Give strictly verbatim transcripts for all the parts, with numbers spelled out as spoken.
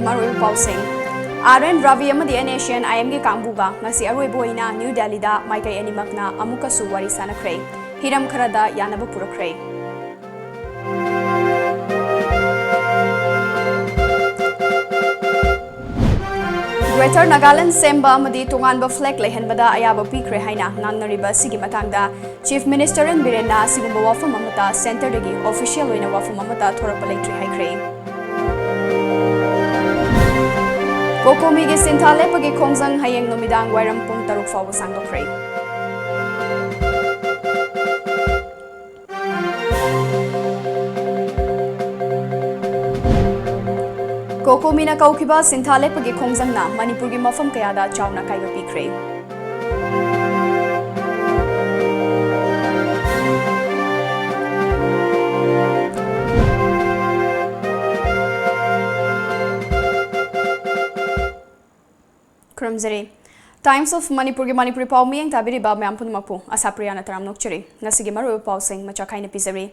ꯃꯔꯨꯑꯣꯏꯕ ꯄꯥꯎꯁꯤꯡ꯫ R N Ravi ꯑꯃꯗꯤ ꯑꯦꯟ ꯑꯦꯁ ꯑꯦꯟ ꯑꯥꯏ ꯑꯦꯝꯒꯤ ꯀꯥꯡꯕꯨꯒ ꯉꯁꯤ ꯑꯔꯣꯏꯕ ꯑꯣꯏꯅ ꯅ꯭ꯌꯨ ꯗꯦꯜꯂꯤꯗ ꯃꯥꯏꯀꯩ ꯑꯅꯤꯃꯛꯅ ꯑꯃꯨꯛꯀꯁꯨ ꯋꯥꯔꯤ ꯁꯥꯟꯅꯈ꯭ꯔꯦ꯫ ꯍꯤꯔꯝ ꯈꯔꯗ ꯌꯥꯅꯕ ꯄꯨꯔꯛꯈ꯭ꯔꯦ꯫ Greater Nagaland ꯁꯦꯝꯕ ꯑꯃꯗꯤ ꯇꯣꯉꯥꯟꯕ flag ꯂꯩꯍꯟꯕꯗ ꯑꯌꯥꯕ ꯄꯤꯈ꯭ꯔꯦ ꯍꯥꯏꯅ ꯉꯥꯡꯅꯔꯤꯕ ꯑꯁꯤꯒꯤ ꯃꯇꯥꯡꯗ Chief Minister ꯑꯦꯟ ꯕꯤꯔꯦꯟꯅ ꯑꯁꯤꯒꯨꯝꯕ ꯋꯥꯐꯝ ꯑꯃꯠꯇ centreꯗꯒꯤ official ꯑꯣꯏꯅ ꯋꯥꯐꯝ ꯑꯃꯠꯇ ꯊꯣꯔꯛꯄ ꯂꯩꯇ꯭ꯔꯤ ꯍꯥꯏꯈ꯭ꯔꯦ꯫ ꯀꯣꯀꯣꯃꯤꯒꯤ ꯁꯤꯟꯊꯥ ꯂꯦꯞꯄꯒꯤ ꯈꯣꯡꯖꯪ ꯍꯌꯦꯡ ꯅꯨꯃꯤꯗꯥꯡ ꯋꯥꯏꯔꯝ ꯄꯨꯡ ꯇꯔꯨꯛ ꯐꯥꯎꯕ ꯁꯥꯡꯗꯣꯛꯈ꯭ꯔꯦ꯫ ꯀꯣꯀꯣꯃꯤꯅ ꯀꯧꯈꯤꯕ ꯁꯤꯟꯊꯥ ꯂꯦꯞꯄꯒꯤ ꯈꯣꯡꯖꯪꯅ ꯃꯅꯤꯄꯨꯔꯒꯤ ꯃꯐꯝ ꯀꯌꯥꯗ ꯆꯥꯎꯅ ꯑꯀꯥꯏꯕ ꯄꯤꯈ꯭ꯔꯦ꯫ ꯈꯨꯔꯨꯝꯖꯔꯤ꯫ Times of Manipurꯒꯤ ꯃꯅꯤꯄꯨꯔꯤ ꯄꯥꯎ ꯃꯤꯠꯌꯦꯡ ꯇꯥꯕꯤꯔꯤꯕ ꯃꯌꯥꯝ ꯄꯨꯝꯅꯃꯛꯄꯨ ꯑꯁꯥꯄ꯭ꯔꯤꯌꯥꯅ ꯇꯔꯥꯝꯅ ꯑꯣꯛꯆꯔꯤ꯫ ꯉꯁꯤꯒꯤ ꯃꯔꯨꯑꯣꯏꯕ ꯄꯥꯎꯁꯤꯡ ꯃꯆꯥ ꯈꯥꯏꯅ ꯄꯤꯖꯔꯤ꯫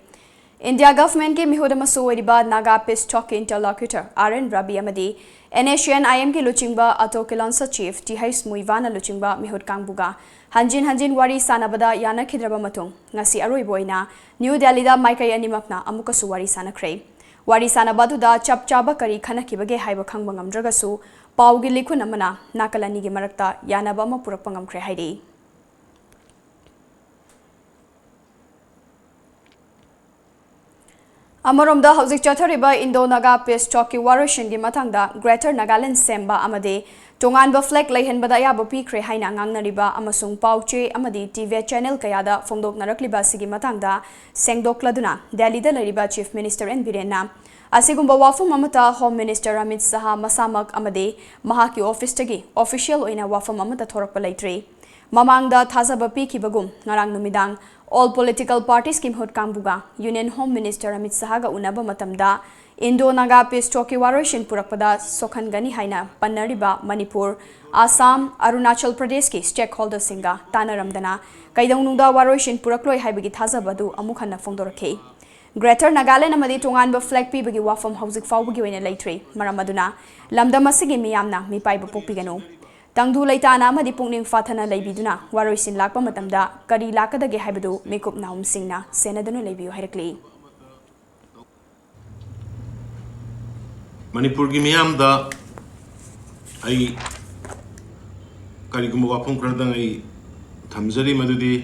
India governmentꯀꯤ ꯃꯤꯍꯨꯠ ꯑꯃꯁꯨ ꯑꯣꯏꯔꯤꯕ Naga Peace Talkꯀꯤ interlocutor ꯑꯥꯔ ꯑꯦꯟ ꯔꯕꯤ ꯑꯃꯗꯤ NSCN-IMꯒꯤ ꯂꯨꯆꯤꯡꯕ ꯑꯇꯣ ꯀꯤꯂꯣꯟ ꯁꯆꯤꯕ ꯇꯤ ꯍꯩꯆ ꯃꯨꯏꯕꯥꯅ ꯂꯨꯆꯤꯡꯕ ꯃꯤꯍꯨꯠ ꯀꯥꯡꯕꯨꯒ ꯍꯟꯖꯤꯟ ꯍꯟꯖꯤꯟ ꯋꯥꯔꯤ ꯁꯥꯟꯅꯕꯗ ꯌꯥꯅꯈꯤꯗ꯭ꯔꯕ ꯃꯇꯨꯡ, ꯉꯁꯤ ꯑꯔꯣꯏꯕ ꯑꯣꯏꯅ ꯅ꯭ꯌꯨ ꯗꯦꯜꯂꯤꯗ ꯃꯥꯏꯀꯩ ꯑꯅꯤꯃꯛꯅ ꯑꯃꯨꯛꯀꯁꯨ ꯋꯥꯔꯤ ꯁꯥꯟꯅꯈ꯭ꯔꯦ꯫ ꯋꯥꯔꯤ ꯁꯥꯟꯅꯕ ꯑꯗꯨꯗ ꯆꯞ ꯆꯥꯕ ꯀꯔꯤ ꯈꯟꯅꯈꯤꯕꯒꯦ ꯍꯥꯏꯕ ꯈꯪꯕ ꯉꯝꯗ꯭ꯔꯒꯁꯨ, ꯄꯥꯎꯒꯤ ꯂꯤꯈꯨꯟ ꯑꯃꯅ ꯅꯥꯀꯜ ꯑꯅꯤꯒꯤ ꯃꯔꯛꯇ ꯌꯥꯅꯕ ꯑꯃ ꯄꯨꯔꯛꯄ ꯉꯝꯈ꯭ꯔꯦ ꯍꯥꯏꯔꯤ꯫ ꯑꯃꯔꯣꯝꯗ, ꯍꯧꯖꯤꯛ ꯆꯠꯊꯔꯤꯕ Indo-Naga Peace Talkꯀꯤ ꯋꯥꯔꯣꯏꯁꯤꯟꯒꯤ ꯃꯇꯥꯡꯗ Greater Nagaland ꯁꯦꯝꯕ ꯑꯃꯗꯤ ꯇꯣꯉꯥꯟꯕ flag ꯂꯩꯍꯟꯕꯗ ꯑꯌꯥꯕ ꯄꯤꯈ꯭ꯔꯦ ꯍꯥꯏꯅ ꯉꯥꯡꯅꯔꯤꯕ ꯑꯃꯁꯨꯡ ꯄꯥꯎ ꯆꯦ ꯑꯃꯗꯤ ꯇꯤ ꯚꯤ channel ꯀꯌꯥꯗ ꯐꯣꯡꯗꯣꯛꯅꯔꯛꯂꯤꯕ ꯑꯁꯤꯒꯤ ꯃꯇꯥꯡꯗ ꯁꯦꯡꯗꯣꯛꯂꯗꯨꯅ ꯗꯦꯜꯂꯤꯗ ꯂꯩꯔꯤꯕ Chief Minister ꯑꯦꯟ ꯕꯤꯔꯦꯟꯅ ꯑꯁꯤꯒꯨꯝꯕ ꯋꯥꯐꯝ ꯑꯃꯠꯇ Home Minister ꯑꯃꯤꯠ ꯁꯍꯥ ꯃꯁꯥꯃꯛ ꯑꯃꯗꯤ ꯃꯍꯥꯛꯀꯤ officeꯇꯒꯤ official ꯑꯣꯏꯅ ꯋꯥꯐꯝ ꯑꯃꯠꯇ ꯊꯣꯔꯛꯄ ꯂꯩꯇ꯭ꯔꯤ꯫ ꯃꯃꯥꯡꯗ ꯊꯥꯖꯕ ꯄꯤꯈꯤꯕꯒꯨꯝ, ꯉꯔꯥꯡ ꯅꯨꯃꯤꯗꯥꯡ all political partiesꯀꯤ ꯃꯤꯍꯨꯠ ꯀꯥꯡꯕꯨꯒ Union Home Minister ꯑꯃꯤꯠ ꯁꯍꯥꯒ ꯎꯅꯕ ꯃꯇꯝꯗ Indo-Naga Peace Talkꯀꯤ ꯋꯥꯔꯣꯏꯁꯤꯟ ꯄꯨꯔꯛꯄꯗ ꯁꯣꯛꯍꯟꯒꯅꯤ ꯍꯥꯏꯅ ꯄꯟꯅꯔꯤꯕ ꯃꯅꯤꯄꯨꯔ, ꯑꯁꯥꯝ, ꯑꯔꯨꯅꯥꯆꯜ ꯄ꯭ꯔꯗꯦꯁꯀꯤ stakeholderꯁꯤꯡꯒ ꯇꯥꯟꯅꯔꯝꯗꯅ ꯀꯩꯗꯧꯅꯨꯡꯗ ꯋꯥꯔꯣꯏꯁꯤꯟ ꯄꯨꯔꯛꯂꯣꯏ ꯍꯥꯏꯕꯒꯤ ꯊꯥꯖꯕ ꯑꯗꯨ ꯑꯃꯨꯛ ꯍꯟꯅ ꯐꯣꯡꯗꯣꯔꯛꯈꯤ꯫ Greater Nagaland ꯑꯃꯗꯤ ꯇꯣꯉꯥꯟꯕ flag ꯄꯤꯕꯒꯤ ꯋꯥꯐꯝ ꯍꯧꯖꯤꯛ ꯐꯥꯎꯕꯒꯤ ꯑꯣꯏꯅ ꯂꯩꯇ꯭ꯔꯤ꯫ ꯃꯔꯝ ꯑꯗꯨꯅ ꯂꯝꯗꯝ ꯑꯁꯤꯒꯤ ꯃꯤꯌꯥꯝꯅ ꯃꯤꯄꯥꯏꯕ ꯄꯣꯛꯄꯤꯒꯅꯨ꯫ ꯇꯪꯗꯨ ꯂꯩꯇꯥꯅ ꯑꯃꯗꯤ ꯄꯨꯛꯅꯤꯡ ꯐꯥꯊꯅ ꯂꯩꯕꯤꯗꯨꯅ ꯋꯥꯔꯣꯏꯁꯤꯟ ꯂꯥꯛꯄ ꯃꯇꯝꯗ ꯀꯔꯤ ꯂꯥꯛꯀꯗꯒꯦ ꯍꯥꯏꯕꯗꯨ ꯃꯤꯀꯨꯞ ꯅꯥꯍꯨꯝꯁꯤꯡꯅ ꯁꯦꯟꯅꯗꯨꯅ ꯂꯩꯕꯤꯌꯨ ꯍꯥꯏꯔꯛꯂꯤ꯫ ꯃꯅꯤꯄꯨꯔꯒꯤ ꯃꯤꯌꯥꯝꯗ ꯑꯩ ꯀꯔꯤꯒꯨꯝꯕ ꯋꯥꯐꯝ ꯈꯔꯗꯪ ꯑꯩ ꯊꯝꯖꯔꯤ, ꯃꯗꯨꯗꯤ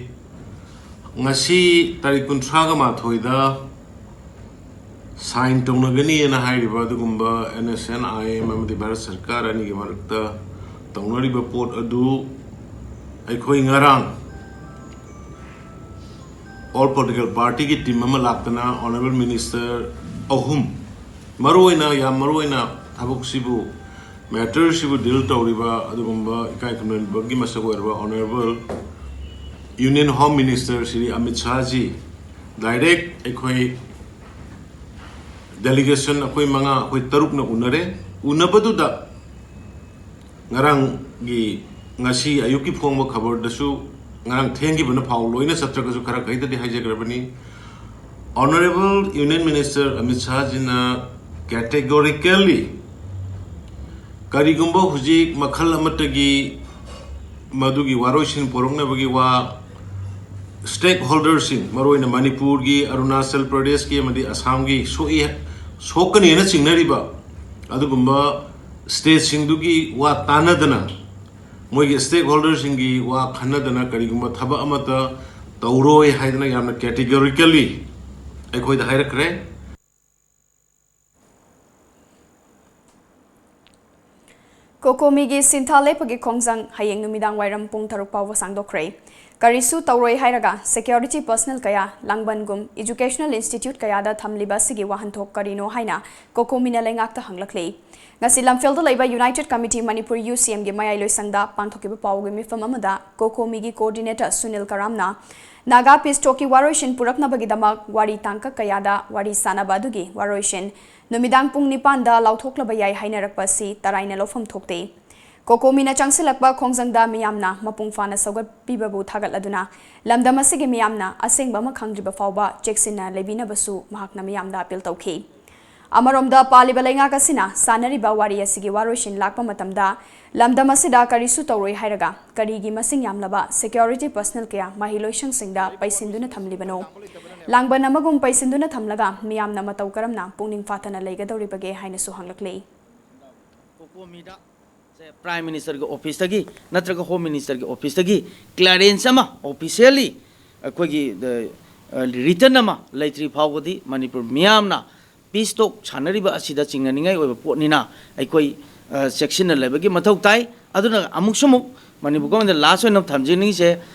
ꯉꯁꯤ ꯇꯥꯔꯤꯛ ꯀꯨꯟꯊ꯭ꯔꯥꯒ ꯃꯥꯊꯣꯏꯗ sign ꯇꯧꯅꯒꯅꯤꯅ ꯍꯥꯏꯔꯤꯕ ꯑꯗꯨꯒꯨꯝꯕ NSCN-IM ꯑꯃꯗꯤ ꯚꯥꯔꯠ ꯁꯔꯀꯥꯔ ꯑꯅꯤꯒꯤ ꯃꯔꯛꯇ ꯇꯧꯅꯔꯤꯕ ꯄꯣꯠ ꯑꯗꯨ ꯑꯩꯈꯣꯏ ꯉꯔꯥꯡ all political party-ꯒꯤ team ꯑꯃ ꯂꯥꯛꯇꯅ honourable minister ꯑꯍꯨꯝ, ꯃꯔꯨꯑꯣꯏꯅ, ꯌꯥꯝ ꯃꯔꯨꯑꯣꯏꯅ ꯊꯕꯛꯁꯤꯕꯨ, matter-ꯁꯤꯕꯨ deal ꯇꯧꯔꯤꯕ ꯑꯗꯨꯒꯨꯝꯕ ꯏꯀꯥꯏ ꯈꯨꯝꯅꯕꯒꯤ ꯃꯁꯛ ꯑꯣꯏꯔꯕ honourable Union Home Minister Shri Amit ꯁꯥꯍꯖꯤ direct ꯑꯩꯈꯣꯏ delegation, ꯑꯩꯈꯣꯏ ꯃꯉꯥ, ꯑꯩꯈꯣꯏ ꯇꯔꯨꯛꯅ ꯎꯅꯔꯦ꯫ ꯎꯅꯕꯗꯨꯗ ꯉꯔꯥꯡꯒꯤ, ꯉꯁꯤ ꯑꯌꯨꯛꯀꯤ ꯐꯣꯡꯕ ꯈꯕꯔꯗꯁꯨ, ꯉꯔꯥꯡ ꯊꯦꯡꯈꯤꯕꯅ ꯐꯥꯎ ꯂꯣꯏꯅ ꯆꯠꯇ꯭ꯔꯒꯁꯨ ꯈꯔ ꯈꯩꯗꯗꯤ ꯍꯥꯏꯖꯈ꯭ꯔꯕꯅꯤ꯫ Honourable Union Minister Amit ꯁꯥꯍꯖꯤꯅ categorically ꯀꯔꯤꯒꯨꯝꯕ ꯍꯧꯖꯤꯛ ꯃꯈꯜ ꯑꯃꯠꯇꯒꯤ ꯃꯗꯨꯒꯤ ꯋꯥꯔꯣꯏꯁꯤꯟ ꯄꯨꯔꯛꯅꯕꯒꯤ ꯋꯥ stakeholder-ꯁꯤꯡ, ꯃꯔꯨꯑꯣꯏꯅ ꯃꯅꯤꯄꯨꯔꯒꯤ, ꯑꯔꯨꯅꯥꯆꯜ ꯄ꯭ꯔꯗꯦꯁꯀꯤ ꯑꯃꯗꯤ ꯑꯁꯥꯝꯒꯤ ꯁꯣꯛꯏ, ꯁꯣꯛꯀꯅꯦꯅ ꯆꯤꯡꯅꯔꯤꯕ ꯑꯗꯨꯒꯨꯝꯕ state-ꯁꯤꯡꯗꯨꯒꯤ ꯋꯥ ꯇꯥꯟꯅꯗꯅ, ꯃꯣꯏꯒꯤ stakeholder-ꯁꯤꯡꯒꯤ ꯋꯥ ꯈꯟꯅꯗꯅ ꯀꯔꯤꯒꯨꯝꯕ ꯊꯕꯛ ꯑꯃꯠꯇ ꯇꯧꯔꯣꯏ ꯍꯥꯏꯗꯅ ꯌꯥꯝꯅ categorically ꯑꯩꯈꯣꯏꯗ ꯍꯥꯏꯔꯛꯈ꯭ꯔꯦ꯫ COCOMI-ꯒꯤ ꯁꯤꯟꯊꯥ ꯂꯦꯞꯄꯒꯤ ꯈꯣꯡꯖꯪ ꯍꯌꯦꯡ ꯅꯨꯃꯤꯗꯥꯡ ꯋꯥꯏꯔꯝ ꯄꯨꯡ ꯇꯔꯨꯛ ꯐꯥꯎꯕ ꯁꯥꯡꯗꯣꯛꯈ꯭ꯔꯦ꯫ ꯀꯔꯤꯁꯨ ꯇꯧꯔꯣꯏ ꯍꯥꯏꯔꯒ security personnel ꯀꯌꯥ, ꯂꯥꯡꯕꯟꯒꯨꯝ educational institute ꯀꯌꯥꯗ ꯊꯝꯂꯤꯕ ꯑꯁꯤꯒꯤ ꯋꯥꯍꯟꯊꯣꯛ ꯀꯔꯤꯅꯣ ꯍꯥꯏꯅ COCOMI-ꯅ ꯂꯩꯉꯥꯛꯇ ꯍꯪꯂꯛꯂꯤ꯫ ꯉꯁꯤ ꯂꯝꯐꯦꯜꯗ ꯂꯩꯕ United Committee Manipur, UCM-ꯒꯤ ꯃꯌꯥꯏ ꯂꯣꯏꯁꯪꯗ ꯄꯥꯡꯊꯣꯛꯈꯤꯕ ꯄꯥꯎꯒꯤ ꯃꯤꯐꯝ ꯑꯃꯗ COCOMI-ꯒꯤ coordinator ꯁꯨꯅꯤꯜ ꯀꯔꯥꯝꯅ ꯅꯥꯒꯥ peace talk-ꯀꯤ ꯋꯥꯔꯣꯏꯁꯤꯟ ꯄꯨꯔꯛꯅꯕꯒꯤꯗꯃꯛ ꯋꯥꯔꯤ ꯇꯥꯡꯀꯛ ꯀꯌꯥꯗ ꯋꯥꯔꯤ ꯁꯥꯅꯕ ꯑꯗꯨꯒꯤ ꯋꯥꯔꯣꯏꯁꯤꯟ ꯅꯨꯃꯤꯗꯥꯡ ꯄꯨꯡ ꯅꯤꯄꯥꯟꯗ ꯂꯥꯎꯊꯣꯛꯂꯕ ꯌꯥꯏ ꯍꯥꯏꯅꯔꯛꯄ ꯑꯁꯤ ꯇꯔꯥꯏꯅ ꯂꯧꯐꯝ ꯊꯣꯛꯇꯦ꯫ ꯀꯣꯀꯣꯃꯤꯅ ꯆꯪꯁꯤꯜꯂꯛꯄ ꯈꯣꯡꯖꯪꯗ ꯃꯤꯌꯥꯝꯅ ꯃꯄꯨꯡ ꯐꯥꯅ ꯁꯧꯒꯠꯄꯤꯕꯕꯨ ꯊꯥꯒꯠꯂꯗꯨꯅ, ꯂꯝꯗꯝ ꯑꯁꯤꯒꯤ ꯃꯤꯌꯥꯝꯅ ꯑꯁꯦꯡꯕ ꯑꯃ ꯈꯪꯗ꯭ꯔꯤꯕ ꯐꯥꯎꯕ ꯆꯦꯛꯁꯤꯟꯅ ꯂꯩꯕꯤꯅꯕꯁꯨ ꯃꯍꯥꯛꯅ ꯃꯤꯌꯥꯝꯗ ꯑꯥꯄꯤꯜ ꯇꯧꯈꯤ꯫ ꯑꯃꯔꯣꯝꯗ, ꯄꯥꯜꯂꯤꯕ ꯂꯩꯉꯥꯛ ꯑꯁꯤꯅ ꯁꯥꯟꯅꯔꯤꯕ ꯋꯥꯔꯤ ꯑꯁꯤꯒꯤ ꯋꯥꯔꯣꯏꯁꯤꯟ ꯂꯥꯛꯄ ꯃꯇꯝꯗ, ꯂꯝꯗꯝ ꯑꯁꯤꯗ ꯀꯔꯤꯁꯨ ꯇꯧꯔꯣꯏ ꯍꯥꯏꯔꯒ, ꯀꯔꯤꯒꯤ ꯃꯁꯤꯡ ꯌꯥꯝꯂꯕ ꯁꯦꯀ꯭ꯌꯨꯔꯤꯇꯤ ꯄꯔꯁꯅꯦꯜ ꯀꯌꯥ ꯃꯍꯩꯂꯣꯏꯁꯪꯁꯤꯡꯗ ꯄꯩꯁꯤꯟꯗꯨꯅ ꯊꯝꯂꯤꯕꯅꯣ? ꯂꯥꯡꯕꯟ ꯑꯃꯒꯨꯝ ꯄꯩꯁꯤꯟꯗꯨꯅ ꯊꯝꯂꯒ ꯃꯤꯌꯥꯝꯅ ꯃꯇꯧ ꯀꯔꯝꯅ ꯄꯨꯛꯅꯤꯡ ꯐꯥꯊꯅ ꯂꯩꯒꯗꯧꯔꯤꯕꯒꯦ ꯍꯥꯏꯅꯁꯨ ꯍꯪꯂꯛꯂꯤ꯫ ꯀꯣꯀꯣꯃꯤꯗ ꯁꯦ ꯄ꯭ꯔꯥꯏꯝ ꯃꯤꯅꯤꯁꯇꯔꯒꯤ ꯑꯣꯐꯤꯁꯇꯒꯤ ꯅꯠꯇ꯭ꯔꯒ ꯍꯣꯝ ꯃꯤꯅꯤꯁꯇꯔꯒꯤ ꯑꯣꯐꯤꯁꯇꯒꯤ ꯀ꯭ꯂꯤꯌꯥꯔꯦꯟꯁ ꯑꯃ ꯑꯣꯐꯤꯁꯤꯌꯦꯜꯂꯤ ꯑꯩꯈꯣꯏꯒꯤ, ꯑ, ꯑ, ꯔꯤꯇꯟ ꯑꯃ ꯂꯩꯇ꯭ꯔꯤ ꯐꯥꯎꯕꯗꯤ ꯃꯅꯤꯄꯨꯔ ꯃꯤꯌꯥꯝꯅ ꯄꯤꯁ ꯇꯣꯛ ꯁꯥꯟꯅꯔꯤꯕ ꯑꯁꯤꯗ ꯆꯤꯡꯅꯅꯤꯡꯉꯥꯏ ꯑꯣꯏꯕ ꯄꯣꯠꯅꯤꯅ ꯑꯩꯈꯣꯏ, ꯑ, ꯆꯦꯛꯁꯤꯟꯅ ꯂꯩꯕꯒꯤ ꯃꯊꯧ ꯇꯥꯏ꯫ ꯑꯗꯨꯅ ꯑꯃꯨꯛꯁꯨ ꯑꯃꯨꯛ ꯃꯅꯤꯄꯨꯔ ꯒꯣꯔꯃꯦꯟꯗ ꯂꯥꯁ ꯑꯣꯏꯅ ꯊꯝꯖꯅꯤꯡꯉꯤꯁꯦ,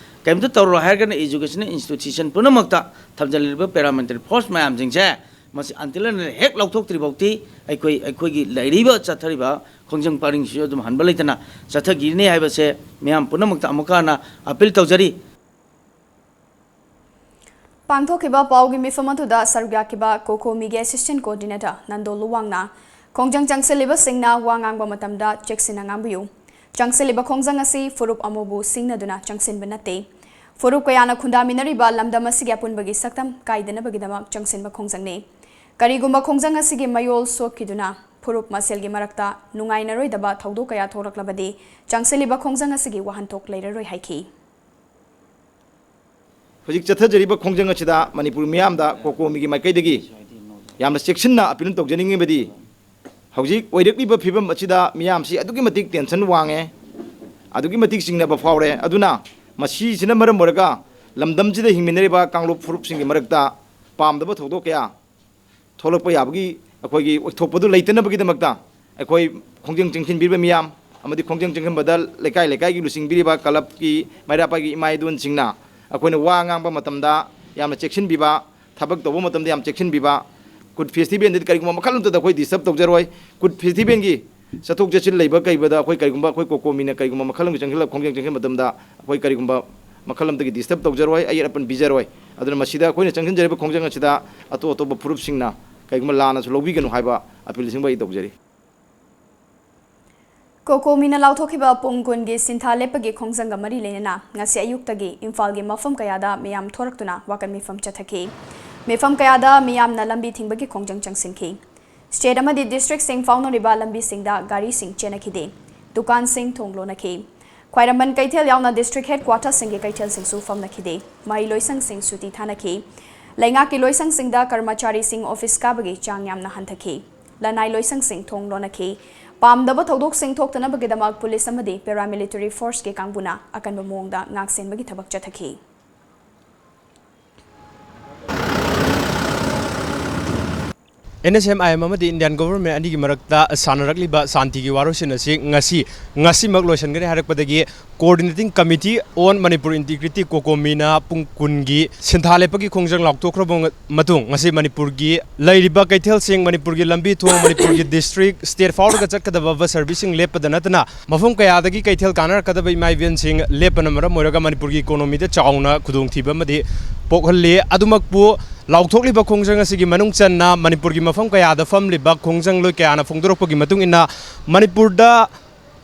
ꯀꯔꯤꯝꯇ ꯇꯧꯔꯣꯏ ꯍꯥꯏꯔꯒꯅ ꯏꯖꯨꯀꯦꯁꯅꯦꯜ ꯏꯟꯁꯇꯤꯇ꯭ꯌꯨꯁꯟ ꯄꯨꯝꯅꯃꯛꯇ ꯊꯝꯖꯤꯜꯂꯤꯕ ꯄꯦꯔꯥꯃꯤꯂꯤꯇꯔꯤ ꯐꯣꯔꯁ ꯃꯌꯥꯝꯁꯤꯡꯁꯦ, ꯃꯁꯤ until and until ꯍꯦꯛ ꯂꯧꯊꯣꯛꯇ꯭ꯔꯤ ꯐꯥꯎꯗꯤ ꯑꯩꯈꯣꯏ, ꯑꯩꯈꯣꯏꯒꯤ ꯂꯩꯔꯤꯕ ꯆꯠꯊꯔꯤꯕ ꯈꯣꯡꯖꯪ ꯄꯔꯤꯡꯁꯤꯁꯨ ꯑꯗꯨꯝ ꯍꯟꯕ ꯂꯩꯇꯅ ꯆꯠꯊꯈꯤꯒꯅꯤ ꯍꯥꯏꯕꯁꯦ ꯃꯤꯌꯥꯝ ꯄꯨꯝꯅꯃꯛꯇ ꯑꯃꯨꯛꯀ ꯍꯟꯅ ꯑꯥꯄꯤꯜ ꯇꯧꯖꯔꯤ꯫ ꯄꯥꯡꯊꯣꯛꯈꯤꯕ ꯄꯥꯎꯒꯤ ꯃꯤꯐꯝ ꯑꯗꯨꯗ ꯁꯔꯨꯛ ꯌꯥꯈꯤꯕ ꯀꯣꯀꯣꯃꯤꯒꯤ ꯑꯦꯁꯤꯁꯇꯦꯟ ꯀꯣꯑꯣꯔꯗꯤꯅꯦꯇꯔ ꯅꯟꯗꯣ ꯂꯨꯋꯥꯡꯅ, ꯈꯣꯡꯖꯪ ꯆꯪꯁꯤꯜꯂꯤꯕꯁꯤꯡꯅ ꯋꯥ ꯉꯥꯡꯕ ꯃꯇꯝꯗ ꯆꯦꯛꯁꯤꯟꯅ ꯉꯥꯡꯕꯤꯌꯨ꯫ ꯆꯪꯁꯤꯜꯂꯤꯕ ꯈꯣꯡꯖꯪ ꯑꯁꯤ ꯐꯨꯔꯨꯞ ꯑꯃꯕꯨ ꯁꯤꯡꯅꯗꯨꯅ ꯆꯪꯁꯤꯟꯕ ꯅꯠꯇꯦ꯫ ꯐꯨꯔꯨꯞ ꯀꯌꯥꯅ ꯈꯨꯟꯗꯥꯃꯤꯟꯅꯔꯤꯕ ꯂꯝꯗꯝ ꯑꯁꯤꯒꯤ ꯑꯄꯨꯟꯕꯒꯤ ꯁꯛꯇꯝ ꯀꯥꯏꯗꯅꯕꯒꯤꯗꯃꯛ ꯆꯪꯁꯤꯟꯕ ꯈꯣꯡꯖꯪꯅꯤ꯫ ꯀꯔꯤꯒꯨꯝꯕ ꯈꯣꯡꯖꯪ ꯑꯁꯤꯒꯤ ꯃꯌꯣꯜ ꯁꯣꯛꯈꯤꯗꯨꯅ ꯐꯨꯔꯨꯞ ꯃꯁꯦꯜꯒꯤ ꯃꯔꯛꯇ ꯅꯨꯡꯉꯥꯏꯅꯔꯣꯏꯗꯕ ꯊꯧꯗꯣꯛ ꯀꯌꯥ ꯊꯣꯛꯂꯛꯂꯕꯗꯤ, ꯆꯪꯁꯤꯜꯂꯤꯕ ꯈꯣꯡꯖꯪ ꯑꯁꯤꯒꯤ ꯋꯥꯍꯟꯊꯣꯛ ꯂꯩꯔꯔꯣꯏ ꯍꯥꯏꯈꯤ꯫ ꯍꯧꯖꯤꯛ ꯆꯠꯊꯖꯔꯤꯕ ꯈꯣꯡꯖꯪ ꯑꯁꯤꯗ ꯃꯅꯤꯄꯨꯔ ꯃꯤꯌꯥꯝꯗ ꯀꯣꯀꯣꯃꯤꯒꯤ ꯃꯥꯏꯀꯩꯗꯒꯤ ꯌꯥꯝꯅ ꯆꯦꯛꯁꯤꯟꯅ ꯑꯥꯄꯤꯜ ꯇꯧꯖꯅꯤꯡꯉꯤꯕꯗꯤ, ꯍꯧꯖꯤꯛ ꯑꯣꯏꯔꯛꯂꯤꯕ ꯐꯤꯕꯝ ꯑꯁꯤꯗ ꯃꯤꯌꯥꯝꯁꯤ ꯑꯗꯨꯛꯀꯤ ꯃꯇꯤꯛ ꯇꯦꯟꯁꯟ ꯋꯥꯡꯉꯦ, ꯑꯗꯨꯛꯀꯤ ꯃꯇꯤꯛ ꯆꯤꯡꯅꯕ ꯐꯥꯎꯔꯦ꯫ ꯑꯗꯨꯅ ꯃꯁꯤꯁꯤꯅ ꯃꯔꯝ ꯑꯣꯏꯔꯒ ꯂꯝꯗꯝꯁꯤꯗ ꯍꯤꯡꯃꯤꯟꯅꯔꯤꯕ ꯀꯥꯡꯂꯨꯞ ꯐꯨꯔꯨꯞꯁꯤꯡꯒꯤ ꯃꯔꯛꯇ ꯄꯥꯝꯗꯕ ꯊꯧꯗꯣꯛ ꯀꯌꯥ ꯊꯣꯛꯂꯛꯄ ꯌꯥꯕꯒꯤ ꯑꯩꯈꯣꯏꯒꯤ ꯑꯣꯏꯊꯣꯛꯄꯗꯨ ꯂꯩꯇꯅꯕꯒꯤꯗꯃꯛꯇ ꯑꯩꯈꯣꯏ ꯈꯣꯡꯖꯪ ꯆꯪꯁꯤꯟꯕꯤꯔꯤꯕ ꯃꯤꯌꯥꯝ ꯑꯃꯗꯤ ꯈꯣꯡꯖꯪ ꯆꯪꯁꯤꯟꯕꯗ ꯂꯩꯀꯥꯏ ꯂꯩꯀꯥꯏꯒꯤ ꯂꯨꯆꯤꯡꯕꯤꯔꯤꯕ ꯀ꯭ꯂꯕꯀꯤ ꯃꯩꯔꯥ ꯄꯥꯏꯕꯤ ꯏꯃꯥ ꯏꯗꯣꯟꯁꯤꯡꯅ ꯑꯩꯈꯣꯏꯅ ꯋꯥ ꯉꯥꯡꯕ ꯃꯇꯝꯗ ꯌꯥꯝꯅ ꯆꯦꯛꯁꯤꯟꯕꯤꯕ, ꯊꯕꯛ ꯇꯧꯕ ꯃꯇꯝꯗ ꯌꯥꯝ ꯆꯦꯛꯁꯤꯟꯕꯤꯕ, ꯀꯨꯠ ꯐꯦꯁꯇꯤꯚꯦꯜꯗꯗꯤ ꯀꯔꯤꯒꯨꯝꯕ ꯃꯈꯜ ꯑꯃꯠꯇꯗ ꯑꯩꯈꯣꯏ ꯗꯤꯁꯇꯔꯕ ꯇꯧꯖꯔꯣꯏ꯫ ꯀꯨꯠ ꯐꯦꯁꯇꯤꯚꯦꯜꯒꯤ ꯆꯠꯊꯣꯛ ꯆꯠꯁꯤꯟ ꯂꯩꯕ ꯀꯩꯕꯗ ꯑꯩꯈꯣꯏ ꯀꯔꯤꯒꯨꯝꯕ ꯑꯩꯈꯣꯏ ꯀꯣꯀꯣꯃꯤꯅ ꯀꯔꯤꯒꯨꯝꯕ ꯃꯈꯜ ꯑꯃꯒꯤ ꯆꯪꯁꯤꯜꯂꯛ ꯈꯣꯡꯖꯪ ꯆꯪꯁꯤꯟꯕ ꯃꯇꯝꯗ ꯑꯩꯈꯣꯏ ꯀꯔꯤꯒꯨꯝꯕ ꯃꯈꯜ ꯑꯃꯗꯒꯤ ꯗꯤꯁꯇꯔꯕ ꯇꯧꯖꯔꯣꯏ, ꯑꯌꯦꯠ ꯑꯄꯟ ꯄꯤꯖꯔꯣꯏ꯫ ꯑꯗꯨꯅ ꯃꯁꯤꯗ ꯑꯩꯈꯣꯏꯅ ꯆꯪꯁꯤꯟꯖꯔꯤꯕ ꯈꯣꯡꯖꯪ ꯑꯁꯤꯗ ꯑꯇꯣꯞ ꯑꯇꯣꯞꯄ ꯐꯨꯔꯨꯞꯁꯤꯡꯅ ꯀꯔꯤꯒꯨꯝꯕ ꯂꯥꯟꯅꯁꯨ ꯂꯧꯕꯤꯒꯅꯨ ꯍꯥꯏꯕ ꯑꯄꯤꯜꯁꯤꯡꯕ ꯑꯩ ꯇꯧꯖꯔꯤ꯫ ꯀꯣꯀꯣꯃꯤꯅ ꯂꯥꯎꯊꯣꯛꯈꯤꯕ ꯄꯨꯡ ꯀꯨꯟꯒꯤ ꯁꯤꯟꯊꯥ ꯂꯦꯞꯄꯒꯤ ꯈꯣꯡꯖꯪꯒ ꯃꯔꯤ ꯂꯩꯅꯅ ꯉꯁꯤ ꯑꯌꯨꯛꯇꯒꯤ ꯏꯝꯐꯥꯜꯒꯤ ꯃꯐꯝ ꯀꯌꯥꯗ ꯃꯤꯌꯥꯝ ꯊꯣꯔꯛꯇꯨꯅ ꯋꯥꯀꯠ ꯃꯤꯐꯝ ꯆꯠꯊꯈꯤ꯫ ꯃꯤꯐꯝ ꯀꯌꯥꯗ ꯃꯤꯌꯥꯝꯅ ꯂꯝꯕꯤ ꯊꯤꯡꯕꯒꯤ ꯈꯣꯡꯖꯪ ꯆꯪꯁꯤꯟꯈꯤ꯫ ꯁ꯭ꯇꯦꯠ ꯑꯃꯗꯤ ꯗꯤꯁꯇ꯭ꯔꯤꯛꯁꯤꯡ ꯐꯥꯎꯅꯔꯤꯕ ꯂꯝꯕꯤꯁꯤꯡꯗ ꯒꯥꯔꯤꯁꯤꯡ ꯆꯦꯟꯅꯈꯤꯗꯦ꯫ ꯗꯨꯀꯥꯟꯁꯤꯡ ꯊꯣꯡ ꯂꯣꯟꯅꯈꯤ꯫ ꯈ꯭ꯋꯥꯏꯔꯝꯕꯟ ꯀꯩꯊꯦꯜ ꯌꯥꯎꯅ ꯗꯤꯁꯇ꯭ꯔꯤꯛ ꯍꯦꯗ ꯀ꯭ꯋꯥꯇꯔꯁꯤꯡꯒꯤ ꯀꯩꯊꯦꯜꯁꯤꯡꯁꯨ ꯐꯝꯅꯈꯤꯗꯦ꯫ ꯃꯍꯩ ꯂꯣꯏꯁꯪꯁꯤꯡ ꯁꯨꯇꯤ ꯊꯥꯅꯈꯤ꯫ ꯂꯩꯉꯥꯛꯀꯤ ꯂꯣꯏꯁꯪꯁꯤꯡꯗ ꯀꯔꯃꯆꯥꯔꯤꯁꯤꯡ ꯑꯣꯐꯤꯁ ꯀꯥꯕꯒꯤ ꯆꯥꯡ ꯌꯥꯝꯅ ꯍꯟꯊꯈꯤ꯫ ꯂꯅꯥꯏ ꯂꯣꯏꯁꯪꯁꯤꯡ ꯊꯣꯡ ꯂꯣꯟꯅꯈꯤ꯫ ꯄꯥꯝꯗꯕ ꯊꯧꯗꯣꯛꯁꯤꯡ ꯊꯣꯛꯇꯅꯕꯒꯤꯗꯃꯛ ꯄꯨꯂꯤꯁ ꯑꯃꯗꯤ ꯄꯦꯔꯥꯃꯤꯂꯤꯇꯔꯤ ꯐꯣꯔꯁꯀꯤ ꯀꯥꯡꯕꯨꯅ ꯑꯀꯟꯕ ꯃꯑꯣꯡꯗ ꯉꯥꯛꯁꯦꯟꯕꯒꯤ ꯊꯕꯛ ꯆꯠꯊꯈꯤ꯫ N S M I M ꯑꯃꯗꯤ ꯏꯟꯗꯤꯌꯥꯟ ꯒꯣꯚꯔꯟꯃꯦꯟꯠ ꯑꯅꯤꯒꯤ ꯃꯔꯛꯇ ꯁꯥꯟꯅꯔꯛꯂꯤꯕ ꯁꯥꯟꯇꯤꯒꯤ ꯋꯥꯔꯣꯏꯁꯤꯟ ꯑꯁꯤ ꯉꯁꯤ, ꯉꯁꯤꯃꯛ ꯂꯣꯏꯁꯤꯟꯒꯅꯤ ꯍꯥꯏꯔꯛꯄꯗꯒꯤ Coordinating Committee on Manipur Integrity, ꯀꯣꯀꯣꯃꯤꯅ ꯄꯨꯡ ꯀꯨꯟꯒꯤ ꯁꯤꯟꯊꯥ ꯂꯦꯞꯄꯒꯤ ꯈꯣꯡꯖꯪ ꯂꯥꯎꯊꯣꯛꯈ꯭ꯔꯕ ꯃꯇꯨꯡ, ꯉꯁꯤ ꯃꯅꯤꯄꯨꯔꯒꯤ ꯂꯩꯔꯤꯕ ꯀꯩꯊꯦꯜꯁꯤꯡ, ꯃꯅꯤꯄꯨꯔꯒꯤ ꯂꯝꯕꯤ ꯊꯣꯡ, ꯃꯅꯤꯄꯨꯔꯒꯤ ꯗꯤꯁꯇ꯭ꯔꯤꯛ, ꯁ꯭ꯇꯦꯠ ꯐꯥꯎꯔꯒ ꯆꯠꯀꯗꯕ ꯕꯁ ꯁꯔꯚꯤꯁꯁꯤꯡ ꯂꯦꯞꯄꯗ ꯅꯠꯇꯅ ꯃꯐꯝ ꯀꯌꯥꯗꯒꯤ ꯀꯩꯊꯦꯜ ꯀꯥꯟꯅꯔꯛꯀꯗꯕ ꯏꯃꯥ ꯏꯕꯦꯟꯁꯤꯡ ꯂꯦꯞꯄꯅ ꯃꯔꯝ ꯑꯣꯏꯔꯒ ꯃꯅꯤꯄꯨꯔꯒꯤ ꯏꯀꯣꯅꯣꯃꯤꯗ ꯆꯥꯎꯅ ꯈꯨꯗꯣꯡꯊꯤꯕ ꯑꯃꯗꯤ ꯄꯣꯛꯍꯜꯂꯤ꯫ ꯑꯗꯨꯃꯛꯄꯨ ꯂꯥꯎꯊꯣꯛꯂꯤꯕ ꯈꯣꯡꯖꯪ ꯑꯁꯤꯒꯤ ꯃꯅꯨꯡ ꯆꯟꯅ ꯃꯅꯤꯄꯨꯔꯒꯤ ꯃꯐꯝ ꯀꯌꯥꯗ ꯐꯝꯂꯤꯕ ꯈꯣꯡꯖꯪꯂꯣꯏ ꯀꯌꯥꯅ ꯐꯣꯡꯗꯣꯔꯛꯄꯒꯤ ꯃꯇꯨꯡ ꯏꯟꯅ, ꯃꯅꯤꯄꯨꯔꯗ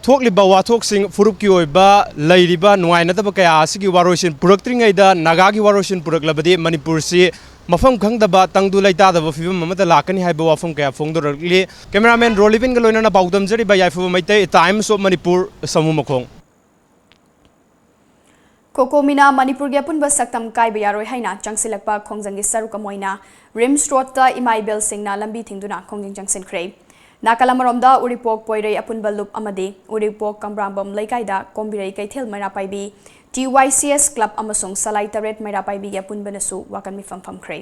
ꯊꯣꯛꯂꯤꯕ ꯋꯥꯊꯣꯛꯁꯤꯡ, ꯐꯨꯔꯨꯞꯀꯤ ꯑꯣꯏꯕ ꯂꯩꯔꯤꯕ ꯅꯨꯡꯉꯥꯏꯅꯗꯕ ꯀꯌꯥ ꯑꯁꯤꯒꯤ ꯋꯥꯔꯣꯏꯁꯤꯟ ꯄꯨꯔꯛꯇ꯭ꯔꯤꯉꯩꯗ ꯅꯥꯒꯥꯒꯤ ꯋꯥꯔꯣꯏꯁꯤꯟ ꯄꯨꯔꯛꯂꯕꯗꯤ ꯃꯅꯤꯄꯨꯔꯁꯤ ꯃꯐꯝ ꯈꯪꯗꯕ, ꯇꯪꯗꯨ ꯂꯩꯇꯥꯗꯕ ꯐꯤꯕꯝ ꯑꯃꯗ ꯂꯥꯛꯀꯅꯤ ꯍꯥꯏꯕ ꯋꯥꯐꯝ ꯀꯌꯥ ꯐꯣꯡꯗꯣꯔꯛꯂꯤ꯫ ꯀꯦꯃꯦꯔꯥꯃꯦꯟ ꯔꯣꯂꯤꯕꯤꯟꯒ ꯂꯣꯏꯅꯅ ꯄꯥꯎꯗꯝꯖꯔꯤꯕ ꯌꯥꯏꯐꯕ ꯃꯩꯇꯩ, Times of Manipur, ꯁꯃꯨ ꯃꯈꯣꯡ꯫ ꯀꯣꯀꯣꯃꯤꯅ ꯃꯅꯤꯄꯨꯔꯒꯤ ꯑꯄꯨꯟꯕ ꯁꯛꯇꯝ ꯀꯥꯏꯕ ꯌꯥꯔꯣꯏ ꯍꯥꯏꯅ ꯆꯪꯁꯤꯜꯂꯛꯄ ꯈꯣꯡꯖꯪꯒꯤ ꯁꯔꯨꯛ ꯑꯃ ꯑꯣꯏꯅ ꯔꯤꯝꯁ ꯔꯣꯗꯇ ꯏꯃꯥ ꯏꯕꯦꯜꯁꯤꯡꯅ ꯂꯝꯕꯤ ꯊꯤꯡꯗꯨꯅ ꯈꯣꯡꯖꯪ ꯆꯪꯁꯤꯟꯈ꯭ꯔꯦ꯫ ꯅꯥꯀꯜ ꯑꯃꯔꯣꯝꯗ ꯎꯔꯤꯄꯣꯛ ꯄꯣꯏꯔꯩ ꯑꯄꯨꯟꯕ ꯂꯨꯞ ꯑꯃꯗꯤ ꯎꯔꯤꯄꯣꯛ ꯀꯪꯕ꯭ꯔꯥꯡꯕꯝ ꯂꯩꯀꯥꯏꯗ ꯀꯣꯝꯕꯤꯔꯩ ꯀꯩꯊꯦꯜ ꯃꯩꯔꯥ ꯄꯥꯏꯕꯤ, ꯇꯤ ꯋꯥꯏ ꯁꯤ ꯑꯦꯁ ꯀ꯭ꯂꯕ ꯑꯃꯁꯨꯡ ꯁꯂꯥꯏ ꯇꯔꯦꯠ ꯃꯩꯔꯥ ꯄꯥꯏꯕꯤꯒꯤ ꯑꯄꯨꯟꯕꯅꯁꯨ ꯋꯥꯀꯠ ꯃꯤꯐꯝ ꯐꯝꯈ꯭ꯔꯦ꯫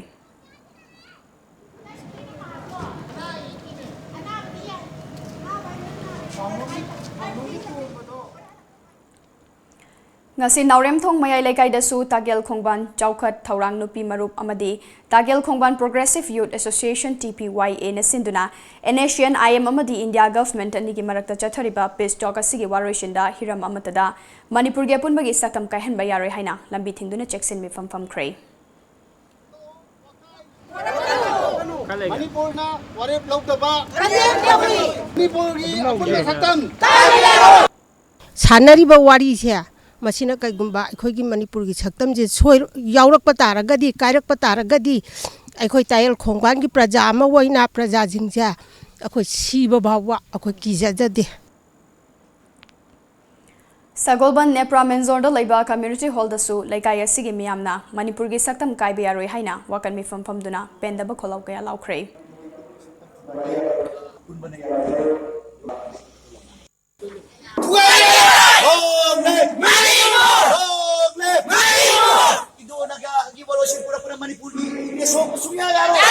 ꯉꯁꯤ ꯅꯥꯎꯔꯦꯝꯊꯣꯡ ꯃꯌꯥꯏ ꯂꯩꯀꯥꯏꯗꯁꯨ ꯇꯥꯒꯦꯜ ꯈꯣꯡꯕꯥꯟ ꯆꯥꯎꯈꯠ ꯊꯧꯔꯥꯡ ꯅꯨꯄꯤ ꯃꯔꯨꯞ ꯑꯃꯗꯤ Tagel Khongban Progressive Youth Association, T P Y ꯑꯦꯅ ꯁꯤꯟꯗꯨꯅ N S N I M ꯑꯃꯗꯤ ꯏꯟꯗꯤꯌꯥ ꯒꯚꯔꯟꯃꯦꯟꯠ ꯑꯅꯤꯒꯤ ꯃꯔꯛꯇ ꯆꯠꯊꯔꯤꯕ ꯄꯤꯁ ꯇꯣꯛ ꯑꯁꯤꯒꯤ ꯋꯥꯔꯣꯏꯁꯤꯟꯗ ꯍꯤꯔꯝ ꯑꯃꯠꯇꯗ ꯃꯅꯤꯄꯨꯔꯒꯤ ꯑꯄꯨꯟꯕꯒꯤ ꯁꯛꯇꯝ ꯀꯥꯏꯍꯟꯕ ꯌꯥꯔꯣꯏ ꯍꯥꯏꯅ ꯂꯝꯕꯤ ꯊꯤꯡꯗꯨꯅ ꯆꯦꯛꯁꯤꯟ ꯃꯤꯐꯝ ꯐꯝꯈ꯭ꯔꯦ꯫ ꯃꯅꯤꯄꯨꯔꯅ ꯋꯥꯔꯦꯞ ꯂꯧꯗꯕ, ꯃꯅꯤꯄꯨꯔꯒꯤ ꯑꯄꯨꯟꯕ ꯁꯛꯇꯝ꯫ ꯁꯥꯟꯅꯔꯤꯕ ꯋꯥꯔꯤꯁꯦ, ꯃꯁꯤꯅ ꯀꯩꯒꯨꯝꯕ ꯑꯩꯈꯣꯏꯒꯤ ꯃꯅꯤꯄꯨꯔꯒꯤ ꯁꯛꯇꯝꯁꯦ ꯁꯣꯏ-, ꯌꯥꯎꯔꯛꯄ ꯇꯥꯔꯒꯗꯤ, ꯀꯥꯏꯔꯛꯄ ꯇꯥꯔꯒꯗꯤ, ꯑꯩꯈꯣꯏ ꯇꯥꯌꯦꯜ ꯈꯣꯡꯕꯥꯟꯒꯤ ꯄ꯭ꯔꯖꯥ ꯑꯃ ꯑꯣꯏꯅ ꯄ꯭ꯔꯖꯥꯁꯤꯡꯁꯦ ꯑꯩꯈꯣꯏ ꯁꯤꯕ ꯐꯥꯎꯕ ꯑꯩꯈꯣꯏ ꯀꯤꯖꯖꯗꯦ꯫ ꯁꯒꯣꯜꯕꯟ ꯅꯦꯄ꯭ꯔꯥ ꯃꯦꯟꯖꯣꯔꯗ ꯂꯩꯕ ꯀꯝꯃ꯭ꯌꯨꯅꯤꯇꯤ ꯍꯣꯜꯗꯁꯨ ꯂꯩꯀꯥꯏ ꯑꯁꯤꯒꯤ ꯃꯤꯌꯥꯝꯅ ꯃꯅꯤꯄꯨꯔꯒꯤ ꯁꯛꯇꯝ ꯀꯥꯏꯕ ꯌꯥꯔꯣꯏ ꯍꯥꯏꯅ ꯋꯥꯀꯟ ꯃꯤꯐꯝ ꯐꯝꯗꯨꯅ ꯄꯦꯟꯗꯕ ꯈꯣꯜꯂꯥꯎ ꯀꯌꯥ ꯂꯥꯎꯈ꯭ꯔꯦ꯫ ꯏꯟꯗꯣꯅꯒꯥꯒꯤ ꯋꯥꯔꯣꯏꯁꯤꯟ ꯄꯨꯔꯛꯄꯅ ꯃꯅꯤꯄꯨꯔꯒꯤ ꯏꯪꯂꯤꯁ ꯁꯣꯛꯄ ꯁꯨꯡꯌꯥ ꯌꯥꯔꯣꯏ꯫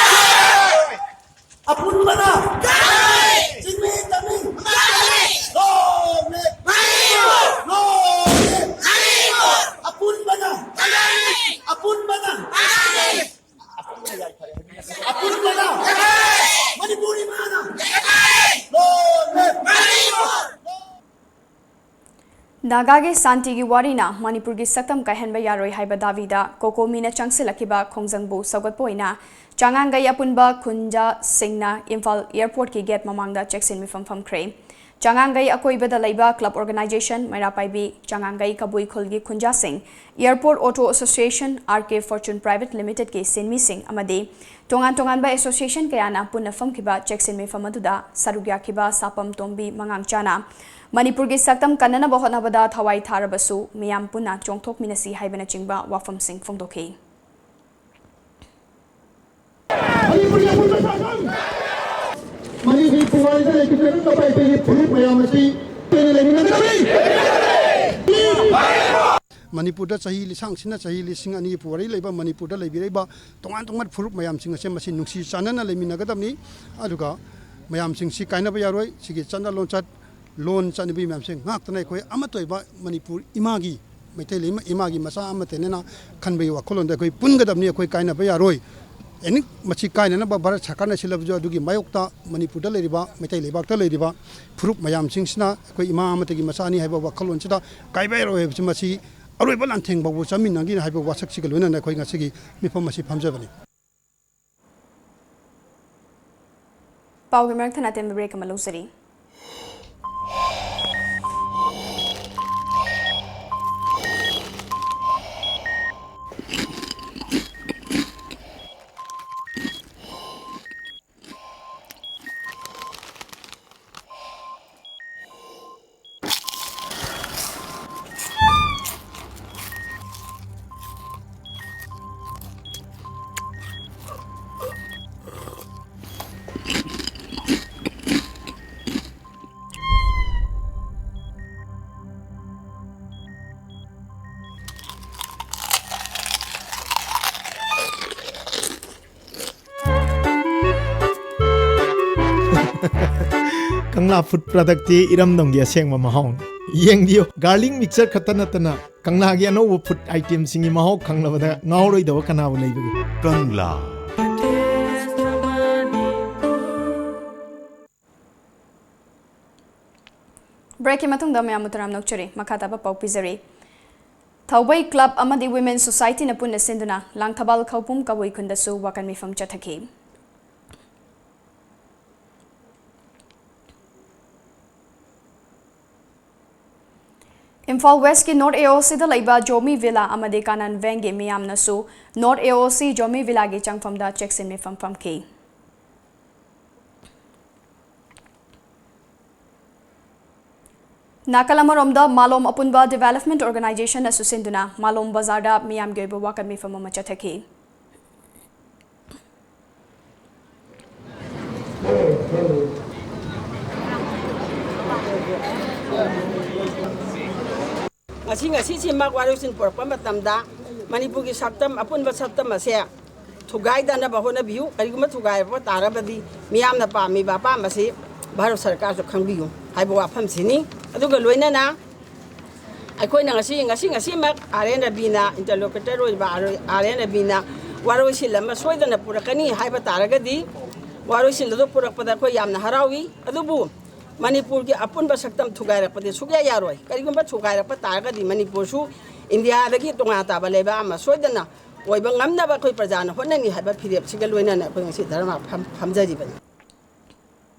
ꯑꯄꯨꯟꯕꯅ ꯆꯤꯡꯃꯤ ꯇꯝꯃꯤ ꯂꯣꯡꯂꯦ ꯂꯣꯡꯂꯦ ꯑꯄꯨꯟꯕꯅ ꯑꯄꯨꯟꯕꯅ ꯑꯄꯨꯟꯕꯅ ꯃꯅꯤꯄꯨꯔ ꯏꯃꯥꯅ ꯂꯣꯡꯂꯦ꯫ ꯅꯥꯒꯥꯒꯤ ꯁꯥꯟꯇꯤꯒꯤ ꯋꯥꯔꯤꯅ ꯃꯅꯤꯄꯨꯔꯒꯤ ꯁꯛꯇꯝ ꯀꯥꯏꯍꯟꯕ ꯌꯥꯔꯣꯏ ꯍꯥꯏꯕ ꯗꯥꯕꯤꯗ ꯀꯣꯀꯣꯃꯤꯅ ꯆꯪꯁꯤꯜꯂꯛꯈꯤꯕ ꯈꯣꯡꯖꯪꯕꯨ ꯁꯧꯒꯠꯄ ꯑꯣꯏꯅ ꯆꯥꯉꯥꯡꯒꯩ ꯑꯄꯨꯟꯕ ꯈꯨꯟꯖꯥꯁꯤꯡꯅ ꯏꯝꯐꯥꯜ ꯑꯦꯌꯔꯄꯣꯔꯠꯀꯤ ꯒꯦꯠ ꯃꯃꯥꯡꯗ ꯆꯦꯛꯁꯤꯟ ꯃꯤꯐꯝ ꯐꯝꯈ꯭ꯔꯦ꯫ ꯆꯥꯉꯥꯡꯒꯩ ꯑꯀꯣꯏꯕꯗ ꯂꯩꯕ ꯀ꯭ꯂꯕ ꯑꯣꯔꯒꯅꯥꯏꯖꯦꯁꯟ ꯃꯩꯔꯥ ꯄꯥꯏꯕꯤ ꯆꯥꯉꯥꯡꯒꯩ ꯀꯕꯨꯏ ꯈꯨꯜꯒꯤ ꯈꯨꯟꯖꯥꯁꯤꯡ, ꯑꯦꯌꯔꯄꯣꯔꯠ ꯑꯣꯇꯣ ꯑꯦꯁꯣꯁꯤꯌꯦꯁꯟ, ꯑꯥꯔ ꯀꯦ ꯐꯣꯔꯆꯨꯟ ꯄ꯭ꯔꯥꯏꯚꯦꯠ ꯂꯤꯃꯤꯇꯦꯗꯀꯤ ꯁꯤꯟꯃꯤꯁꯤꯡ ꯑꯃꯗꯤ ꯇꯣꯉꯥꯟ ꯇꯣꯉꯥꯟꯕ ꯑꯦꯁꯣꯁꯤꯌꯦꯁꯟ ꯀꯌꯥꯅ ꯄꯨꯟꯅ ꯐꯝꯈꯤꯕ ꯆꯦꯛꯁꯤꯟ ꯃꯤꯐꯝ ꯑꯗꯨꯗ ꯁꯔꯨꯛ ꯌꯥꯈꯤꯕ ꯁꯥꯄꯝ ꯇꯣꯝꯕꯤ ꯃꯉꯥꯡꯆꯥꯅ ꯃꯅꯤꯄꯨꯔꯒꯤ ꯁꯛꯇꯝ ꯀꯟꯅꯅꯕ ꯍꯣꯠꯅꯕꯗ ꯊꯋꯥꯏ ꯊꯥꯔꯕꯁꯨ ꯃꯤꯌꯥꯝ ꯄꯨꯟꯅ ꯆꯣꯡꯊꯣꯛꯃꯤꯟꯅꯁꯤ ꯍꯥꯏꯕꯅꯆꯤꯡꯕ ꯋꯥꯐꯝꯁꯤꯡ ꯐꯣꯡꯗꯣꯛꯈꯤ꯫ ꯃꯅꯤꯄꯨꯔꯒꯤ ꯑꯄꯨꯟꯕ ꯁꯛꯇꯝ, ꯃꯅꯤꯄꯨꯔꯒꯤ ꯄꯨꯋꯥꯔꯤꯗ ꯂꯩꯈꯤꯗ꯭ꯔꯕ ꯑꯩꯈꯣꯏꯒꯤ ꯐꯨꯔꯨꯞ ꯃꯌꯥꯝ ꯑꯁꯤ ꯇꯣꯏꯅ ꯂꯩꯃꯤꯟꯅꯒꯗꯕꯅꯤ꯫ ꯃꯅꯤꯄꯨꯔꯗ ꯆꯍꯤ ꯂꯤꯁꯥꯡꯁꯤꯟꯅ ꯆꯍꯤ ꯂꯤꯁꯤꯡ ꯑꯅꯤꯒꯤ ꯄꯨꯋꯥꯔꯤ ꯂꯩꯕ ꯃꯅꯤꯄꯨꯔꯗ ꯂꯩꯕꯤꯔꯛꯏꯕ ꯇꯣꯉꯥꯟ ꯇꯣꯉꯥꯟ ꯐꯨꯔꯨꯞ ꯃꯌꯥꯝꯁꯤꯡ ꯑꯁꯦ ꯃꯁꯤ ꯅꯨꯡꯁꯤ ꯆꯥꯟꯅꯅ ꯂꯩꯃꯤꯟꯅꯒꯗꯕꯅꯤ꯫ ꯑꯗꯨꯒ ꯃꯌꯥꯝꯁꯤꯡꯁꯤ ꯀꯥꯏꯅꯕ ꯌꯥꯔꯣꯏ꯫ ꯁꯤꯒꯤ ꯆꯠꯅ ꯂꯣꯟꯆꯠ, ꯂꯣꯟ ꯆꯠꯅꯕꯤ ꯃꯌꯥꯝꯁꯦ ꯉꯥꯛꯇꯅ ꯑꯩꯈꯣꯏ ꯑꯃꯠꯇ ꯑꯣꯏꯕ ꯃꯅꯤꯄꯨꯔ ꯏꯃꯥꯒꯤ, ꯃꯩꯇꯩ ꯂꯩꯃ ꯏꯃꯥꯒꯤ ꯃꯆꯥ ꯑꯃꯠꯇꯅꯦꯅ ꯈꯟꯕꯒꯤ ꯋꯥꯈꯜꯂꯣꯟꯗ ꯑꯩꯈꯣꯏ ꯄꯨꯟꯒꯗꯕꯅꯤ꯫ ꯑꯩꯈꯣꯏ ꯀꯥꯏꯅꯕ ꯌꯥꯔꯣꯏ꯫ ꯑꯦꯅꯤ ꯃꯁꯤ ꯀꯥꯏꯅꯅꯕ ꯚꯥꯔꯠ ꯁꯔꯀꯥꯔꯅ ꯁꯤꯜꯂꯕꯁꯨ ꯑꯗꯨꯒꯤ ꯃꯥꯌꯣꯛꯇ ꯃꯅꯤꯄꯨꯔꯗ ꯂꯩꯔꯤꯕ, ꯃꯩꯇꯩ ꯂꯩꯕꯥꯛꯇ ꯂꯩꯔꯤꯕ ꯐꯨꯔꯨꯞ ꯃꯌꯥꯝꯁꯤꯡꯁꯤꯅ ꯑꯩꯈꯣꯏ ꯏꯃꯥ ꯑꯃꯠꯇꯒꯤ ꯃꯆꯥꯅꯤ ꯍꯥꯏꯕ ꯋꯥꯈꯜꯂꯣꯟꯁꯤꯗ ꯀꯥꯏꯕ ꯌꯥꯔꯣꯏ ꯍꯥꯏꯕꯁꯤ ꯃꯁꯤ ꯑꯔꯣꯏꯕ ꯂꯥꯟꯊꯦꯡ ꯐꯥꯎꯕ ꯆꯠꯃꯤꯟꯅꯒꯅꯤ ꯍꯥꯏꯕ ꯋꯥꯁꯛꯁꯤꯒ ꯂꯣꯏꯅꯅ ꯑꯩꯈꯣꯏ ꯉꯁꯤꯒꯤ ꯃꯤꯐꯝ ꯑꯁꯤ ꯐꯝꯖꯕꯅꯤ꯫ ꯄꯥꯎꯒꯤ ꯃꯔꯛ ꯊꯠꯅ ꯑꯇꯦꯟꯕ break ꯑꯃ ꯂꯧꯖꯔꯤ꯫ ꯀꯪꯂꯥ food productꯇꯤ ꯏꯔꯝꯗꯝꯒꯤ ꯑꯁꯦꯡꯕ ꯃꯍꯥꯎꯅꯤ꯫ ꯌꯦꯡꯕꯤꯌꯨ, garlic mixture ꯈꯛꯇ ꯅꯠꯇꯅ ꯀꯪꯂꯥꯒꯤ ꯑꯅꯧꯕ food itemꯁꯤꯡꯒꯤ ꯃꯍꯥꯎ ꯈꯪꯂꯕꯗ ꯉꯥꯎꯔꯣꯏꯗꯕ ꯀꯅꯥꯕꯨ ꯂꯩꯕꯒꯦ? ꯀꯪꯂꯥ꯫ Breakꯀꯤ ꯃꯇꯨꯡꯗ ꯃꯌꯥꯝꯕꯨ ꯇꯔꯥꯝꯅ ꯑꯣꯛꯆꯔꯤ꯫ ꯃꯈꯥ ꯇꯥꯕ ꯄꯥꯎ ꯄꯤꯖꯔꯤ꯫ ꯊꯧꯕꯩ club ꯑꯃꯗꯤ Women Societyꯅ ꯄꯨꯟꯅ ꯁꯤꯟꯗꯨꯅ ꯂꯥꯡꯊꯕꯥꯜ ꯈꯧꯄꯨꯝ ꯀꯕꯨꯏ ꯈꯨꯟꯗꯁꯨ ꯋꯥꯀꯠ ꯃꯤꯐꯝ ꯆꯠꯊꯈꯤ꯫ ꯏꯝꯐꯥꯜ Westꯀꯤ North AOCꯗ ꯂꯩꯕ ꯖꯣꯃꯤ ꯚꯤꯂꯥ ꯑꯃꯗꯤ ꯀꯥꯅꯟ ꯚꯦꯡꯒꯤ ꯃꯤꯌꯥꯝꯅꯁꯨ North AOC ꯖꯣꯃꯤ ꯚꯤꯂꯥꯒꯤ ꯆꯪꯐꯝꯗ ꯆꯦꯛꯁꯤꯟ ꯃꯤꯐꯝ ꯐꯝꯈꯤ꯫ ꯅꯥꯀꯜ ꯑꯃꯔꯣꯝꯗ, ꯃꯥꯂꯣꯝ ꯑꯄꯨꯟꯕ Development Organizationꯅꯁꯨ ꯁꯤꯟꯗꯨꯅ ꯃꯥꯂꯣꯝ ꯕꯖꯥꯔꯗ ꯃꯤꯌꯥꯝꯒꯤ ꯑꯣꯏꯕ ꯋꯥꯀꯠ ꯃꯤꯐꯝ ꯑꯃ ꯆꯠꯊꯈꯤ꯫ ꯉꯁꯤ, ꯉꯁꯤꯁꯤꯃꯛ ꯋꯥꯔꯣꯏꯁꯤꯟ ꯄꯨꯔꯛꯄ ꯃꯇꯝꯗ ꯃꯅꯤꯄꯨꯔꯒꯤ ꯁꯛꯇꯝ, ꯑꯄꯨꯟꯕ ꯁꯛꯇꯝ ꯑꯁꯦ ꯊꯨꯒꯥꯏꯗꯅꯕ ꯍꯣꯠꯅꯕꯤꯌꯨ꯫ ꯀꯔꯤꯒꯨꯝꯕ ꯊꯨꯒꯥꯏꯔꯛꯄ ꯇꯥꯔꯕꯗꯤ ꯃꯤꯌꯥꯝꯅ ꯄꯥꯝꯃꯤꯕ ꯑꯄꯥꯝꯕꯁꯤ ꯚꯥꯔꯠ ꯁꯔꯀꯥꯔꯁꯨ ꯈꯪꯕꯤꯌꯨ ꯍꯥꯏꯕ ꯋꯥꯐꯝꯁꯤꯅꯤ꯫ ꯑꯗꯨꯒ ꯂꯣꯏꯅꯅ ꯑꯩꯈꯣꯏꯅ ꯉꯁꯤ, ꯉꯁꯤ, ꯉꯁꯤꯃꯛ R N Raviꯅ, interlocutor ꯑꯣꯏꯕ R N Raviꯅ ꯋꯥꯔꯣꯏꯁꯤꯟ ꯑꯃ ꯁꯣꯏꯗꯅ ꯄꯨꯔꯛꯀꯅꯤ ꯍꯥꯏꯕ ꯇꯥꯔꯒꯗꯤ, ꯋꯥꯔꯣꯏꯁꯤꯟ ꯑꯗꯨ ꯄꯨꯔꯛꯄꯗ ꯑꯩꯈꯣꯏ ꯌꯥꯝꯅ ꯍꯔꯥꯎꯏ꯫ ꯑꯗꯨꯕꯨ ꯃꯅꯤꯄꯨꯔꯒꯤ ꯑꯄꯨꯟꯕ ꯁꯛꯇꯝ ꯊꯨꯒꯥꯏꯔꯛꯄꯗꯤ ꯁꯨꯛꯌꯥ ꯌꯥꯔꯣꯏ꯫ ꯀꯔꯤꯒꯨꯝꯕ ꯊꯨꯒꯥꯏꯔꯛꯄ ꯇꯥꯔꯒꯗꯤ ꯃꯅꯤꯄꯨꯔꯁꯨ ꯏꯟꯗꯤꯌꯥꯗꯒꯤ ꯇꯣꯉꯥꯟ ꯇꯥꯕ ꯂꯩꯕꯥꯛ ꯑꯃ ꯁꯣꯏꯗꯅ ꯑꯣꯏꯕ ꯉꯝꯅꯕ ꯑꯩꯈꯣꯏ ꯄ꯭ꯔꯖꯥꯅ ꯍꯣꯠꯅꯅꯤ ꯍꯥꯏꯕ ꯐꯤꯔꯦꯞꯁꯤꯒ ꯂꯣꯏꯅꯅ ꯑꯩꯈꯣꯏ ꯉꯁꯤ ꯙꯔꯅꯥ ꯐꯝ-, ꯐꯝꯖꯔꯤꯕꯅꯤ꯫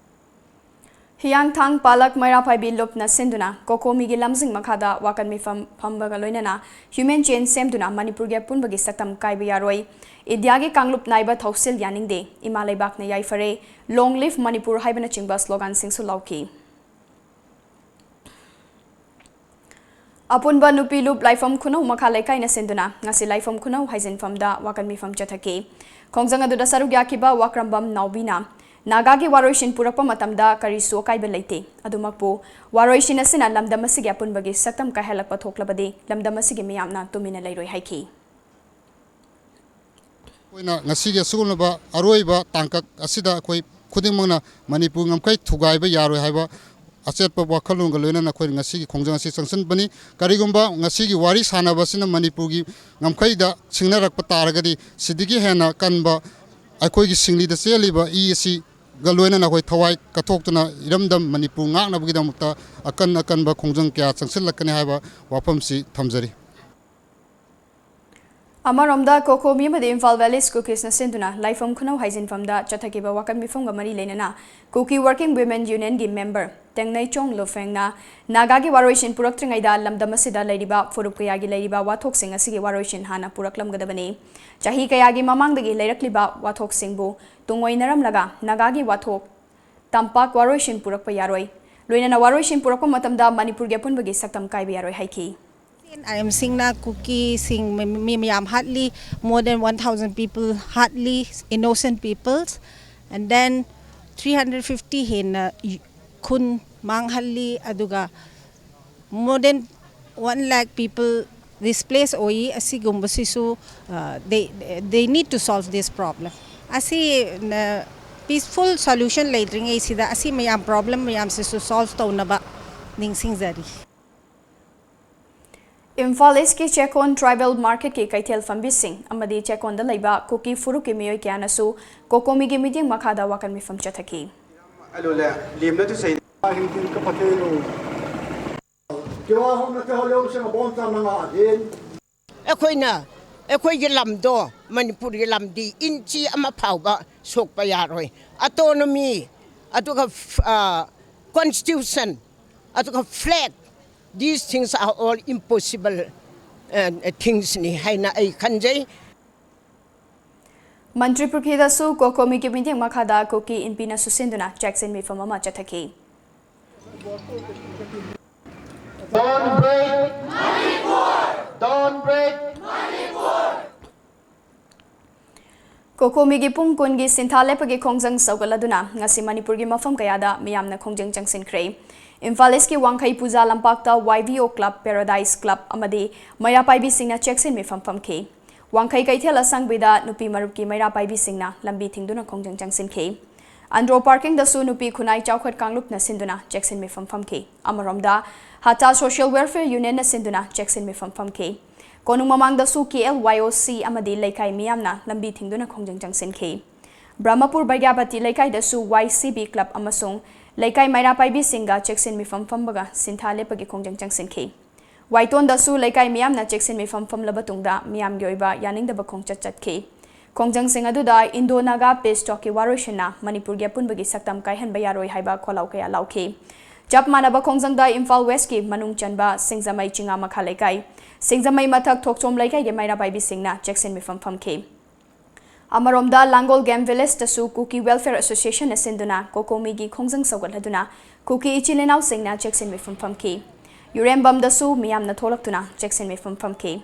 ꯍꯤꯌꯥꯡꯊꯥꯡ ꯄꯥꯂꯛ ꯃꯩꯔꯥ ꯄꯥꯏꯕꯤ ꯂꯨꯞꯅ ꯁꯤꯟꯗꯨꯅ ꯀꯣꯀꯣꯃꯤꯒꯤ ꯂꯝꯖꯤꯡ ꯃꯈꯥꯗ ꯋꯥꯀꯟ ꯃꯤꯐꯝ ꯐꯝꯕꯒ ꯂꯣꯏꯅꯅ human chain ꯁꯦꯝꯗꯨꯅ ꯃꯅꯤꯄꯨꯔꯒꯤ ꯑꯄꯨꯟꯕꯒꯤ ꯁꯛꯇꯝ ꯀꯥꯏꯕ ꯌꯥꯔꯣꯏ꯫ ꯏꯟꯗꯤꯌꯥꯒꯤ ꯀꯥꯡꯂꯨꯞ ꯅꯥꯏꯕ ꯊꯧꯁꯤꯜ ꯌꯥꯅꯤꯡꯗꯦ, ꯏꯃꯥ ꯂꯩꯕꯥꯛꯅ ꯌꯥꯏꯐꯔꯦ, Long live Manipur ꯍꯥꯏꯕꯅꯆꯤꯡꯕ slogan ꯁꯤꯡꯁꯨ ꯂꯥꯎꯈꯤ꯫ ꯑꯄꯨꯟꯕ ꯅꯨꯄꯤ ꯂꯨꯞ ꯂꯥꯏꯐꯝ ꯈꯨꯅꯧ ꯃꯈꯥ ꯂꯩꯀꯥꯏꯅ ꯁꯤꯟꯗꯨꯅ ꯉꯁꯤ ꯂꯥꯏꯐꯝ ꯈꯨꯅꯧ ꯍꯥꯏꯖꯤꯟꯐꯝꯗ ꯋꯥꯀꯟ ꯃꯤꯐꯝ ꯆꯠꯊꯈꯤ꯫ ꯈꯣꯡꯖꯪ ꯑꯗꯨꯗ ꯁꯔꯨꯛ ꯌꯥꯈꯤꯕ ꯋꯥꯀ꯭ꯔꯝꯕꯝ ꯅꯥꯎꯕꯤꯅ ꯅꯥꯒꯥꯒꯤ ꯋꯥꯔꯣꯏꯁꯤꯟ ꯄꯨꯔꯛꯄ ꯃꯇꯝꯗ ꯀꯔꯤꯁꯨ ꯑꯀꯥꯏꯕ ꯂꯩꯇꯦ, ꯑꯗꯨꯃꯛꯄꯨ ꯋꯥꯔꯣꯏꯁꯤꯟ ꯑꯁꯤꯅ ꯂꯝꯗꯝ ꯑꯁꯤꯒꯤ ꯑꯄꯨꯟꯕꯒꯤ ꯁꯛꯇꯝ ꯀꯥꯏꯍꯜꯂꯛꯄ ꯊꯣꯛꯂꯕꯗꯤ ꯂꯝꯗꯝ ꯑꯁꯤꯒꯤ ꯃꯤꯌꯥꯝꯅ ꯇꯨꯃꯤꯟꯅ ꯂꯩꯔꯣꯏ ꯍꯥꯏꯈꯤ꯫ ꯑꯩꯈꯣꯏꯅ ꯉꯁꯤꯒꯤ ꯑꯁꯤꯒꯨꯝꯂꯕ ꯑꯔꯣꯏꯕ ꯇꯥꯡꯀꯛ ꯑꯁꯤꯗ ꯑꯩꯈꯣꯏ ꯈꯨꯗꯤꯡꯃꯛꯅ ꯃꯅꯤꯄꯨꯔ ꯉꯝꯈꯩ ꯊꯨꯒꯥꯏꯕ ꯌꯥꯔꯣꯏ ꯍꯥꯏꯕ ꯑꯆꯦꯠꯄ ꯋꯥꯈꯜꯂꯣꯟꯒ ꯂꯣꯏꯅꯅ ꯑꯩꯈꯣꯏ ꯉꯁꯤꯒꯤ ꯈꯣꯡꯖꯪ ꯑꯁꯤ ꯆꯪꯁꯤꯟꯕꯅꯤ꯫ ꯀꯔꯤꯒꯨꯝꯕ ꯉꯁꯤꯒꯤ ꯋꯥꯔꯤ ꯁꯥꯟꯅꯕ ꯑꯁꯤꯅ ꯃꯅꯤꯄꯨꯔꯒꯤ ꯉꯝꯈꯩꯗ ꯁꯤꯡꯅꯔꯛꯄ ꯇꯥꯔꯒꯗꯤ, ꯁꯤꯗꯒꯤ ꯍꯦꯟꯅ ꯀꯟꯕ ꯑꯩꯈꯣꯏꯒꯤ ꯁꯤꯡꯂꯤꯗ ꯆꯦꯜꯂꯤꯕ ꯏ ꯑꯁꯤꯒ ꯂꯣꯏꯅꯅ ꯑꯩꯈꯣꯏ ꯊꯋꯥꯏ ꯀꯠꯊꯣꯛꯇꯨꯅ ꯏꯔꯝꯗꯝ ꯃꯅꯤꯄꯨꯔ ꯉꯥꯛꯅꯕꯒꯤꯗꯃꯛꯇ ꯑꯀꯟ ꯑꯀꯟꯕ ꯈꯣꯡꯖꯪ ꯀꯌꯥ ꯆꯪꯁꯤꯜꯂꯛꯀꯅꯤ ꯍꯥꯏꯕ ꯋꯥꯐꯝꯁꯤ ꯊꯝꯖꯔꯤ꯫ ꯑꯃꯔꯣꯝꯗ, ꯀꯣꯀꯣꯃꯤ ꯑꯃꯗꯤ ꯏꯝꯐꯥꯜ ꯋꯦꯁ ꯀꯨꯀꯤꯁꯅ ꯁꯤꯟꯗꯨꯅ ꯂꯥꯏꯐꯝ ꯈꯨꯅꯧ ꯍꯥꯏꯖꯤꯟꯐꯝꯗ ꯆꯠꯊꯈꯤꯕ ꯋꯥꯀꯟ ꯃꯤꯐꯝꯒ ꯃꯔꯤ ꯂꯩꯅꯅ ꯀꯨꯀꯤ Working Women Unionꯒꯤ member ꯇꯦꯡꯅꯩꯆꯣꯡ ꯂꯨꯐꯦꯡꯅ ꯅꯥꯒꯥꯒꯤ ꯋꯥꯔꯣꯏꯁꯤꯟ ꯄꯨꯔꯛꯇ꯭ꯔꯤꯉꯩꯗ ꯂꯝꯗꯝ ꯑꯁꯤꯗ ꯂꯩꯔꯤꯕ ꯐꯨꯔꯨꯞ ꯀꯌꯥꯒꯤ ꯂꯩꯔꯤꯕ ꯋꯥꯊꯣꯛꯁꯤꯡ ꯑꯁꯤꯒꯤ ꯋꯥꯔꯣꯏꯁꯤꯟ ꯍꯥꯟꯅ ꯄꯨꯔꯛꯂꯝꯒꯗꯕꯅꯤ꯫ ꯆꯍꯤ ꯀꯌꯥꯒꯤ ꯃꯃꯥꯡꯗꯒꯤ ꯂꯩꯔꯛꯂꯤꯕ ꯋꯥꯊꯣꯛꯁꯤꯡꯕꯨ ꯇꯨꯡꯑꯣꯏꯅꯔꯝꯂꯒ ꯅꯥꯒꯥꯒꯤ ꯋꯥꯊꯣꯛ ꯇꯝꯄꯥꯛ ꯋꯥꯔꯣꯏꯁꯤꯟ ꯄꯨꯔꯛꯄ ꯌꯥꯔꯣꯏ꯫ ꯂꯣꯏꯅꯅ ꯋꯥꯔꯣꯏꯁꯤꯟ ꯄꯨꯔꯛꯄ ꯃꯇꯝꯗ ꯃꯅꯤꯄꯨꯔꯒꯤ ꯑꯄꯨꯟꯕꯒꯤ ꯁꯛꯇꯝ ꯀꯥꯏꯕ ꯌꯥꯔꯣꯏ ꯍꯥꯏꯈꯤ꯫ ꯑꯥꯏ ꯑꯦꯝ ꯁꯤꯡꯅ ꯀꯨꯀꯤꯁꯤꯡ ꯃꯤ, ꯃꯤ ꯃꯌꯥꯝ ꯍꯥꯠꯂꯤ, more than one thousand people ꯍꯥꯠꯂꯤ, innocent peoples, and then three hundred fifty ꯍꯦꯟꯅ ꯈꯨꯟ ꯃꯥꯡꯍꯜꯂꯤ, ꯑꯗꯨꯒ more than one lakh people displace ꯑꯣꯏ꯫ ꯑꯁꯤꯒꯨꯝꯕꯁꯤꯁꯨ, uh, they, they need to solve this problem. ꯑꯁꯤ, uh, peaceful solution ꯂꯩꯇ꯭ꯔꯤꯉꯩꯁꯤꯗ ꯑꯁꯤ ꯃꯌꯥꯝ problem ꯃꯌꯥꯝꯁꯤꯁꯨ solve ꯇꯧꯅꯕ ꯅꯤꯡꯁꯤꯡꯖꯔꯤ꯫ ꯏꯝꯐꯥꯜ ꯏꯁꯀꯤ ꯆꯦꯛꯀꯣꯟ tribal marketꯀꯤ ꯀꯩꯊꯦꯜ ꯐꯝꯕꯤꯁꯤꯡ ꯑꯃꯗꯤ ꯆꯦꯛꯀꯣꯟꯗ ꯂꯩꯕ ꯀꯨꯀꯤ ꯐꯨꯔꯨꯞꯀꯤ ꯃꯤꯑꯣꯏ ꯀꯌꯥꯅꯁꯨ ꯀꯣꯀꯣꯃꯤꯒꯤ ꯃꯤꯠꯌꯦꯡ ꯃꯈꯥꯗ ꯋꯥꯀꯟ ꯃꯤꯐꯝ ꯆꯠꯊꯈꯤ꯫ ꯑꯩꯈꯣꯏꯅ ꯑꯩꯈꯣꯏꯒꯤ ꯂꯝꯗꯣ, ꯃꯅꯤꯄꯨꯔꯒꯤ ꯂꯝꯗꯤ ꯏꯟꯆꯤ ꯑꯃ ꯐꯥꯎꯕ ꯁꯣꯛꯄ ꯌꯥꯔꯣꯏ꯫ Autonomy, ꯑꯗꯨꯒ, ꯑ, Constitution ꯑꯗꯨꯒ flag, these things are all impossible, uh, things ꯅꯤ ꯍꯥꯏꯅ ꯑꯩ ꯈꯟꯖꯩ꯫ ꯃꯟꯇ꯭ꯔꯤꯄꯨꯈ꯭ꯔꯤꯗꯁꯨ ꯀꯣꯀꯣꯃꯤꯒꯤ ꯃꯤꯠꯌꯦꯡ ꯃꯈꯥꯗ ꯀꯨꯀꯤ ꯏꯟꯄꯤꯅꯁꯨ ꯁꯤꯟꯗꯨꯅ ꯆꯦꯛꯁꯤꯟ ꯃꯤꯐꯝ ꯑꯃ ꯆꯠꯊꯈꯤ꯫ Don't break Manipur! Don't break! ꯀꯣꯀꯣꯃꯤꯒꯤ ꯄꯨꯡ ꯀꯨꯟꯒꯤ ꯁꯤꯟꯊꯥ ꯂꯦꯞꯄꯒꯤ ꯈꯣꯡꯖꯪ ꯁꯧꯒꯠꯂꯗꯨꯅ ꯉꯁꯤ ꯃꯅꯤꯄꯨꯔꯒꯤ ꯃꯐꯝ ꯀꯌꯥꯗ ꯃꯤꯌꯥꯝꯅ ꯈꯣꯡꯖꯪ ꯆꯪꯁꯤꯟꯈ꯭ꯔꯦ꯫ ꯏꯝꯐꯥꯜ ꯏꯁꯀꯤ ꯋꯥꯡꯈꯩ ꯄꯨꯖꯥ ꯂꯝꯄꯥꯛꯇ ꯋꯥꯏ V O club, paradise club ꯑꯃꯗꯤ ꯃꯩꯔꯥ ꯄꯥꯏꯕꯤꯁꯤꯡꯅ ꯆꯦꯛꯁꯤꯟ ꯃꯤꯐꯝ ꯐꯝꯈꯤ꯫ ꯋꯥꯡꯈꯩ ꯀꯩꯊꯦꯜ ꯑꯁꯪꯕꯤꯗ ꯅꯨꯄꯤ ꯃꯔꯨꯞꯀꯤ ꯃꯩꯔꯥ ꯄꯥꯏꯕꯤꯁꯤꯡꯅ ꯂꯝꯕꯤ ꯊꯤꯡꯗꯨꯅ ꯈꯣꯡꯖꯪ ꯆꯪꯁꯤꯟꯈꯤ꯫ ꯑꯟꯗ꯭ꯔꯣ ꯄꯥꯔꯀꯤꯡꯗꯁꯨ ꯅꯨꯄꯤ ꯈꯨꯟꯅꯥꯏ ꯆꯥꯎꯈꯠ ꯀꯥꯡꯂꯨꯞꯅ ꯁꯤꯟꯗꯨꯅ ꯆꯦꯛꯁꯤꯟ ꯃꯤꯐꯝ ꯐꯝꯈꯤ꯫ ꯑꯃꯔꯣꯝꯗ, ꯍꯇꯥ ꯁꯣꯁꯤꯌꯦꯜ ꯋꯦꯜꯐꯤꯌꯔ ꯌꯨꯅꯤꯌꯟꯅ ꯁꯤꯟꯗꯨꯅ ꯆꯦꯛꯁꯤꯟ ꯃꯤꯐꯝ ꯐꯝꯈꯤ꯫ ꯀꯣꯅꯨꯡ ꯃꯃꯥꯡꯗꯁꯨ ꯀꯦ ꯑꯦꯜ ꯋꯥꯏ ꯑꯣ ꯁꯤ ꯑꯃꯗꯤ ꯂꯩꯀꯥꯏ ꯃꯤꯌꯥꯝꯅ ꯂꯝꯕꯤ ꯊꯤꯡꯗꯨꯅ ꯈꯣꯡꯖꯪ ꯆꯪꯁꯤꯟꯈꯤ꯫ ꯕ꯭ꯔꯍꯃꯄꯨꯔ ꯕꯩꯔ꯭ꯌꯥꯕꯇꯤ ꯂꯩꯀꯥꯏꯗꯁꯨ ꯋꯥꯏ ꯁꯤ ꯕꯤ ꯀ꯭ꯂꯕ ꯑꯃꯁꯨꯡ ꯂꯩꯀꯥꯏ ꯃꯩꯔꯥ ꯄꯥꯏꯕꯤꯁꯤꯡꯒ ꯆꯦꯛꯁꯤꯟ ꯃꯤꯐꯝ ꯐꯝꯕꯒ ꯁꯤꯟꯊꯥ ꯂꯦꯞꯄꯒꯤ ꯈꯣꯡꯖꯪ ꯆꯪꯁꯤꯟꯈꯤ꯫ ꯋꯥꯏꯇꯣꯟꯗꯁꯨ ꯂꯩꯀꯥꯏ ꯃꯤꯌꯥꯝꯅ ꯆꯦꯛꯁꯤꯟ ꯃꯤꯐꯝ ꯐꯝꯂꯕ ꯇꯨꯡꯗ ꯃꯤꯌꯥꯝꯒꯤ ꯑꯣꯏꯕ ꯌꯥꯅꯤꯡꯗꯕ ꯈꯣꯡꯆꯠ ꯆꯠꯈꯤ꯫ ꯈꯣꯡꯖꯪꯁꯤꯡ ꯑꯗꯨꯗ ꯏꯟꯗꯣ ꯅꯥꯒꯥ ꯄꯤꯁ ꯇꯣꯛꯀꯤ ꯋꯥꯔꯣꯏꯁꯤꯟꯅ ꯃꯅꯤꯄꯨꯔꯒꯤ ꯑꯄꯨꯟꯕꯒꯤ ꯁꯛꯇꯝ ꯀꯥꯏꯍꯟꯕ ꯌꯥꯔꯣꯏ ꯍꯥꯏꯕ ꯈꯣꯜꯂꯥꯎ ꯀꯌꯥ ꯂꯥꯎꯈꯤ꯫ ꯆꯞ ꯃꯥꯟꯅꯕ ꯈꯣꯡꯖꯪꯗ ꯏꯝꯐꯥꯜ ꯋꯦꯁꯀꯤ ꯃꯅꯨꯡ ꯆꯟꯕ ꯁꯤꯡꯖꯃꯩ ꯆꯤꯉꯥꯃꯈꯥ ꯂꯩꯀꯥꯏ, ꯁꯤꯡꯖꯃꯩ ꯃꯊꯛ ꯊꯣꯛꯆꯣꯝ ꯂꯩꯀꯥꯏꯒꯤ ꯃꯩꯔꯥ ꯄꯥꯏꯕꯤꯁꯤꯡꯅ ꯆꯦꯛꯁꯤꯟ ꯃꯤꯐꯝ ꯐꯝꯈꯤ꯫ ꯑꯃꯔꯣꯝꯗ, ꯂꯥꯡꯒꯣꯜ ꯒꯦꯝ ꯚꯤꯂꯦꯖꯇꯁꯨ ꯀꯨꯀꯤ ꯋꯦꯜꯐꯤꯌꯔ ꯑꯦꯁꯣꯁꯤꯌꯦꯁꯟꯅ ꯁꯤꯟꯗꯨꯅ ꯀꯣꯀꯣꯃꯤꯒꯤ ꯈꯣꯡꯖꯪ ꯁꯧꯒꯠꯂꯗꯨꯅ ꯀꯨꯀꯤ ꯏꯆꯤꯜ ꯏꯅꯥꯎꯁꯤꯡꯅ ꯆꯦꯛꯁꯤꯟ ꯃꯤꯐꯝ ꯐꯝꯈꯤ꯫ ꯌꯨꯔꯦꯝꯕꯝꯗꯁꯨ ꯃꯤꯌꯥꯝꯅ ꯊꯣꯛꯂꯛꯇꯨꯅ ꯆꯦꯛꯁꯤꯟ ꯃꯤꯐꯝ ꯐꯝꯈꯤ꯫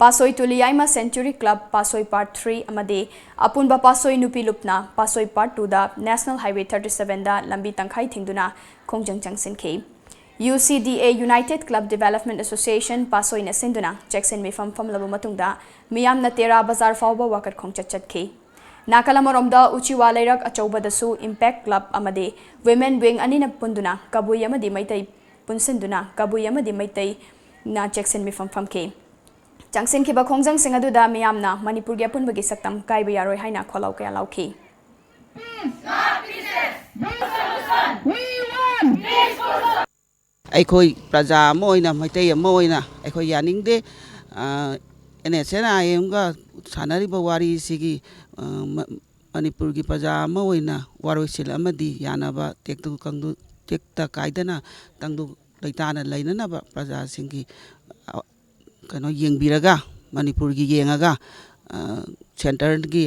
ꯄꯥꯁꯣꯏ ꯇꯨꯂꯤꯌꯥꯏꯃ ꯁꯦꯟꯆꯨꯔꯤ ꯀ꯭ꯂꯕ, ꯄꯥꯁꯣꯏ ꯄꯥꯔꯠ ꯊ꯭ꯔꯤ ꯑꯃꯗꯤ ꯑꯄꯨꯟꯕ ꯄꯥꯁꯣꯏ ꯅꯨꯄꯤ ꯂꯨꯞꯅ ꯄꯥꯁꯣꯏ ꯄꯥꯔꯠ ꯇꯨꯗ ꯅꯦꯁꯅꯦꯜ ꯍꯥꯏꯋꯦ ꯊꯥꯔꯇꯤ ꯁꯚꯦꯟꯗ ꯂꯝꯕꯤ ꯇꯪꯈꯥꯏ ꯊꯤꯡꯗꯨꯅ ꯈꯣꯡꯖꯪ ꯆꯪꯁꯤꯟꯈꯤ꯫ ꯌꯨ ꯁꯤ ꯗꯤ ꯑꯦ, United Club Development Association, ꯄꯥꯁꯣꯏꯅ ꯁꯤꯟꯗꯨꯅ ꯆꯦꯛꯁꯤꯟ ꯃꯤꯐꯝ ꯐꯝꯂꯕ ꯃꯇꯨꯡꯗ ꯃꯤꯌꯥꯝꯅ ꯇꯦꯔꯥ ꯕꯖꯥꯔ ꯐꯥꯎꯕ ꯋꯥꯀꯠ ꯈꯣꯡꯆꯠ ꯆꯠꯈꯤ꯫ ꯅꯥꯀꯜ ꯑꯃꯔꯣꯝꯗ, ꯎꯆꯤꯋꯥ ꯂꯩꯔꯛ ꯑꯆꯧꯕꯗꯁꯨ ꯏꯝꯄꯦꯛ ꯀ꯭ꯂꯕ ꯑꯃꯗꯤ ꯋꯤꯃꯦꯟ ꯋꯤꯡ ꯑꯅꯤꯅ ꯄꯨꯟꯗꯨꯅ ꯀꯕꯨꯏ ꯑꯃꯗꯤ ꯃꯩꯇꯩ ꯄꯨꯟꯁꯤꯟꯗꯨꯅ ꯀꯕꯨꯏ ꯑꯃꯗꯤ ꯃꯩꯇꯩꯅ ꯆꯦꯛꯁꯤꯟ ꯃꯤꯐꯝ ꯐꯝꯈꯤ꯫ ꯆꯪꯁꯤꯟꯈꯤꯕ ꯈꯣꯡꯖꯪꯁꯤꯡ ꯑꯗꯨꯗ ꯃꯤꯌꯥꯝꯅ ꯃꯅꯤꯄꯨꯔꯒꯤ ꯑꯄꯨꯟꯕꯒꯤ ꯁꯛꯇꯝ ꯀꯥꯏꯕ ꯌꯥꯔꯣꯏ ꯍꯥꯏꯅ ꯈꯣꯜꯂꯥꯎ ꯀꯌꯥ ꯂꯥꯎꯈꯤ꯫ ꯑꯩꯈꯣꯏ ꯄ꯭ꯔꯖꯥ ꯑꯃ ꯑꯣꯏꯅ, ꯃꯩꯇꯩ ꯑꯃ ꯑꯣꯏꯅ ꯑꯩꯈꯣꯏ ꯌꯥꯅꯤꯡꯗꯦ꯫ ꯑꯦꯟ ꯑꯦꯁ ꯑꯦꯟ ꯑꯥꯏ ꯑꯦꯝꯒ ꯁꯥꯟꯅꯔꯤꯕ ꯋꯥꯔꯤꯁꯤꯒꯤ, ꯑ, ꯃ-, ꯃꯅꯤꯄꯨꯔꯒꯤ ꯄ꯭ꯔꯖꯥ ꯑꯃ ꯑꯣꯏꯅ ꯋꯥꯔꯣꯏꯁꯤꯟ ꯑꯃꯗꯤ ꯌꯥꯅꯕ ꯇꯦꯛꯇꯨ ꯀꯥꯡꯗꯨ ꯇꯦꯛꯇ ꯀꯥꯏꯗꯅ ꯇꯪꯗꯨ ꯂꯩꯇꯥꯅ ꯂꯩꯅꯅꯕ ꯄ꯭ꯔꯖꯥꯁꯤꯡꯒꯤ, ꯑ, ꯀꯩꯅꯣ ꯌꯦꯡꯕꯤꯔꯒ, ꯃꯅꯤꯄꯨꯔꯒꯤ ꯌꯦꯡꯉꯒ, ꯑ, ꯁꯦꯟꯇꯔꯒꯤ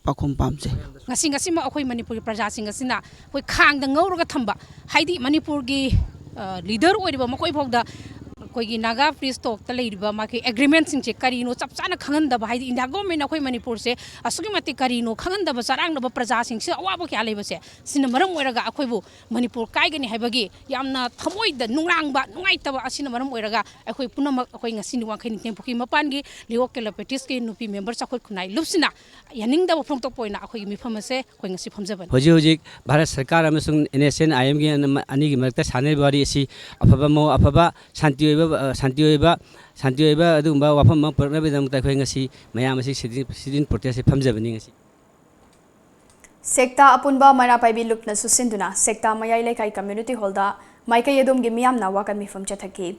ꯄꯥꯎꯈꯨꯝ ꯄꯥꯝꯖꯩ꯫ ꯉꯁꯤ, ꯉꯁꯤꯃꯛ ꯑꯩꯈꯣꯏ ꯃꯅꯤꯄꯨꯔꯒꯤ ꯄ꯭ꯔꯖꯥꯁꯤꯡ ꯑꯁꯤꯅ ꯑꯩꯈꯣꯏ ꯈꯥꯡꯗ ꯉꯧꯔꯒ ꯊꯝꯕ, ꯍꯥꯏꯗꯤ ꯃꯅꯤꯄꯨꯔꯒꯤ, ꯑ, ꯂꯤꯗꯔ ꯑꯣꯏꯔꯤꯕ ꯃꯈꯣꯏ ꯐꯥꯎꯗ ꯑꯩꯈꯣꯏꯒꯤ ꯅꯥꯒꯥ ꯄꯤꯁ ꯇꯣꯛꯇ ꯂꯩꯔꯤꯕ ꯃꯥꯒꯤ ꯑꯦꯒ꯭ꯔꯤꯃꯦꯟꯁꯤꯡꯁꯦ ꯀꯔꯤꯅꯣ ꯆꯞ ꯆꯥꯅ ꯈꯪꯍꯟꯗꯕ, ꯍꯥꯏꯗꯤ ꯏꯟꯗꯤꯌꯥ ꯒꯣꯔꯃꯦꯟꯅ ꯑꯩꯈꯣꯏ ꯃꯅꯤꯄꯨꯔꯁꯦ ꯑꯁꯨꯛꯀꯤ ꯃꯇꯤꯛ ꯀꯔꯤꯅꯣ ꯈꯪꯍꯟꯗꯕ, ꯆꯔꯥꯡꯅꯕ ꯄ꯭ꯔꯖꯥꯁꯤꯡꯁꯤꯗ ꯑꯋꯥꯕ ꯀꯌꯥ ꯂꯩꯕꯁꯦ, ꯁꯤꯅ ꯃꯔꯝ ꯑꯣꯏꯔꯒ ꯑꯩꯈꯣꯏꯕꯨ ꯃꯅꯤꯄꯨꯔ ꯀꯥꯏꯒꯅꯤ ꯍꯥꯏꯕꯒꯤ ꯌꯥꯝꯅ ꯊꯃꯣꯏꯗ ꯅꯨꯡꯅꯥꯡꯕ, ꯅꯨꯡꯉꯥꯏꯇꯕ ꯑꯁꯤꯅ ꯃꯔꯝ ꯑꯣꯏꯔꯒ ꯑꯩꯈꯣꯏ ꯄꯨꯝꯅꯃꯛ, ꯑꯩꯈꯣꯏ ꯉꯁꯤꯅꯤ ꯋꯥꯡꯈꯩ ꯅꯤꯡꯊꯦꯝ ꯄꯨꯈ꯭ꯔꯤ ꯃꯄꯥꯟꯒꯤ ꯂꯤꯑꯣ ꯀꯦꯂꯣꯄꯦꯇꯤꯁꯀꯤ ꯅꯨꯄꯤ ꯃꯦꯝꯕꯔ ꯆꯥꯎꯈꯠ ꯈꯨꯟꯅꯥꯏ ꯂꯨꯞꯁꯤꯅ ꯌꯥꯅꯤꯡꯗꯕ ꯐꯣꯡꯗꯣꯛꯄ ꯑꯣꯏꯅ ꯑꯩꯈꯣꯏꯒꯤ ꯃꯤꯐꯝ ꯑꯁꯦ ꯑꯩꯈꯣꯏ ꯉꯁꯤ ꯐꯝꯖꯕꯅꯤ꯫ ꯍꯧꯖꯤꯛ ꯍꯧꯖꯤꯛ ꯚꯥꯔꯠ ꯁꯔꯀꯥꯔ ꯑꯃꯁꯨꯡ ꯑꯦꯟ ꯑꯦꯁ ꯑꯦꯟ ꯑꯥꯏ ꯑꯦꯝꯒꯤ ꯑꯅꯤꯒꯤ ꯃꯔꯛꯇ ꯁꯥꯟꯅꯔꯤꯕ ꯋꯥꯔꯤ ꯑꯁꯤ ꯑꯐꯕ ꯃꯑꯣꯡ, ꯑꯐꯕ ꯁꯥꯟꯇꯤ ꯑꯣꯏꯕ, ꯑ, ꯁꯥꯟꯇꯤ ꯑꯣꯏꯕ, ꯁꯥꯟꯇꯤ ꯑꯣꯏꯕ ꯑꯗꯨꯒꯨꯝꯕ ꯋꯥꯐꯝ ꯑꯃ ꯄꯨꯔꯛꯅꯕꯒꯤꯗꯃꯛꯇ ꯑꯩꯈꯣꯏ ꯉꯁꯤ ꯃꯌꯥꯝ ꯑꯁꯤ ꯁꯤꯇꯤꯡ, ꯁꯤꯇꯤꯡ ꯄ꯭ꯔꯣꯇꯦꯁꯁꯦ ꯐꯝꯖꯕꯅꯤ ꯉꯁꯤ꯫ ꯁꯦꯛꯇꯥ ꯑꯄꯨꯟꯕ ꯃꯩꯔꯥ ꯄꯥꯏꯕꯤ ꯂꯨꯞꯅ ꯁꯨꯠꯁꯤꯟꯗꯨꯅ ꯁꯦꯛꯇꯥ ꯃꯌꯥꯏ ꯂꯩꯀꯥꯏ ꯀꯝꯃ꯭ꯌꯨꯅꯤꯇꯤ ꯍꯣꯜꯗ ꯃꯥꯏꯀꯩ ꯑꯗꯣꯝꯒꯤ ꯃꯤꯌꯥꯝꯅ ꯋꯥꯀꯠ ꯃꯤꯐꯝ ꯆꯠꯊꯈꯤ꯫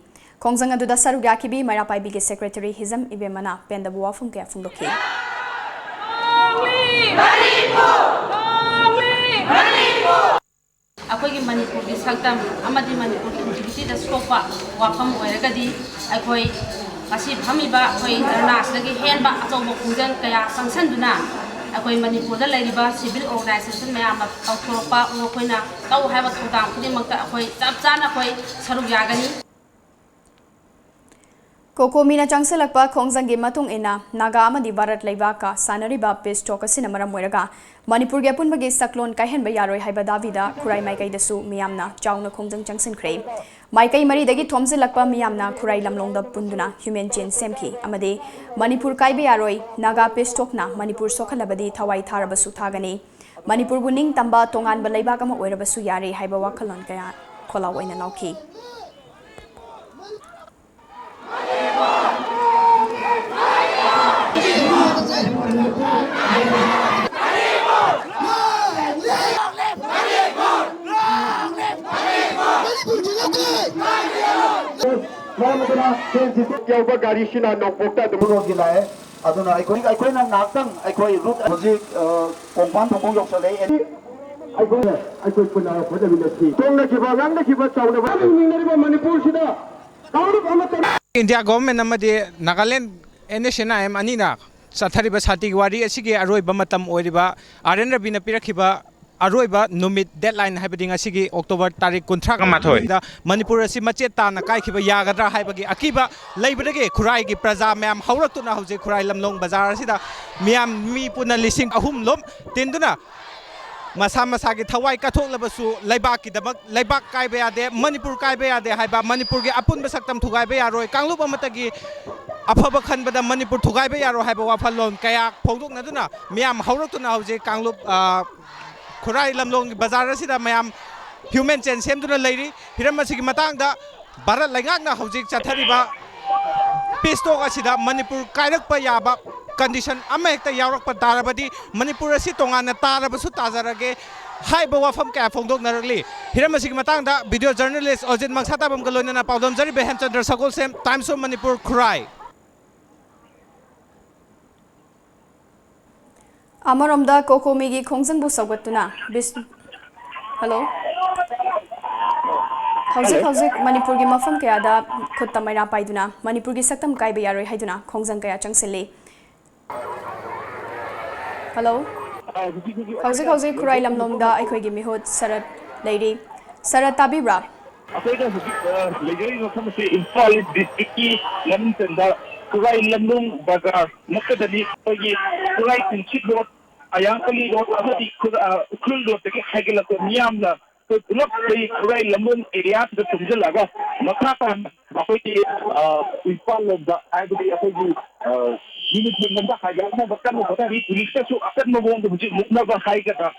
ꯈꯣꯡꯖꯪ ꯑꯗꯨꯗ ꯁꯔꯨꯛ ꯌꯥꯈꯤꯕꯤ ꯃꯩꯔꯥ ꯄꯥꯏꯕꯤꯒꯤ ꯁꯦꯀ꯭ꯔꯦꯇꯔꯤ ꯍꯤꯖꯝ ꯏꯕꯦꯝꯃꯅ ꯄꯦꯟꯗꯕ ꯋꯥꯐꯝ ꯀꯌꯥ ꯐꯣꯡꯗꯣꯛꯈꯤ꯫ ꯑꯩꯈꯣꯏꯒꯤ ꯃꯅꯤꯄꯨꯔꯒꯤ ꯁꯛꯇꯝ ꯑꯃꯗꯤ ꯃꯅꯤꯄꯨꯔꯒꯤ ꯏꯟꯇꯤꯒ꯭ꯔꯤꯇꯤꯗ ꯁꯣꯛꯄ ꯋꯥꯐꯝ ꯑꯣꯏꯔꯒꯗꯤ ꯑꯩꯈꯣꯏ ꯉꯁꯤ ꯐꯝꯃꯤꯕ ꯑꯩꯈꯣꯏ ꯙꯔꯅꯥ ꯑꯁꯤꯗꯒꯤ ꯍꯦꯟꯕ ꯑꯆꯧꯕ ꯈꯣꯡꯖꯪ ꯀꯌꯥ ꯆꯪꯁꯤꯟꯗꯨꯅ ꯑꯩꯈꯣꯏ ꯃꯅꯤꯄꯨꯔꯗ ꯂꯩꯔꯤꯕ ꯁꯤꯚꯤꯜ ꯑꯣꯔꯒꯅꯥꯏꯖꯦꯁꯟ ꯃꯌꯥꯝꯅ ꯇꯧꯊꯣꯔꯛꯄ, ꯃꯈꯣꯏꯅ ꯇꯧ ꯍꯥꯏꯕ ꯊꯧꯗꯥꯡ ꯈꯨꯗꯤꯡꯃꯛꯇ ꯑꯩꯈꯣꯏ ꯆꯞ ꯆꯥꯅ ꯑꯩꯈꯣꯏ ꯁꯔꯨꯛ ꯌꯥꯒꯅꯤ꯫ ꯀꯣꯀꯣꯃꯤꯅ ꯆꯪꯁꯤꯜꯂꯛꯄ ꯈꯣꯡꯖꯪꯒꯤ ꯃꯇꯨꯡ ꯏꯟꯅ ꯅꯥꯒꯥ ꯑꯃꯗꯤ ꯚꯥꯔꯠ ꯂꯩꯕꯥꯛꯀ ꯁꯥꯟꯅꯔꯤꯕ ꯄꯤꯁ ꯇꯣꯛ ꯑꯁꯤꯅ ꯃꯔꯝ ꯑꯣꯏꯔꯒ ꯃꯅꯤꯄꯨꯔꯒꯤ ꯑꯄꯨꯟꯕꯒꯤ ꯁꯛꯂꯣꯟ ꯀꯥꯏꯍꯟꯕ ꯌꯥꯔꯣꯏ ꯍꯥꯏꯕ ꯗꯥꯕꯤꯗ ꯈꯨꯔꯥꯏ ꯃꯥꯏꯀꯩꯗꯁꯨ ꯃꯤꯌꯥꯝꯅ ꯆꯥꯎꯅ ꯈꯣꯡꯖꯪ ꯆꯪꯁꯤꯟꯈ꯭ꯔꯦ꯫ ꯃꯥꯏꯀꯩ ꯃꯔꯤꯗꯒꯤ ꯊꯣꯝꯖꯤꯜꯂꯛꯄ ꯃꯤꯌꯥꯝꯅ ꯈꯨꯔꯥꯏ ꯂꯝꯂꯣꯡꯗ ꯄꯨꯟꯗꯨꯅ ꯍ꯭ꯌꯨꯃꯦꯟ ꯆꯦꯟ ꯁꯦꯝꯈꯤ ꯑꯃꯗꯤ ꯃꯅꯤꯄꯨꯔ ꯀꯥꯏꯕ ꯌꯥꯔꯣꯏ, ꯅꯥꯒꯥ ꯄꯤꯁ ꯇꯣꯛꯅ ꯃꯅꯤꯄꯨꯔ ꯁꯣꯛꯍꯜꯂꯕꯗꯤ ꯊꯋꯥꯏ ꯊꯥꯔꯕꯁꯨ ꯊꯥꯒꯅꯤ, ꯃꯅꯤꯄꯨꯔꯕꯨ ꯅꯤꯡꯇꯝꯕ ꯇꯣꯉꯥꯟꯕ ꯂꯩꯕꯥꯛ ꯑꯃ ꯑꯣꯏꯔꯕꯁꯨ ꯌꯥꯔꯦ ꯍꯥꯏꯕ ꯋꯥꯈꯜꯂꯣꯟ ꯀꯌꯥ ꯈꯣꯜꯂꯥꯎ ꯑꯣꯏꯅ ꯂꯥꯎꯈꯤ꯫ ꯃꯔꯝ ꯑꯗꯨꯅ ꯇꯦꯟ ꯁꯤꯛꯁ ꯌꯧꯕ ꯒꯥꯔꯤꯁꯤꯅ ꯅꯣꯡꯄꯣꯛꯇ ꯑꯗꯨꯝ ꯔꯣꯗꯀꯤ ꯂꯥꯛꯑꯦ꯫ ꯑꯗꯨꯅ ꯑꯩꯈꯣꯏ, ꯑꯩꯈꯣꯏꯅ ꯉꯥꯏꯍꯥꯛꯇꯪ ꯑꯩꯈꯣꯏ ꯔꯨꯠ ꯍꯧꯖꯤꯛ, ꯑ, ꯀꯣꯡꯄꯥꯟ ꯊꯣꯡꯈꯣꯡ ꯌꯧꯁꯜꯂꯛꯑꯦ꯫ ꯑꯩꯈꯣꯏꯅ ꯑꯩꯈꯣꯏ ꯄꯨꯟꯅ ꯍꯣꯠꯅꯃꯤꯟꯅꯁꯤ꯫ ꯇꯣꯡꯅꯈꯤꯕ, ꯉꯥꯡꯅꯈꯤꯕ ꯆꯥꯎꯅꯕ ꯍꯤꯡꯅꯔꯤꯕ ꯃꯅꯤꯄꯨꯔꯁꯤꯗ ꯀꯥꯡꯂꯨꯞ ꯑꯃꯠꯇ India government ꯑꯃꯗꯤ Nagaland N S N I M ꯑꯅꯤꯅ ꯆꯠꯊꯔꯤꯕ ꯁꯥꯟꯇꯤꯒꯤ ꯋꯥꯔꯤ ꯑꯁꯤꯒꯤ ꯑꯔꯣꯏꯕ ꯃꯇꯝ ꯑꯣꯏꯔꯤꯕ ꯑꯥꯔ ꯑꯦꯟ ꯔꯕꯤꯅ ꯄꯤꯔꯛꯈꯤꯕ ꯑꯔꯣꯏꯕ ꯅꯨꯃꯤꯠ deadline ꯍꯥꯏꯕꯗꯤ ꯉꯁꯤꯒꯤ October ꯇꯥꯔꯤꯛ ꯀꯨꯟꯊ꯭ꯔꯥ ꯃꯥꯊꯣꯏ꯫ ꯃꯅꯤꯄꯨꯔ ꯑꯁꯤ ꯃꯆꯦꯠ ꯇꯥꯅ ꯀꯥꯏꯈꯤꯕ ꯌꯥꯒꯗ꯭ꯔꯥ ꯍꯥꯏꯕꯒꯤ ꯑꯀꯤꯕ ꯂꯩꯕꯗꯒꯤ ꯈꯨꯔꯥꯏꯒꯤ ꯄ꯭ꯔꯖꯥ ꯃꯌꯥꯝ ꯍꯧꯔꯛꯇꯨꯅ ꯍꯧꯖꯤꯛ ꯈꯨꯔꯥꯏ ꯂꯝꯂꯣꯡ ꯕꯖꯥꯔ ꯑꯁꯤꯗ ꯃꯤꯌꯥꯝ ꯃꯤ ꯄꯨꯟꯅ ꯂꯤꯁꯤꯡ ꯑꯍꯨꯝ ꯂꯣꯝ ꯇꯤꯟꯗꯨꯅ ꯃꯁꯥ ꯃꯁꯥꯒꯤ ꯊꯋꯥꯏ ꯀꯠꯊꯣꯛꯂꯕꯁꯨ ꯂꯩꯕꯥꯛꯀꯤꯗꯃꯛ, ꯂꯩꯕꯥꯛ ꯀꯥꯏꯕ ꯌꯥꯗꯦ, ꯃꯅꯤꯄꯨꯔ ꯀꯥꯏꯕ ꯌꯥꯗꯦ ꯍꯥꯏꯕ, ꯃꯅꯤꯄꯨꯔꯒꯤ ꯑꯄꯨꯟꯕ ꯁꯛꯇꯝ ꯊꯨꯒꯥꯏꯕ ꯌꯥꯔꯣꯏ, ꯀꯥꯡꯂꯨꯞ ꯑꯃꯠꯇꯒꯤ ꯑꯐꯕ ꯈꯟꯕꯗ ꯃꯅꯤꯄꯨꯔ ꯊꯨꯒꯥꯏꯕ ꯌꯥꯔꯣꯏ ꯍꯥꯏꯕ ꯋꯥꯐꯜꯂꯣꯟ ꯀꯌꯥ ꯐꯣꯡꯗꯣꯛꯅꯗꯨꯅ ꯃꯤꯌꯥꯝ ꯍꯧꯔꯛꯇꯨꯅ ꯍꯧꯖꯤꯛ ꯀꯥꯡꯂꯨꯞ, ꯑ, ꯈꯨꯔꯥꯏ ꯂꯝꯂꯣꯡꯒꯤ ꯕꯖꯥꯔ ꯑꯁꯤꯗ ꯃꯌꯥꯝ human chain ꯁꯦꯝꯗꯨꯅ ꯂꯩꯔꯤ꯫ ꯍꯤꯔꯝ ꯑꯁꯤꯒꯤ ꯃꯇꯥꯡꯗ ꯚꯥꯔꯠ ꯂꯩꯉꯥꯛꯅ ꯍꯧꯖꯤꯛ ꯆꯠꯊꯔꯤꯕ peace talk ꯑꯁꯤꯗ ꯃꯅꯤꯄꯨꯔ ꯀꯥꯏꯔꯛꯄ ꯌꯥꯕ condition ꯑꯃꯍꯦꯛꯇ ꯌꯥꯎꯔꯛꯄ ꯇꯥꯔꯕꯗꯤ ꯃꯅꯤꯄꯨꯔ ꯑꯁꯤ ꯇꯣꯉꯥꯟꯅ ꯇꯥꯔꯕꯁꯨ ꯇꯥꯖꯔꯒꯦ ꯍꯥꯏꯕ ꯋꯥꯐꯝ ꯀꯌꯥ ꯐꯣꯡꯗꯣꯛꯅꯔꯛꯂꯤ꯫ ꯍꯤꯔꯝ ꯑꯁꯤꯒꯤ ꯃꯇꯥꯡꯗ video journalist ꯑꯣꯖꯤꯠ ꯃꯪꯁꯥꯇꯥꯕꯝꯒ ꯂꯣꯏꯅꯅ ꯄꯥꯎꯗꯝꯖꯔꯤꯕ ꯍꯦꯝꯆꯟꯗ꯭ꯔ ꯁꯒꯣꯜꯁꯦꯝ, Times of Manipur, ꯈꯨꯔꯥꯏ꯫ ꯑꯃꯔꯣꯝꯗ ꯀꯣꯀꯣꯃꯤꯒꯤ ꯈꯣꯡꯖꯪꯕꯨ ꯁꯧꯒꯠꯇꯨꯅ ꯕꯤꯁ-, ꯍꯜꯂꯣ? ꯍꯧꯖꯤꯛ ꯍꯜꯂꯣ꯫ ꯍꯧꯖꯤꯛ ꯃꯅꯤꯄꯨꯔꯒꯤ ꯃꯐꯝ ꯀꯌꯥꯗ ꯈꯨꯠꯇ ꯃꯩꯔꯥ ꯄꯥꯏꯗꯨꯅ ꯃꯅꯤꯄꯨꯔꯒꯤ ꯁꯛꯇꯝ ꯀꯥꯏꯕ ꯌꯥꯔꯣꯏ ꯍꯥꯏꯗꯨꯅ ꯈꯣꯡꯖꯪ ꯀꯌꯥ ꯆꯪꯁꯤꯜꯂꯤ꯫ ꯍꯜꯂꯣ? ꯑ, ꯍꯧꯖꯤꯛ ꯍꯧꯖꯤꯛ ꯍꯧꯖꯤꯛ ꯍꯧꯖꯤꯛ ꯈꯨꯔꯥꯏ ꯂꯝꯂꯣꯡꯗ ꯑꯩꯈꯣꯏꯒꯤ ꯃꯤꯍꯨꯠ ꯁꯔꯠ ꯂꯩꯔꯤ꯫ ꯁꯔꯠ, ꯇꯥꯕꯤꯕ꯭ꯔꯥ? ꯑꯩꯈꯣꯏꯅ ꯍꯧꯖꯤꯛ, ꯑ, ꯂꯩꯖꯔꯤꯕ ꯃꯐꯝ ꯑꯁꯤ ꯏꯝꯐꯥꯜ district ꯀꯤ ꯃꯅꯨꯡ ꯆꯟꯕ ꯈꯨꯔꯥꯏ ꯂꯝꯂꯣꯡ ꯕꯖꯥꯔ ꯅꯛꯀꯗꯅꯤ꯫ ꯑꯩꯈꯣꯏꯒꯤ ꯈꯨꯔꯥꯏ ꯀꯨꯝꯁꯤꯠ ꯔꯣꯗ, ꯑꯌꯥꯡꯄꯜꯂꯤ ꯔꯣꯗ ꯑꯃꯗꯤ ꯈꯨꯔ-, ꯑ, ꯎꯈ꯭ꯔꯨꯜ ꯔꯣꯗꯇꯒꯤ ꯍꯥꯏꯒꯠꯂꯛꯄ ꯃꯤꯌꯥꯝꯅ ꯑꯩꯈꯣꯏ ꯄꯨꯂꯞ ꯑꯩꯈꯣꯏ ꯈꯨꯔꯥꯏ ꯂꯝꯂꯣꯡ area ꯁꯤꯗ ꯆꯪꯁꯤꯜꯂꯒ ꯃꯈꯥ ꯇꯥꯅ ꯑꯩꯈꯣꯏꯒꯤ, ꯑ, ꯏꯝꯐꯥꯜ ꯂꯣꯝꯗ, ꯍꯥꯏꯕꯗꯤ ꯑꯩꯈꯣꯏꯒꯤ, ꯑ, ꯃꯅꯤꯄꯨꯔ ꯂꯣꯝꯗ ꯍꯥꯏꯒꯠꯂꯛꯅꯕ ꯀꯟꯅ ꯍꯣꯠꯅꯔꯤ꯫ ꯄꯨꯂꯤꯁꯅꯁꯨ ꯑꯀꯟꯕ ꯃꯑꯣꯡꯗ ꯍꯧꯖꯤꯛ ꯃꯨꯛꯅꯕ ꯍꯥꯏꯒꯗ꯭ꯔꯥ,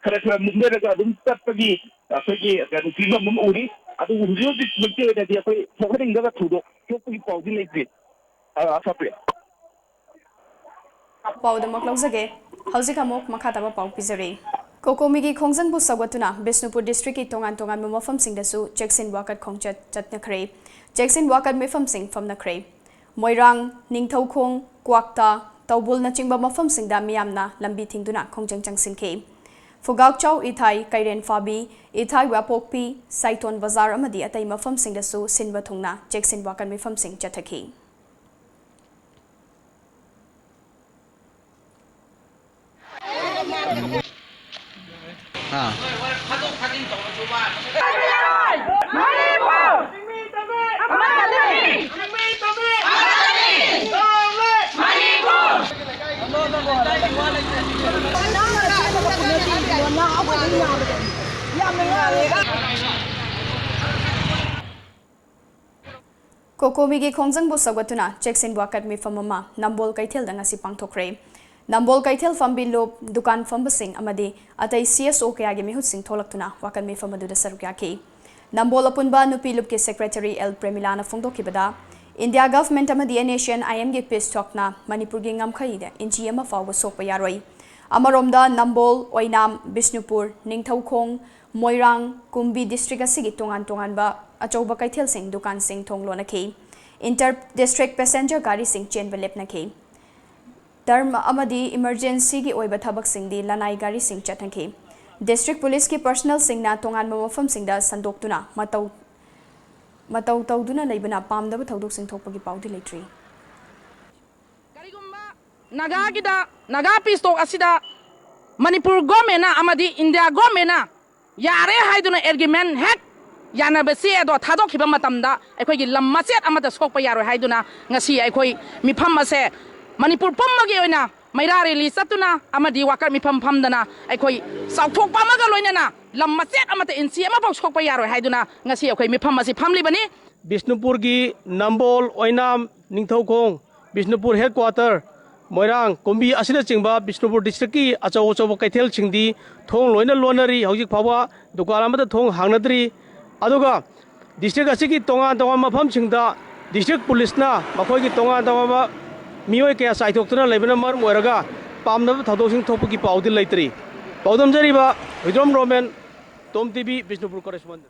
ꯈꯔ ꯈꯔ ꯃꯨꯛꯅꯔꯒ ꯑꯗꯨꯝ ꯆꯠꯄꯒꯤ ꯑꯩꯈꯣꯏꯒꯤ ꯀꯩꯅꯣ ꯐꯤꯕꯝ ꯑꯃ ꯎꯔꯤ꯫ ꯑꯗꯨꯕꯨ ꯍꯧꯖꯤꯛ ꯍꯧꯖꯤꯛꯃꯛꯀꯤ ꯑꯣꯏꯅꯗꯤ ꯑꯩꯈꯣꯏ ꯁꯣꯛꯍꯟꯅꯤꯡꯗꯕ ꯊꯧꯗꯣꯛ ꯊꯣꯛꯄꯒꯤ ꯄꯥꯎꯗꯤ ꯂꯩꯇ꯭ꯔꯤ꯫ ꯑ, ꯑꯁꯥꯄ꯭ꯔꯤꯌꯥ꯫ ꯄꯥꯎꯗꯃꯛ ꯂꯧꯖꯒꯦ꯫ ꯍꯧꯖꯤꯛ ꯑꯃꯨꯛ ꯃꯈꯥ ꯇꯥꯕ ꯄꯥꯎ ꯄꯤꯖꯔꯤ꯫ ꯀꯣꯀꯣꯃꯤꯒꯤ ꯈꯣꯡꯖꯪꯕꯨ ꯁꯧꯒꯠꯇꯨꯅ ꯕꯤꯁꯅꯨꯄꯨꯔ district ꯀꯤ ꯇꯣꯉꯥꯟ ꯇꯣꯉꯥꯟꯕ ꯃꯐꯝꯁꯤꯡꯗꯁꯨ ꯆꯦꯛꯁꯤꯟ ꯋꯥꯀꯠ ꯈꯣꯡꯆꯠ ꯆꯠꯅꯈ꯭ꯔꯦ꯫ ꯆꯦꯛꯁꯤꯟ ꯋꯥꯀꯠ ꯃꯤꯐꯝꯁꯤꯡ ꯐꯝꯅꯈ꯭ꯔꯦ꯫ ꯃꯣꯏꯔꯥꯡ, ꯅꯤꯡꯊꯧꯈꯣꯡ, ꯀ꯭ꯋꯥꯛꯇꯥ, ꯇꯧꯕꯨꯜꯅꯆꯤꯡꯕ ꯃꯐꯝꯁꯤꯡꯗ ꯃꯤꯌꯥꯝꯅ ꯂꯝꯕꯤ ꯊꯤꯡꯗꯨꯅ ꯈꯣꯡꯖꯪ ꯆꯪꯁꯤꯟꯈꯤ꯫ ꯐꯨꯒꯥꯛꯆꯥꯎ ꯏꯊꯥꯏ, ꯀꯩꯔꯦꯟ ꯐꯥꯕꯤ, ꯏꯊꯥꯏ ꯋꯥꯄꯣꯛꯄꯤ, ꯁꯥꯏꯇꯣꯟ ꯕꯖꯥꯔ ꯑꯃꯗꯤ ꯑꯇꯩ ꯃꯐꯝꯁꯤꯡꯗꯁꯨ ꯁꯤꯟꯕ ꯊꯨꯡꯅ ꯆꯦꯛꯁꯤꯟ ꯋꯥꯀꯟ ꯃꯤꯐꯝꯁꯤꯡ ꯆꯠꯊꯈꯤ꯫ ꯀꯣꯀꯣꯃꯤꯒꯤ ꯈꯣꯡꯖꯪꯕꯨ ꯁꯧꯒꯠꯇꯨꯅ ꯆꯦꯛꯁꯤꯟ ꯋꯥꯀꯠ ꯃꯤꯐꯝ ꯑꯃ ꯅꯝꯕꯣꯜ ꯀꯩꯊꯦꯜꯗ ꯉꯁꯤ ꯄꯥꯡꯊꯣꯛꯈ꯭ꯔꯦ꯫ ꯅꯝꯕꯣꯜ ꯀꯩꯊꯦꯜ ꯐꯝꯕꯤ ꯂꯨꯞ, ꯗꯨꯀꯥꯟ ꯐꯝꯕꯁꯤꯡ ꯑꯃꯗꯤ ꯑꯇꯩ C S O ꯀꯌꯥꯒꯤ ꯃꯤꯍꯨꯠꯁꯤꯡ ꯊꯣꯛꯂꯛꯇꯨꯅ ꯋꯥꯀꯠ ꯃꯤꯐꯝ ꯑꯗꯨꯗ ꯁꯔꯨꯛ ꯌꯥꯈꯤ꯫ ꯅꯝꯕꯣꯜ ꯑꯄꯨꯟꯕ ꯅꯨꯄꯤ ꯂꯨꯞꯀꯤ ꯁꯦꯀ꯭ꯔꯦꯇꯔꯤ ꯑꯦꯜ ꯄ꯭ꯔꯦꯃꯤꯂꯥꯅ ꯐꯣꯡꯗꯣꯛꯈꯤꯕꯗ, ꯏꯟꯗꯤꯌꯥ ꯒꯚꯔꯟꯃꯦꯟꯠ ꯑꯃꯗꯤ N S C N I M ꯒꯤ ꯄꯤꯁ ꯇꯣꯛꯅ ꯃꯅꯤꯄꯨꯔꯒꯤ ꯉꯝꯈꯩꯗ ꯏꯟꯆꯤ ꯑꯃ ꯐꯥꯎꯕ ꯁꯣꯛꯄ ꯌꯥꯔꯣꯏ꯫ ꯑꯃꯔꯣꯝꯗ ꯅꯝꯕꯣꯜ, ꯑꯣꯏꯅꯥꯝ, ꯕꯤꯁꯅꯨꯄꯨꯔ, ꯅꯤꯡꯊꯧꯈꯣꯡ, ꯃꯣꯏꯔꯥꯡ, ꯀꯨꯝꯕꯤ ꯗꯤꯁꯇ꯭ꯔꯤꯛ ꯑꯁꯤꯒꯤ ꯇꯣꯉꯥꯟ ꯇꯣꯉꯥꯟꯕ ꯑꯆꯧꯕ ꯀꯩꯊꯦꯜꯁꯤꯡ, ꯗꯨꯀꯥꯟꯁꯤꯡ ꯊꯣꯡ ꯂꯣꯟꯅꯈꯤ꯫ ꯏꯟꯇꯔ ꯗꯤꯁꯇ꯭ꯔꯤꯛ ꯄꯦꯁꯦꯟꯖꯔ ꯒꯥꯔꯤꯁꯤꯡ ꯆꯦꯟꯕ ꯂꯦꯞꯅꯈꯤ꯫ ꯇꯔꯝ ꯑꯃꯗꯤ ꯏꯃꯔꯖꯦꯟꯁꯤꯒꯤ ꯑꯣꯏꯕ ꯊꯕꯛꯁꯤꯡꯗꯤ ꯂꯅꯥꯏ ꯒꯥꯔꯤꯁꯤꯡ ꯆꯠꯍꯟꯈꯤ꯫ ꯗꯤꯁꯇ꯭ꯔꯤꯛ ꯄꯨꯂꯤꯁꯀꯤ ꯄꯔꯁꯅꯦꯜꯁꯤꯡꯅ ꯇꯣꯉꯥꯟꯕ ꯃꯐꯝꯁꯤꯡꯗ ꯁꯟꯗꯣꯛꯇꯨꯅ ꯃꯇꯧ, ꯃꯇꯧ ꯇꯧꯗꯨꯅ ꯂꯩꯕꯅ ꯄꯥꯝꯗꯕ ꯊꯧꯗꯣꯛꯁꯤꯡ ꯊꯣꯛꯄꯒꯤ ꯄꯥꯎꯗꯤ ꯂꯩꯇ꯭ꯔꯤ꯫ ꯀꯔꯤꯒꯨꯝꯕ ꯅꯥꯒꯥꯒꯤꯗ, ꯅꯥꯒꯥ ꯄꯤꯁ ꯇꯣꯛ ꯑꯁꯤꯗ ꯃꯅꯤꯄꯨꯔ ꯒꯣꯔꯃꯦꯟꯅ ꯑꯃꯗꯤ ꯏꯟꯗꯤꯌꯥ ꯒꯣꯔꯃꯦꯟꯅ ꯌꯥꯔꯦ ꯍꯥꯏꯗꯨꯅ ꯑꯦꯒ꯭ꯔꯤꯃꯦꯟ ꯍꯦꯛ ꯌꯥꯅꯕ ꯆꯦ ꯑꯗꯣ ꯊꯥꯗꯣꯛꯈꯤꯕ ꯃꯇꯝꯗ ꯑꯩꯈꯣꯏꯒꯤ ꯂꯝ ꯃꯆꯦꯠ ꯑꯃꯠꯇ ꯁꯣꯛꯄ ꯌꯥꯔꯣꯏ ꯍꯥꯏꯗꯨꯅ ꯉꯁꯤ ꯑꯩꯈꯣꯏ ꯃꯤꯐꯝ ꯑꯁꯦ ꯃꯅꯤꯄꯨꯔ ꯄꯨꯝꯕꯒꯤ ꯑꯣꯏꯅ ꯃꯩꯔꯥ ꯔꯦꯂꯤ ꯆꯠꯇꯨꯅ ꯑꯃꯗꯤ ꯋꯥꯀꯠ ꯃꯤꯐꯝ ꯐꯝꯗꯅ ꯑꯩꯈꯣꯏ ꯆꯥꯎꯊꯣꯛꯄ ꯑꯃꯒ ꯂꯣꯏꯅꯅ ꯂꯝ ꯃꯆꯦꯠ ꯑꯃꯠꯇ ꯏꯟꯆꯤ ꯑꯃꯐꯥꯎ ꯁꯣꯛꯄ ꯌꯥꯔꯣꯏ ꯍꯥꯏꯗꯨꯅ ꯉꯁꯤ ꯑꯩꯈꯣꯏ ꯃꯤꯐꯝ ꯑꯁꯤ ꯐꯝꯂꯤꯕꯅꯤ꯫ ꯕꯤꯁꯅꯨꯄꯨꯔꯒꯤ ꯅꯝꯕꯣꯜ, ꯑꯣꯏꯅꯥꯝ, ꯅꯤꯡꯊꯧꯈꯣꯡ, ꯕꯤꯁꯅꯨꯄꯨꯔ ꯍꯦꯗꯀ꯭ꯋꯥꯇꯔ, ꯃꯣꯏꯔꯥꯡ, ꯀꯨꯝꯕꯤ ꯑꯁꯤꯅꯆꯤꯡꯕ ꯕꯤꯁꯅꯨꯄꯨꯔ ꯗꯤꯁꯇ꯭ꯔꯤꯛꯀꯤ ꯑꯆꯧ ꯑꯆꯧꯕ ꯀꯩꯊꯦꯜꯁꯤꯡꯗꯤ ꯊꯣꯡ ꯂꯣꯏꯅ ꯂꯣꯟꯅꯔꯤ꯫ ꯍꯧꯖꯤꯛ ꯐꯥꯎꯕ ꯗꯨꯀꯥꯟ ꯑꯃꯠꯇ ꯊꯣꯡ ꯍꯥꯡꯅꯗ꯭ꯔꯤ꯫ ꯑꯗꯨꯒ ꯗꯤꯁꯇ꯭ꯔꯤꯛ ꯑꯁꯤꯒꯤ ꯇꯣꯉꯥꯟ ꯇꯣꯉꯥꯟꯕ ꯃꯐꯝꯁꯤꯡꯗ ꯗꯤꯁꯇ꯭ꯔꯤꯛ ꯄꯨꯂꯤꯁꯅ ꯃꯈꯣꯏꯒꯤ ꯇꯣꯉꯥꯟ ꯇꯣꯉꯥꯟꯕ ꯃꯤꯑꯣꯏ ꯀꯌꯥ ꯆꯥꯏꯊꯣꯛꯇꯨꯅ ꯂꯩꯕꯅ ꯃꯔꯝ ꯑꯣꯏꯔꯒ ꯄꯥꯝꯅꯕ ꯊꯧꯗꯣꯛꯁꯤꯡ ꯊꯣꯛꯄꯒꯤ ꯄꯥꯎꯗꯤ ꯂꯩꯇ꯭ꯔꯤ꯫ ꯄꯥꯎꯗꯝꯖꯔꯤꯕ ꯍꯨꯏꯗ꯭ꯔꯣꯝ ꯔꯣꯃꯦꯟ, ꯇꯣꯝ ꯇꯤ ꯚꯤ, ꯕꯤꯁꯅꯨꯄꯨꯔ correspondent꯫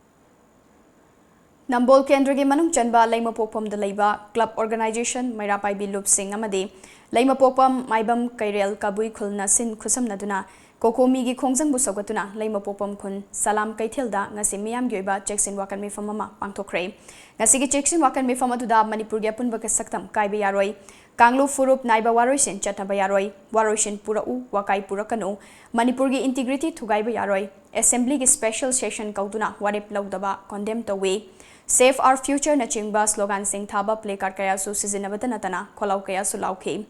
ꯅꯝꯕꯣꯜ ꯀꯦꯟꯗ꯭ꯔꯒꯤ ꯃꯅꯨꯡ ꯆꯟꯕ ꯂꯩꯃꯄꯣꯛꯐꯝꯗ ꯂꯩꯕ ꯀ꯭ꯂꯕ ꯑꯣꯔꯒꯅꯥꯏꯖꯦꯁꯟ, ꯃꯩꯔꯥ ꯄꯥꯏꯕꯤ ꯂꯨꯞꯁꯤꯡ ꯑꯃꯗꯤ ꯂꯩꯃꯄꯣꯛꯄꯝ, ꯃꯥꯏꯕꯝ, ꯀꯩꯔꯦꯜ, ꯀꯕꯨꯏ ꯈꯨꯜꯅ ꯁꯤꯟ ꯈꯨꯠꯁꯝꯅꯗꯨꯅ ꯀꯣꯀꯣꯃꯤꯒꯤ ꯈꯣꯡꯖꯪꯕꯨ ꯁꯧꯒꯠꯇꯨꯅ ꯂꯩꯃꯄꯣꯛꯄꯝ ꯈꯨꯟ ꯁꯂꯥꯝ ꯀꯩꯊꯦꯜꯗ ꯉꯁꯤ ꯃꯤꯌꯥꯝꯒꯤ ꯑꯣꯏꯕ ꯆꯦꯛꯁꯤꯟ ꯋꯥꯀꯟ ꯃꯤꯐꯝ ꯑꯃ ꯄꯥꯡꯊꯣꯛꯈ꯭ꯔꯦ꯫ ꯉꯁꯤꯒꯤ ꯆꯦꯛꯁꯤꯟ ꯋꯥꯀꯟ ꯃꯤꯐꯝ ꯑꯗꯨꯗ ꯃꯅꯤꯄꯨꯔꯒꯤ ꯑꯄꯨꯟꯕ ꯁꯛꯇꯝ ꯀꯥꯏꯕ ꯌꯥꯔꯣꯏ, ꯀꯥꯡꯂꯨꯞ ꯐꯨꯔꯨꯞ ꯅꯥꯏꯕ ꯋꯥꯔꯣꯏꯁꯤꯟ ꯆꯠꯅꯕ ꯌꯥꯔꯣꯏ, ꯋꯥꯔꯣꯏꯁꯤꯟ ꯄꯨꯔꯛꯎ, ꯋꯥꯀꯥꯏ ꯄꯨꯔꯛꯀꯅꯨ, ꯃꯅꯤꯄꯨꯔꯒꯤ integrity ꯊꯨꯒꯥꯏꯕ ꯌꯥꯔꯣꯏ, Assemblyꯒꯤ special session ꯀꯧꯗꯨꯅ ꯋꯥꯔꯦꯞ ꯂꯧꯗꯕ condemn ꯇꯧꯏ꯫ Save Our Futureꯅꯆꯤꯡꯕ sloganꯁꯤꯡ ꯊꯥꯕ placard ꯀꯌꯥꯁꯨ ꯁꯤꯖꯤꯟꯅꯕꯇ ꯅꯠꯇꯅ ꯈꯣꯜꯂꯥꯎ ꯀꯌꯥꯁꯨ ꯂꯥꯎꯈꯤ꯫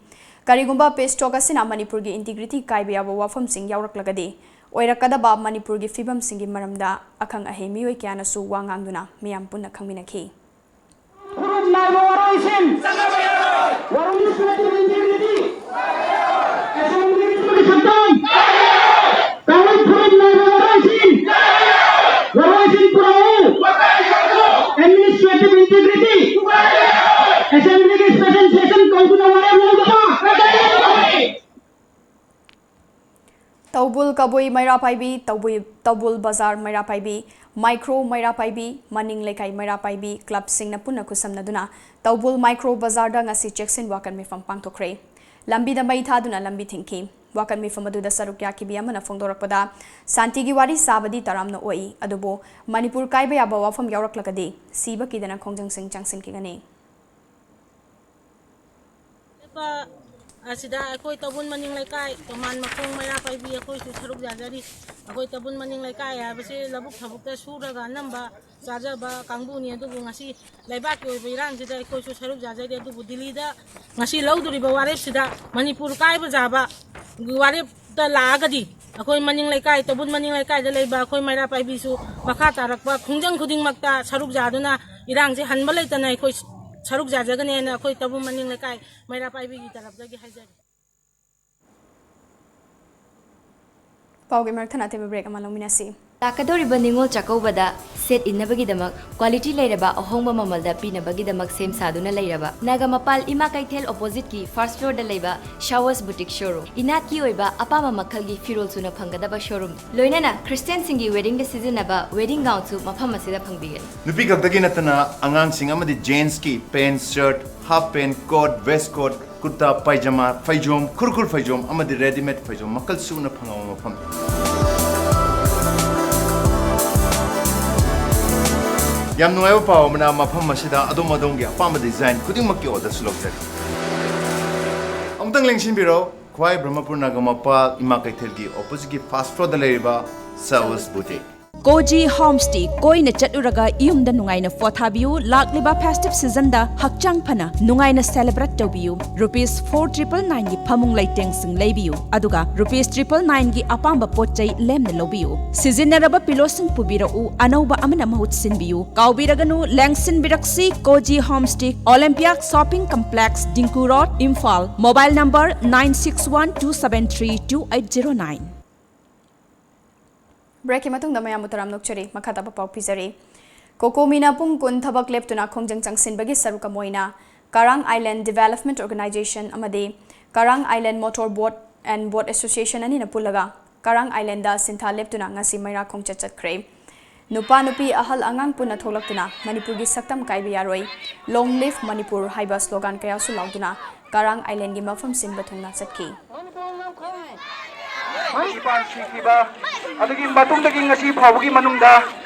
ꯀꯔꯤꯒꯨꯝꯕ peace talk ꯑꯁꯤꯅ ꯃꯅꯤꯄꯨꯔꯒꯤ integrity ꯀꯥꯏꯕ ꯌꯥꯕ ꯋꯥꯐꯝꯁꯤꯡ ꯌꯥꯎꯔꯛꯂꯒꯗꯤ, ꯑꯣꯏꯔꯛꯀꯗꯕ ꯃꯅꯤꯄꯨꯔꯒꯤ ꯐꯤꯕꯝꯁꯤꯡꯒꯤ ꯃꯔꯝꯗ ꯑꯈꯪ ꯑꯍꯩ ꯃꯤꯑꯣꯏ ꯀꯌꯥꯅꯁꯨ ꯋꯥ ꯉꯥꯡꯗꯨꯅ ꯃꯤꯌꯥꯝ ꯄꯨꯟꯅ ꯈꯪꯃꯤꯟꯅꯈꯤ꯫ ꯐꯨꯔꯨꯞ ꯅꯥꯏꯕ ꯋꯥꯔꯣꯏꯁꯤꯟ ꯋꯥꯔꯣꯏꯁꯤꯟ ꯁꯛꯇꯝ ꯀꯥꯡꯂꯨꯞ ꯐꯨꯔꯨꯞ ꯅꯥꯏꯕ ꯋꯥꯔꯣꯏꯁꯤꯟ ꯋꯥꯔꯣꯏꯁꯤꯟ ꯄꯨꯔꯛꯎ꯫ Administrative integrity Assemblyꯒꯤ special session ꯀꯧꯗꯨꯅ ꯋꯥꯔꯦꯞ ꯂꯧꯗꯕ꯫ ꯇꯧꯕꯨꯜ ꯀꯕꯨꯏ ꯃꯩꯔꯥ ꯄꯥꯏꯕꯤ, ꯇꯧꯕꯨꯏ, ꯇꯧꯕꯨꯜ ꯕꯖꯥꯔ ꯃꯩꯔꯥ ꯄꯥꯏꯕꯤ, ꯃꯥꯏꯀ꯭ꯔꯣ ꯃꯩꯔꯥ ꯄꯥꯏꯕꯤ, ꯃꯅꯤꯡ ꯂꯩꯀꯥꯏ ꯃꯩꯔꯥ ꯄꯥꯏꯕꯤ clubꯁꯤꯡꯅ ꯄꯨꯟꯅ ꯈꯨꯠꯁꯝꯅꯗꯨꯅ ꯇꯧꯕꯨꯜ ꯃꯥꯏꯀ꯭ꯔꯣ ꯕꯖꯥꯔꯗ ꯉꯁꯤ ꯆꯦꯛꯁꯤꯟ ꯋꯥꯀꯟ ꯃꯤꯐꯝ ꯄꯥꯡꯊꯣꯛꯈ꯭ꯔꯦ꯫ ꯂꯝꯕꯤꯗ ꯃꯩ ꯊꯥꯗꯨꯅ ꯂꯝꯕꯤ ꯊꯤꯡꯈꯤ꯫ ꯋꯥꯀꯟ ꯃꯤꯐꯝ ꯑꯗꯨꯗ ꯁꯔꯨꯛ ꯌꯥꯈꯤꯕꯤ ꯑꯃꯅ ꯐꯣꯡꯗꯣꯔꯛꯄꯗ, ꯁꯥꯟꯇꯤꯒꯤ ꯋꯥꯔꯤ ꯁꯥꯕꯗꯤ ꯇꯔꯥꯝꯅ ꯑꯣꯛꯏ, ꯑꯗꯨꯕꯨ ꯃꯅꯤꯄꯨꯔ ꯀꯥꯏꯕ ꯌꯥꯕ ꯋꯥꯐꯝ ꯌꯥꯎꯔꯛꯂꯒꯗꯤ ꯁꯤꯕ ꯀꯤꯗꯅ ꯈꯣꯡꯖꯪꯁꯤꯡ ꯆꯪꯁꯤꯟꯈꯤꯒꯅꯤ꯫ ꯑꯁꯤꯗ ꯑꯩꯈꯣꯏ ꯇꯧꯕꯨꯜ ꯃꯅꯤꯡ ꯂꯩꯀꯥꯏ, ꯇꯣꯃꯥꯟ ꯃꯈꯣꯡ ꯃꯩꯔꯥ ꯄꯥꯏꯕꯤ ꯑꯩꯈꯣꯏꯁꯨ ꯁꯔꯨꯛ ꯌꯥꯖꯔꯤ꯫ ꯑꯩꯈꯣꯏ ꯇꯧꯕꯨꯜ ꯃꯅꯤꯡ ꯂꯩꯀꯥꯏ ꯍꯥꯏꯕꯁꯤ ꯂꯧꯕꯨꯛ ꯊꯕꯛꯇ ꯁꯨꯔꯒ ꯑꯅꯝꯕ ꯆꯥꯖꯕ ꯀꯥꯡꯕꯨꯅꯤ꯫ ꯑꯗꯨꯕꯨ ꯉꯁꯤ ꯂꯩꯕꯥꯛꯀꯤ ꯑꯣꯏꯕ ꯏꯔꯥꯡꯁꯤꯗ ꯑꯩꯈꯣꯏꯁꯨ ꯁꯔꯨꯛ ꯌꯥꯖꯔꯤ꯫ ꯑꯗꯨꯕꯨ ꯗꯤꯜꯂꯤꯗ ꯉꯁꯤ ꯂꯧꯗꯣꯔꯤꯕ ꯋꯥꯔꯦꯞꯁꯤꯗ ꯃꯅꯤꯄꯨꯔ ꯀꯥꯏꯕ ꯌꯥꯕ ꯋꯥꯔꯦꯞꯇ ꯂꯥꯛꯑꯒꯗꯤ, ꯑꯩꯈꯣꯏ ꯃꯅꯤꯡ ꯂꯩꯀꯥꯏ, ꯇꯧꯕꯨꯜ ꯃꯅꯤꯡ ꯂꯩꯀꯥꯏꯗ ꯂꯩꯕ ꯑꯩꯈꯣꯏ ꯃꯩꯔꯥ ꯄꯥꯏꯕꯤꯁꯨ ꯃꯈꯥ ꯇꯥꯔꯛꯄ ꯈꯣꯡꯖꯪ ꯈꯨꯗꯤꯡꯃꯛꯇ ꯁꯔꯨꯛ ꯌꯥꯗꯨꯅ ꯏꯔꯥꯡꯁꯦ ꯍꯟꯕ ꯂꯩꯇꯅ ꯑꯩꯈꯣꯏ ꯁꯔꯨꯛ ꯌꯥꯖꯒꯅꯤ ꯍꯥꯏꯅ ꯑꯩꯈꯣꯏ ꯇꯧꯕꯨꯜ ꯃꯅꯤꯡ ꯂꯩꯀꯥꯏ ꯃꯩꯔꯥ ꯄꯥꯏꯕꯤꯒꯤ ꯇꯔꯞꯇꯒꯤ ꯍꯥꯏꯖꯔꯤ꯫ ꯄꯥꯎꯒꯤ ꯃꯔꯛ ꯊꯠꯅ ꯑꯇꯦꯟꯕ break ꯑꯃ ꯂꯧꯃꯤꯟꯅꯁꯤ꯫ ꯂꯥꯛꯀꯗꯧꯔꯤꯕ ꯅꯤꯉꯣꯜ ꯆꯥꯛꯀꯧꯕꯗ ꯁꯦꯠ ꯏꯟꯅꯕꯒꯤꯗꯃꯛ quality ꯂꯩꯔꯕ ꯑꯍꯣꯡꯕ ꯃꯃꯜꯗ ꯄꯤꯅꯕꯒꯤꯗꯃꯛ ꯁꯦꯝ ꯁꯥꯗꯨꯅ ꯂꯩꯔꯕ ꯅꯥꯒꯥꯃꯄꯥꯜ ꯏꯃꯥ ꯀꯩꯊꯦꯜ oppositeꯀꯤ first floorꯗ ꯂꯩꯕ Showers Boutique showroom꯫ ꯏꯅꯥꯠꯀꯤ ꯑꯣꯏꯕ ꯑꯄꯥꯝꯕ ꯃꯈꯜꯒꯤ ꯐꯤꯔꯣꯜ ꯁꯨꯅ ꯐꯪꯒꯗꯕ showroom, ꯂꯣꯏꯅꯅ Christianꯁꯤꯡꯒꯤ weddingꯗ ꯁꯤꯖꯤꯟꯅꯕ wedding gownꯁꯨ ꯃꯐꯝ ꯑꯁꯤꯗ ꯐꯪꯕꯤꯒꯅꯤ꯫ ꯅꯨꯄꯤ ꯈꯛꯇꯒꯤ ꯅꯠꯇꯅ ꯑꯉꯥꯡꯁꯤꯡ ꯑꯃꯗꯤ gentsꯀꯤ pant, shirt, half pant, coat, waistcoat, ꯀꯨꯔꯇꯥ ꯄꯥꯏꯖꯃꯥ ꯐꯩꯖꯣꯝ, ꯈꯨꯔꯈꯨꯜ ꯐꯩꯖꯣꯝ ꯑꯃꯗꯤ readymade ꯐꯩꯖꯣꯝ ꯃꯈꯜ ꯁꯨꯅ ꯐꯪꯕ ꯃꯐꯝꯅꯤ꯫ ꯌꯥꯝ ꯅꯨꯡꯉꯥꯏꯕ ꯄꯥꯎ ꯑꯃꯅ, ꯃꯐꯝ ꯑꯁꯤꯗ ꯑꯗꯣꯝ ꯑꯗꯣꯝꯒꯤ ꯑꯄꯥꯝꯕ design ꯈꯨꯗꯤꯡꯃꯛꯀꯤ orderꯁꯨ ꯂꯧꯖꯔꯤ꯫ ꯑꯃꯨꯛꯇꯪ ꯂꯦꯡꯁꯤꯟꯕꯤꯔꯣ, ꯈ꯭ꯋꯥꯏ ꯕ꯭ꯔꯍꯃꯄꯨꯔ ꯅꯥꯒꯥ ꯃꯄꯥꯜ ꯏꯃꯥ ꯀꯩꯊꯦꯜꯒꯤ oppositeꯀꯤ first floorꯗ ꯂꯩꯔꯤꯕ Service Boutique꯫ Cosy home stay. ꯀꯣꯏꯅ ꯆꯠꯂꯨꯔꯒ ꯌꯨꯝꯗ ꯅꯨꯡꯉꯥꯏꯅ ꯄꯣꯊꯥꯕꯤꯌꯨ꯫ ꯂꯥꯛꯂꯤꯕ festive seasonꯗ ꯍꯛꯆꯥꯡ ꯐꯅ ꯅꯨꯡꯉꯥꯏꯅ celebrate ꯇꯧꯕꯤꯌꯨ꯫ Rupees four triple nineꯒꯤ ꯐꯃꯨꯡ ꯂꯩꯇꯦꯡꯁꯤꯡ ꯂꯩꯕꯤꯌꯨ, ꯑꯗꯨꯒ rupees triple nineꯒꯤ ꯑꯄꯥꯝꯕ ꯄꯣꯠ ꯆꯩ ꯂꯦꯝꯅ ꯂꯧꯕꯤꯌꯨ꯫ ꯁꯤꯖꯤꯟꯅꯔꯕ pillowꯁꯤꯡ ꯄꯨꯕꯤꯔꯛꯎ, ꯑꯅꯧꯕ ꯑꯃꯅ ꯃꯍꯨꯠ ꯁꯤꯟꯕꯤꯌꯨ꯫ ꯀꯥꯎꯕꯤꯔꯒꯅꯨ, ꯂꯦꯡꯁꯤꯟꯕꯤꯔꯛꯁꯤ cosy home stay, Olympiac Shopping Complex, Dingku road, Imphal. Mobile number nine six one two seven three two eight zero nine꯫ Breakꯀꯤ ꯃꯇꯨꯡꯗ ꯃꯌꯥꯝꯕꯨ ꯇꯔꯥꯝꯅ ꯑꯣꯛꯆꯔꯤ꯫ ꯃꯈꯥ ꯇꯥꯕ ꯄꯥꯎ ꯄꯤꯖꯔꯤ꯫ ꯀꯣꯀꯣꯃꯤꯅ ꯄꯨꯡ ꯀꯨꯟ ꯊꯕꯛ ꯂꯦꯞꯇꯨꯅ ꯈꯣꯡꯖꯪ ꯆꯪꯁꯤꯟꯕꯒꯤ ꯁꯔꯨꯛ ꯑꯃ ꯑꯣꯏꯅ ꯀꯔꯥꯡ Island Development Organisation ꯑꯃꯗꯤ ꯀꯔꯥꯡ Island Motor Boat and Boat Association ꯑꯅꯤꯅ ꯄꯨꯜꯂꯒ ꯀꯔꯥꯡ Islandꯗ ꯁꯤꯟꯊꯥ ꯂꯦꯞꯇꯨꯅ ꯉꯁꯤ ꯃꯩꯔꯥ ꯈꯣꯡꯆꯠ ꯆꯠꯈ꯭ꯔꯦ꯫ ꯅꯨꯄꯥ ꯅꯨꯄꯤ ꯑꯍꯜ ꯑꯉꯥꯡ ꯄꯨꯟꯅ ꯊꯣꯛꯂꯛꯇꯨꯅ "ꯃꯅꯤꯄꯨꯔꯒꯤ ꯁꯛꯇꯝ ꯀꯥꯏꯕ ꯌꯥꯔꯣꯏ, Long Live Manipur" ꯍꯥꯏꯕ slogan ꯀꯌꯥꯁꯨ ꯂꯥꯎꯗꯨꯅ ꯀꯔꯥꯡ Islandꯒꯤ ꯃꯐꯝ ꯁꯤꯟꯕ ꯊꯨꯡꯅ ꯆꯠꯈꯤ꯫ ꯃꯅꯤꯄꯥꯟ ꯁꯤꯈꯤꯕ ꯑꯗꯨꯒꯤ ꯃꯇꯨꯡꯗꯒꯤ ꯉꯁꯤ ꯐꯥꯎꯕꯒꯤ ꯃꯅꯨꯡꯗ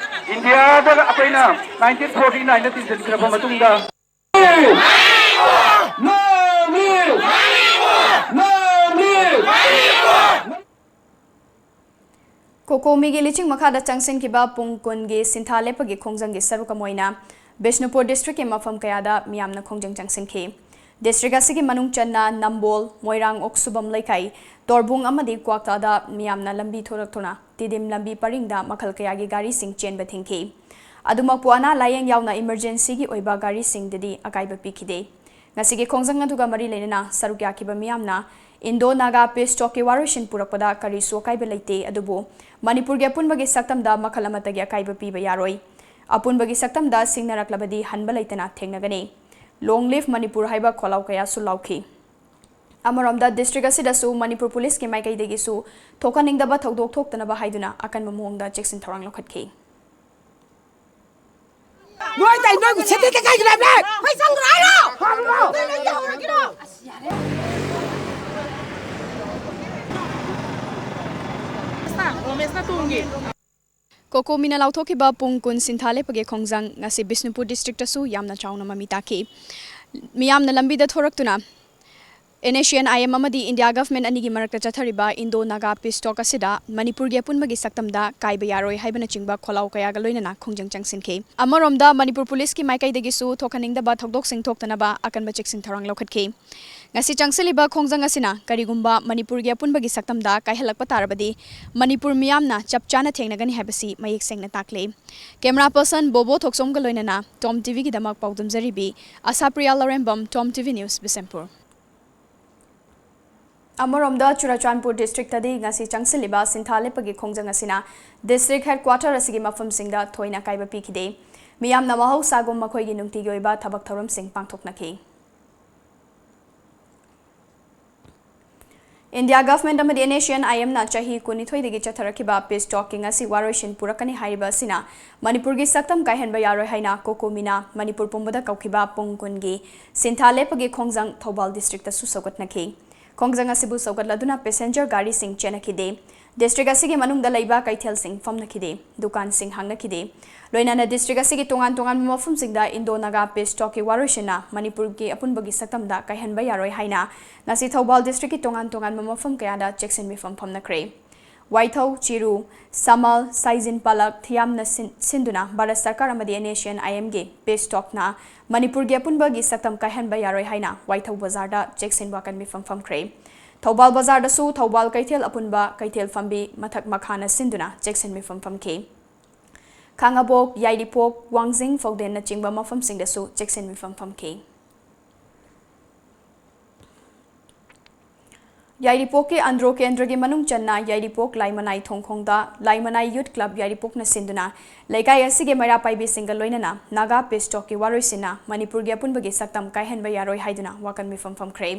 ꯏꯟꯗꯤꯌꯥꯗ ꯑꯩꯈꯣꯏꯅ nineteen forty nineꯗ ꯇꯤꯟꯁꯤꯟꯈ꯭ꯔꯕ ꯃꯇꯨꯡꯗ ꯀꯣꯀꯣꯃꯤꯒꯤ ꯂꯤꯆꯤꯡ ꯃꯈꯥꯗ ꯆꯪꯁꯤꯟꯈꯤꯕ ꯄꯨꯡ ꯀꯨꯟꯒꯤ ꯁꯤꯟꯊꯥ ꯂꯦꯞꯄꯒꯤ ꯈꯣꯡꯖꯪꯒꯤ ꯁꯔꯨꯛ ꯑꯃ ꯑꯣꯏꯅ ꯕꯤꯁꯅꯨꯄꯨꯔ districtꯀꯤ ꯃꯐꯝ ꯀꯌꯥꯗ ꯃꯤꯌꯥꯝꯅ ꯈꯣꯡꯖꯪ ꯆꯪꯁꯤꯟꯈꯤ꯫ District ꯑꯁꯤꯒꯤ ꯃꯅꯨꯡ ꯆꯟꯅ ꯅꯝꯕꯣꯜ, ꯃꯣꯏꯔꯥꯡ, ꯑꯣꯛꯁꯨꯕꯝ ꯂꯩꯀꯥꯏ, ꯇꯣꯔꯕꯨꯡ ꯑꯃꯗꯤ ꯀ꯭ꯋꯥꯛꯇꯥꯗ ꯃꯤꯌꯥꯝꯅ ꯂꯝꯕꯤ ꯊꯣꯔꯛꯇꯨꯅ ꯇꯤꯗꯤꯝ ꯂꯝꯕꯤ ꯄꯔꯤꯡꯗ ꯃꯈꯜ ꯀꯌꯥꯒꯤ ꯒꯥꯔꯤꯁꯤꯡ ꯆꯦꯟꯕ ꯊꯤꯡꯈꯤ꯫ ꯑꯗꯨꯃꯛꯄꯨ ꯑꯅꯥ ꯂꯥꯌꯦꯡ ꯌꯥꯎꯅ emergencyꯒꯤ ꯑꯣꯏꯕ ꯒꯥꯔꯤꯁꯤꯡꯗꯗꯤ ꯑꯀꯥꯏꯕ ꯄꯤꯈꯤꯗꯦ꯫ ꯉꯁꯤꯒꯤ ꯈꯣꯡꯖꯪ ꯑꯗꯨꯒ ꯃꯔꯤ ꯂꯩꯅꯅ ꯁꯔꯨꯛ ꯌꯥꯈꯤꯕ ꯃꯤꯌꯥꯝꯅ Indo Naga Peace Talkꯀꯤ ꯋꯥꯔꯣꯏꯁꯤꯟ ꯄꯨꯔꯛꯄꯗ ꯀꯔꯤꯁꯨ ꯑꯀꯥꯏꯕ ꯂꯩꯇꯦ, ꯑꯗꯨꯕꯨ ꯃꯅꯤꯄꯨꯔꯒꯤ ꯑꯄꯨꯟꯕꯒꯤ ꯁꯛꯇꯝꯗ ꯃꯈꯜ ꯑꯃꯠꯇꯒꯤ ꯑꯀꯥꯏꯕ ꯄꯤꯕ ꯌꯥꯔꯣꯏ꯫ ꯑꯄꯨꯟꯕꯒꯤ ꯁꯛꯇꯝꯗ ꯁꯤꯡꯅꯔꯛꯂꯕꯗꯤ ꯍꯟꯕ ꯂꯩꯇꯅ ꯊꯦꯡꯅꯒꯅꯤ꯫ Long Live Manipur ꯍꯥꯏꯕ ꯈꯣꯜꯂꯥꯎ ꯀꯌꯥꯁꯨ ꯂꯥꯎꯈꯤ꯫ ꯑꯃꯔꯣꯝꯗ district ꯑꯁꯤꯗꯁꯨ ꯃꯅꯤꯄꯨꯔ policeꯀꯤ ꯃꯥꯏꯀꯩꯗꯒꯤꯁꯨ ꯊꯣꯛꯍꯟꯅꯤꯡꯗꯕ ꯊꯧꯗꯣꯛ ꯊꯣꯛꯇꯅꯕ ꯍꯥꯏꯗꯨꯅ ꯑꯀꯟꯕ ꯃꯑꯣꯡꯗ ꯆꯦꯛꯁꯤꯟ ꯊꯧꯔꯥꯡ ꯂꯧꯈꯠꯈꯤ꯫ ꯅꯣꯏ ꯇꯧ, ꯅꯣꯏꯕꯨ ꯁꯦꯠꯇꯠꯀꯦ ꯀꯩꯒꯤꯅꯣ ꯍꯥꯏꯕꯅꯦ? ꯃꯩ ꯆꯪꯗ꯭ꯔꯣ ꯍꯥꯏꯔꯣ? ꯀꯣꯀꯣꯃꯤꯅ ꯂꯥꯎꯊꯣꯛꯈꯤꯕ ꯄꯨꯡ ꯀꯨꯟ ꯁꯤꯟꯊꯥ ꯂꯦꯞꯄꯒꯤ ꯈꯣꯡꯖꯪ ꯉꯁꯤ ꯕꯤꯁꯅꯨꯄꯨꯔ ꯗꯤꯁꯇ꯭ꯔꯤꯛꯇꯁꯨ ꯌꯥꯝꯅ ꯆꯥꯎꯅ ꯃꯃꯤ ꯇꯥꯈꯤ꯫ ꯃꯤꯌꯥꯝꯅ ꯂꯝꯕꯤꯗ ꯊꯣꯔꯛꯇꯨꯅ NSCN-IM ꯑꯃꯗꯤ ꯏꯟꯗꯤꯌꯥ ꯒꯚꯔꯟꯃꯦꯟꯠ ꯑꯅꯤꯒꯤ ꯃꯔꯛꯇ ꯆꯠꯊꯔꯤꯕ ꯏꯟꯗꯣ ꯅꯥꯒꯥ ꯄꯤꯁ ꯇꯣꯛ ꯑꯁꯤꯗ ꯃꯅꯤꯄꯨꯔꯒꯤ ꯑꯄꯨꯟꯕꯒꯤ ꯁꯛꯇꯝꯗ ꯀꯥꯏꯕ ꯌꯥꯔꯣꯏ ꯍꯥꯏꯕꯅꯆꯤꯡꯕ ꯈꯣꯜꯂꯥꯎ ꯀꯌꯥꯒ ꯂꯣꯏꯅꯅ ꯈꯣꯡꯖꯪ ꯆꯪꯁꯤꯟꯈꯤ꯫ ꯑꯃꯔꯣꯝꯗ ꯃꯅꯤꯄꯨꯔ ꯄꯨꯂꯤꯁꯀꯤ ꯃꯥꯏꯀꯩꯗꯒꯤꯁꯨ ꯊꯣꯛꯍꯟꯅꯤꯡꯗꯕ ꯊꯧꯗꯣꯛꯁꯤꯡ ꯊꯣꯛꯇꯅꯕ ꯑꯀꯟꯕ ꯆꯦꯛꯁꯤꯟ ꯊꯧꯔꯥꯡ ꯂꯧꯈꯠꯈꯤ꯫ ꯉꯁꯤ ꯆꯪꯁꯤꯜꯂꯤꯕ ꯈꯣꯡꯖꯪ ꯑꯁꯤꯅ ꯀꯔꯤꯒꯨꯝꯕ ꯃꯅꯤꯄꯨꯔꯒꯤ ꯑꯄꯨꯟꯕꯒꯤ ꯁꯛꯇꯝꯗ ꯀꯥꯏꯍꯜꯂꯛꯄ ꯇꯥꯔꯕꯗꯤ ꯃꯅꯤꯄꯨꯔ ꯃꯤꯌꯥꯝꯅ ꯆꯞ ꯆꯥꯅ ꯊꯦꯡꯅꯒꯅꯤ ꯍꯥꯏꯕꯁꯤ ꯃꯌꯦꯛ ꯁꯦꯡꯅ ꯇꯥꯛꯂꯦ꯫ ꯀꯦꯃꯦꯔꯥ ꯄꯔꯁꯟ ꯕꯣꯕꯣ ꯊꯣꯛꯆꯣꯝꯒ ꯂꯣꯏꯅꯅ ꯇꯣꯝ ꯇꯤꯚꯤꯒꯤꯗꯃꯛ ꯄꯥꯎꯗꯝꯖꯔꯤꯕꯤ ꯑꯁꯥꯄ꯭ꯔꯤꯌꯥ ꯂꯧꯔꯦꯝꯕꯝ, ꯇꯣꯝ ꯇꯤꯚꯤ ꯅ꯭ꯌꯨꯁ, ꯕꯤꯁꯦꯝꯄꯨꯔ꯫ ꯑꯃꯔꯣꯝꯗ ꯆꯨꯔꯥꯆꯥꯟꯄꯨꯔ ꯗꯤꯁꯇ꯭ꯔꯤꯛꯇꯗꯤ ꯉꯁꯤ ꯆꯪꯁꯤꯜꯂꯤꯕ ꯁꯤꯟꯊꯥ ꯂꯦꯞꯄꯒꯤ ꯈꯣꯡꯖꯪ ꯑꯁꯤꯅ ꯗꯤꯁꯇ꯭ꯔꯤꯛ ꯍꯦꯗꯀ꯭ꯋꯥꯇꯔ ꯑꯁꯤꯒꯤ ꯃꯐꯝꯁꯤꯡꯗ ꯊꯣꯏꯅ ꯑꯀꯥꯏꯕ ꯄꯤꯈꯤꯗꯦ꯫ ꯃꯤꯌꯥꯝꯅ ꯃꯍꯧꯁꯥꯒꯨꯝ ꯃꯈꯣꯏꯒꯤ ꯅꯨꯡꯇꯤꯒꯤ ꯑꯣꯏꯕ ꯊꯕꯛ ꯊꯧꯔꯝꯁꯤꯡ ꯄꯥꯡꯊꯣꯛꯅꯈꯤ꯫ ꯏꯟꯗꯤꯌꯥ ꯒꯚꯔꯟꯃꯦꯟꯠ ꯑꯃꯗꯤ NSCN-IM-ꯅ ꯆꯍꯤ ꯀꯨꯟꯅꯤꯊꯣꯏꯗꯒꯤ ꯆꯠꯊꯔꯛꯈꯤꯕ ꯄꯤꯁ ꯇꯣꯛꯀꯤ ꯉꯁꯤ ꯋꯥꯔꯣꯏꯁꯤꯟ ꯄꯨꯔꯛꯀꯅꯤ ꯍꯥꯏꯔꯤꯕ ꯑꯁꯤꯅ ꯃꯅꯤꯄꯨꯔꯒꯤ ꯁꯛꯇꯝ ꯀꯥꯏꯍꯟꯕ ꯌꯥꯔꯣꯏ ꯍꯥꯏꯅ ꯀꯣꯀꯣꯃꯤꯅ ꯃꯅꯤꯄꯨꯔ ꯄꯨꯝꯕꯗ ꯀꯧꯈꯤꯕ ꯄꯨꯡ ꯀꯨꯟꯒꯤ ꯁꯤꯟꯊꯥ ꯂꯦꯞꯄꯒꯤ ꯈꯣꯡꯖꯪ ꯊꯧꯕꯥꯜ ꯗꯤꯁꯇ꯭ꯔꯤꯛꯇꯁꯨ ꯁꯧꯒꯠꯅꯈꯤ꯫ ꯈꯣꯡꯖꯪ ꯑꯁꯤꯕꯨ ꯁꯧꯒꯠꯂꯗꯨꯅ ꯄꯦꯁꯦꯟꯖꯔ ꯒꯥꯔꯤꯁꯤꯡ ꯆꯦꯟꯅꯈꯤꯗꯦ꯫ ꯗꯤꯁꯇ꯭ꯔꯤꯛ ꯑꯁꯤꯒꯤ ꯃꯅꯨꯡꯗ ꯂꯩꯕ ꯀꯩꯊꯦꯜꯁꯤꯡ ꯐꯝꯅꯈꯤꯗꯦ, ꯗꯨꯀꯥꯟꯁꯤꯡ ꯍꯥꯡꯅꯈꯤꯗꯦ꯫ ꯂꯣꯏꯅꯅ ꯗꯤꯁꯇ꯭ꯔꯤꯛ ꯑꯁꯤꯒꯤ ꯇꯣꯉꯥꯟ ꯇꯣꯉꯥꯟꯕ ꯃꯐꯝꯁꯤꯡꯗ ꯏꯟꯗꯣ ꯅꯥꯒꯥ ꯄꯤꯁ ꯇꯣꯛꯀꯤ ꯋꯥꯔꯣꯏꯁꯤꯟꯅ ꯃꯅꯤꯄꯨꯔꯒꯤ ꯑꯄꯨꯟꯕꯒꯤ ꯁꯛꯇꯝꯗ ꯀꯥꯏꯍꯟꯕ ꯌꯥꯔꯣꯏ ꯍꯥꯏꯅ ꯉꯁꯤ ꯊꯧꯕꯥꯜ ꯗꯤꯁꯇ꯭ꯔꯤꯛꯀꯤ ꯇꯣꯉꯥꯟ ꯇꯣꯉꯥꯟꯕ ꯃꯐꯝ ꯀꯌꯥꯗ ꯆꯦꯛꯁꯤꯟ ꯃꯤꯐꯝ ꯐꯝꯅꯈ꯭ꯔꯦ꯫ ꯋꯥꯏꯊꯧ, ꯆꯤꯔꯨ, ꯁꯃꯜ, ꯁꯥꯏꯖꯤꯟ ꯄꯂꯛ, ꯊꯤꯌꯥꯝꯅ ꯁꯤꯟ-, ꯁꯤꯟꯗꯨꯅ ꯚꯥꯔꯠ ꯁꯔꯀꯥꯔ ꯑꯃꯗꯤ NSCN-IM-ꯒꯤ ꯄꯤꯁ ꯇꯣꯛꯅ ꯃꯅꯤꯄꯨꯔꯒꯤ ꯑꯄꯨꯟꯕꯒꯤ ꯁꯛꯇꯝ ꯀꯥꯏꯍꯟꯕ ꯌꯥꯔꯣꯏ ꯍꯥꯏꯅ ꯋꯥꯏꯊꯧ ꯕꯖꯥꯔꯗ ꯆꯦꯛꯁꯤꯟ ꯋꯥꯀꯟ ꯃꯤꯐꯝ ꯐꯝꯈ꯭ꯔꯦ꯫ ꯊꯧꯕꯥꯜ ꯕꯖꯥꯔꯗꯁꯨ ꯊꯧꯕꯥꯜ ꯀꯩꯊꯦꯜ ꯑꯄꯨꯟꯕ ꯀꯩꯊꯦꯜ ꯐꯝꯕꯤ ꯃꯊꯛ ꯃꯈꯥꯅ ꯁꯤꯟꯗꯨꯅ ꯆꯦꯛꯁꯤꯟ ꯃꯤꯐꯝ ꯐꯝꯈꯤ꯫ ꯈꯥꯉꯕꯣꯛ, ꯌꯥꯏꯔꯤꯄꯣꯛ, ꯋꯥꯡꯖꯤꯡ, ꯐꯧꯗꯦꯟꯅꯆꯤꯡꯕ ꯃꯐꯝꯁꯤꯡꯗꯁꯨ ꯆꯦꯛꯁꯤꯟ ꯃꯤꯐꯝ ꯐꯝꯈꯤ꯫ ꯌꯥꯏꯔꯤꯄꯣꯛꯀꯤ ꯑꯟꯗ꯭ꯔꯣ ꯀꯦꯟꯗ꯭ꯔꯒꯤ ꯃꯅꯨꯡ ꯆꯟꯅ ꯌꯥꯏꯔꯤꯄꯣꯛ ꯂꯥꯏꯃꯅꯥꯏ ꯊꯣꯡꯈꯣꯡꯗ ꯂꯥꯏꯃꯅꯥꯏ ꯌꯨꯠ ꯀ꯭ꯂꯕ ꯌꯥꯏꯔꯤꯄꯣꯛꯅ ꯁꯤꯟꯗꯨꯅ ꯂꯩꯀꯥꯏ ꯑꯁꯤꯒꯤ ꯃꯩꯔꯥ ꯄꯥꯏꯕꯤꯁꯤꯡꯒ ꯂꯣꯏꯅꯅ ꯅꯥꯒꯥ ꯄꯤꯁ ꯇꯣꯛꯀꯤ ꯋꯥꯔꯣꯏꯁꯤꯟꯅ ꯃꯅꯤꯄꯨꯔꯒꯤ ꯑꯄꯨꯟꯕꯒꯤ ꯁꯛꯇꯝ ꯀꯥꯏꯍꯟꯕ ꯌꯥꯔꯣꯏ ꯍꯥꯏꯗꯨꯅ ꯋꯥꯀꯟ ꯃꯤꯐꯝ ꯐꯝꯈ꯭ꯔꯦ꯫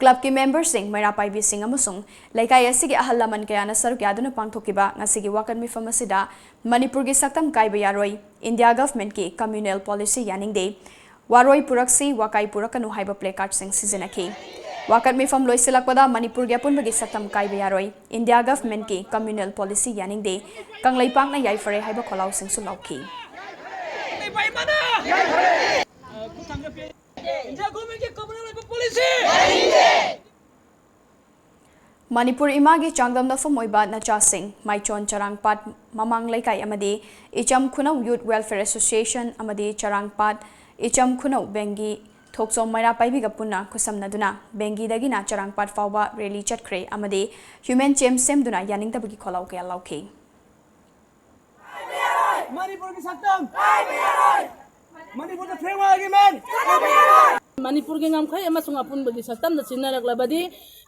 ꯀ꯭ꯂꯕꯀꯤ ꯃꯦꯝꯕꯔꯁꯤꯡ, ꯃꯩꯔꯥ ꯄꯥꯏꯕꯤꯁꯤꯡ ꯑꯃꯁꯨꯡ ꯂꯩꯀꯥꯏ ꯑꯁꯤꯒꯤ ꯑꯍꯜ ꯂꯃꯟ ꯀꯌꯥꯅ ꯁꯔꯨꯛ ꯌꯥꯗꯨꯅ ꯄꯥꯡꯊꯣꯛꯈꯤꯕ ꯉꯁꯤꯒꯤ ꯋꯥꯀꯠ ꯃꯤꯐꯝ ꯑꯁꯤꯗ ꯃꯅꯤꯄꯨꯔꯒꯤ ꯁꯛꯇꯝ ꯀꯥꯏꯕ ꯌꯥꯔꯣꯏ, ꯏꯟꯗꯤꯌꯥ ꯒꯚꯔꯟꯃꯦꯟꯠꯀꯤ ꯀꯝꯃ꯭ꯌꯨꯅꯦꯜ ꯄꯣꯂꯤꯁꯤ ꯌꯥꯅꯤꯡꯗꯦ, ꯋꯥꯔꯣꯏ ꯄꯨꯔꯛꯁꯤ, ꯋꯥꯀꯥꯏ ꯄꯨꯔꯛꯀꯅꯨ ꯍꯥꯏꯕ ꯄ꯭ꯂꯦꯀꯥꯔꯗꯁꯤꯡ ꯁꯤꯖꯤꯟꯅꯈꯤ꯫ ꯋꯥꯀꯠ ꯃꯤꯐꯝ ꯂꯣꯏꯁꯤꯜꯂꯛꯄꯗ ꯃꯅꯤꯄꯨꯔꯒꯤ ꯑꯄꯨꯟꯕꯒꯤ ꯁꯛꯇꯝ ꯀꯥꯏꯕ ꯌꯥꯔꯣꯏ, ꯏꯟꯗꯤꯌꯥ ꯒꯚꯔꯟꯃꯦꯟꯠꯀꯤ ꯀꯝꯃ꯭ꯌꯨꯅꯦꯜ ꯄꯣꯂꯤꯁꯤ ꯌꯥꯅꯤꯡꯗꯦ, ꯀꯪꯂꯩꯄꯥꯛꯅ ꯌꯥꯏꯐꯔꯦ ꯍꯥꯏꯕ ꯈꯣꯜꯂꯥꯎꯁꯤꯡꯁꯨ ꯂꯥꯎꯈꯤ꯫ ꯏꯟꯗꯤꯌꯥ ꯒꯣꯔꯃꯦꯟꯒꯤ ꯀꯝꯃ꯭ꯌꯨꯅꯦꯜ ꯑꯣꯏꯕ ꯄꯣꯂꯤꯁꯤ! ꯃꯅꯤꯄꯨꯔ ꯏꯃꯥꯒꯤ ꯆꯥꯡꯗꯝꯅꯐꯝ ꯑꯣꯏꯕ ꯅꯆꯥꯁꯤꯡ, ꯃꯥꯏꯆꯣꯟ ꯆꯔꯥꯡꯄꯥꯠ ꯃꯃꯥꯡ ꯂꯩꯀꯥꯏ ꯑꯃꯗꯤ ꯏꯆꯝ ꯈꯨꯅꯧ ꯌꯨꯠ ꯋꯦꯜꯐꯤꯌꯔ ꯑꯦꯁꯣꯁꯤꯌꯦꯁꯟ ꯑꯃꯗꯤ ꯆꯔꯥꯡꯄꯥꯠ ꯏꯆꯝ ꯈꯨꯅꯧ ꯕꯦꯡꯒꯤ ꯊꯣꯛꯆꯣꯝ ꯃꯩꯔꯥ ꯄꯥꯏꯕꯤꯒ ꯄꯨꯟꯅ ꯈꯨꯠꯁꯝꯅꯗꯨꯅ ꯕꯦꯡꯒꯤꯗꯒꯤꯅ ꯆꯔꯥꯡꯄꯥꯠ ꯐꯥꯎꯕ ꯔꯦꯂꯤ ꯆꯠꯈ꯭ꯔꯦ ꯑꯃꯗꯤ ꯍ꯭ꯌꯨꯃꯦꯟ ꯆꯦꯝ ꯁꯦꯝꯗꯨꯅ ꯌꯥꯅꯤꯡꯗꯕꯒꯤ ꯈꯣꯜꯂꯥꯎ ꯀꯌꯥ ꯂꯥꯎꯈꯤ꯫ ꯃꯅꯤꯄꯨꯔꯒꯤ ꯁꯛꯇꯝ! ꯃꯅꯤꯄꯨꯔꯗ ꯐ꯭ꯔꯦꯝꯋꯥꯔꯛ ꯑꯦꯒ꯭ꯔꯤꯃꯦꯟ! ꯃꯅꯤꯄꯨꯔꯒꯤ ꯉꯝꯈꯩ ꯑꯃꯁꯨꯡ ꯑꯄꯨꯟꯕꯒꯤ ꯁꯛꯇꯝꯗ ꯁꯤꯟꯅꯔꯛꯂꯕꯗꯤ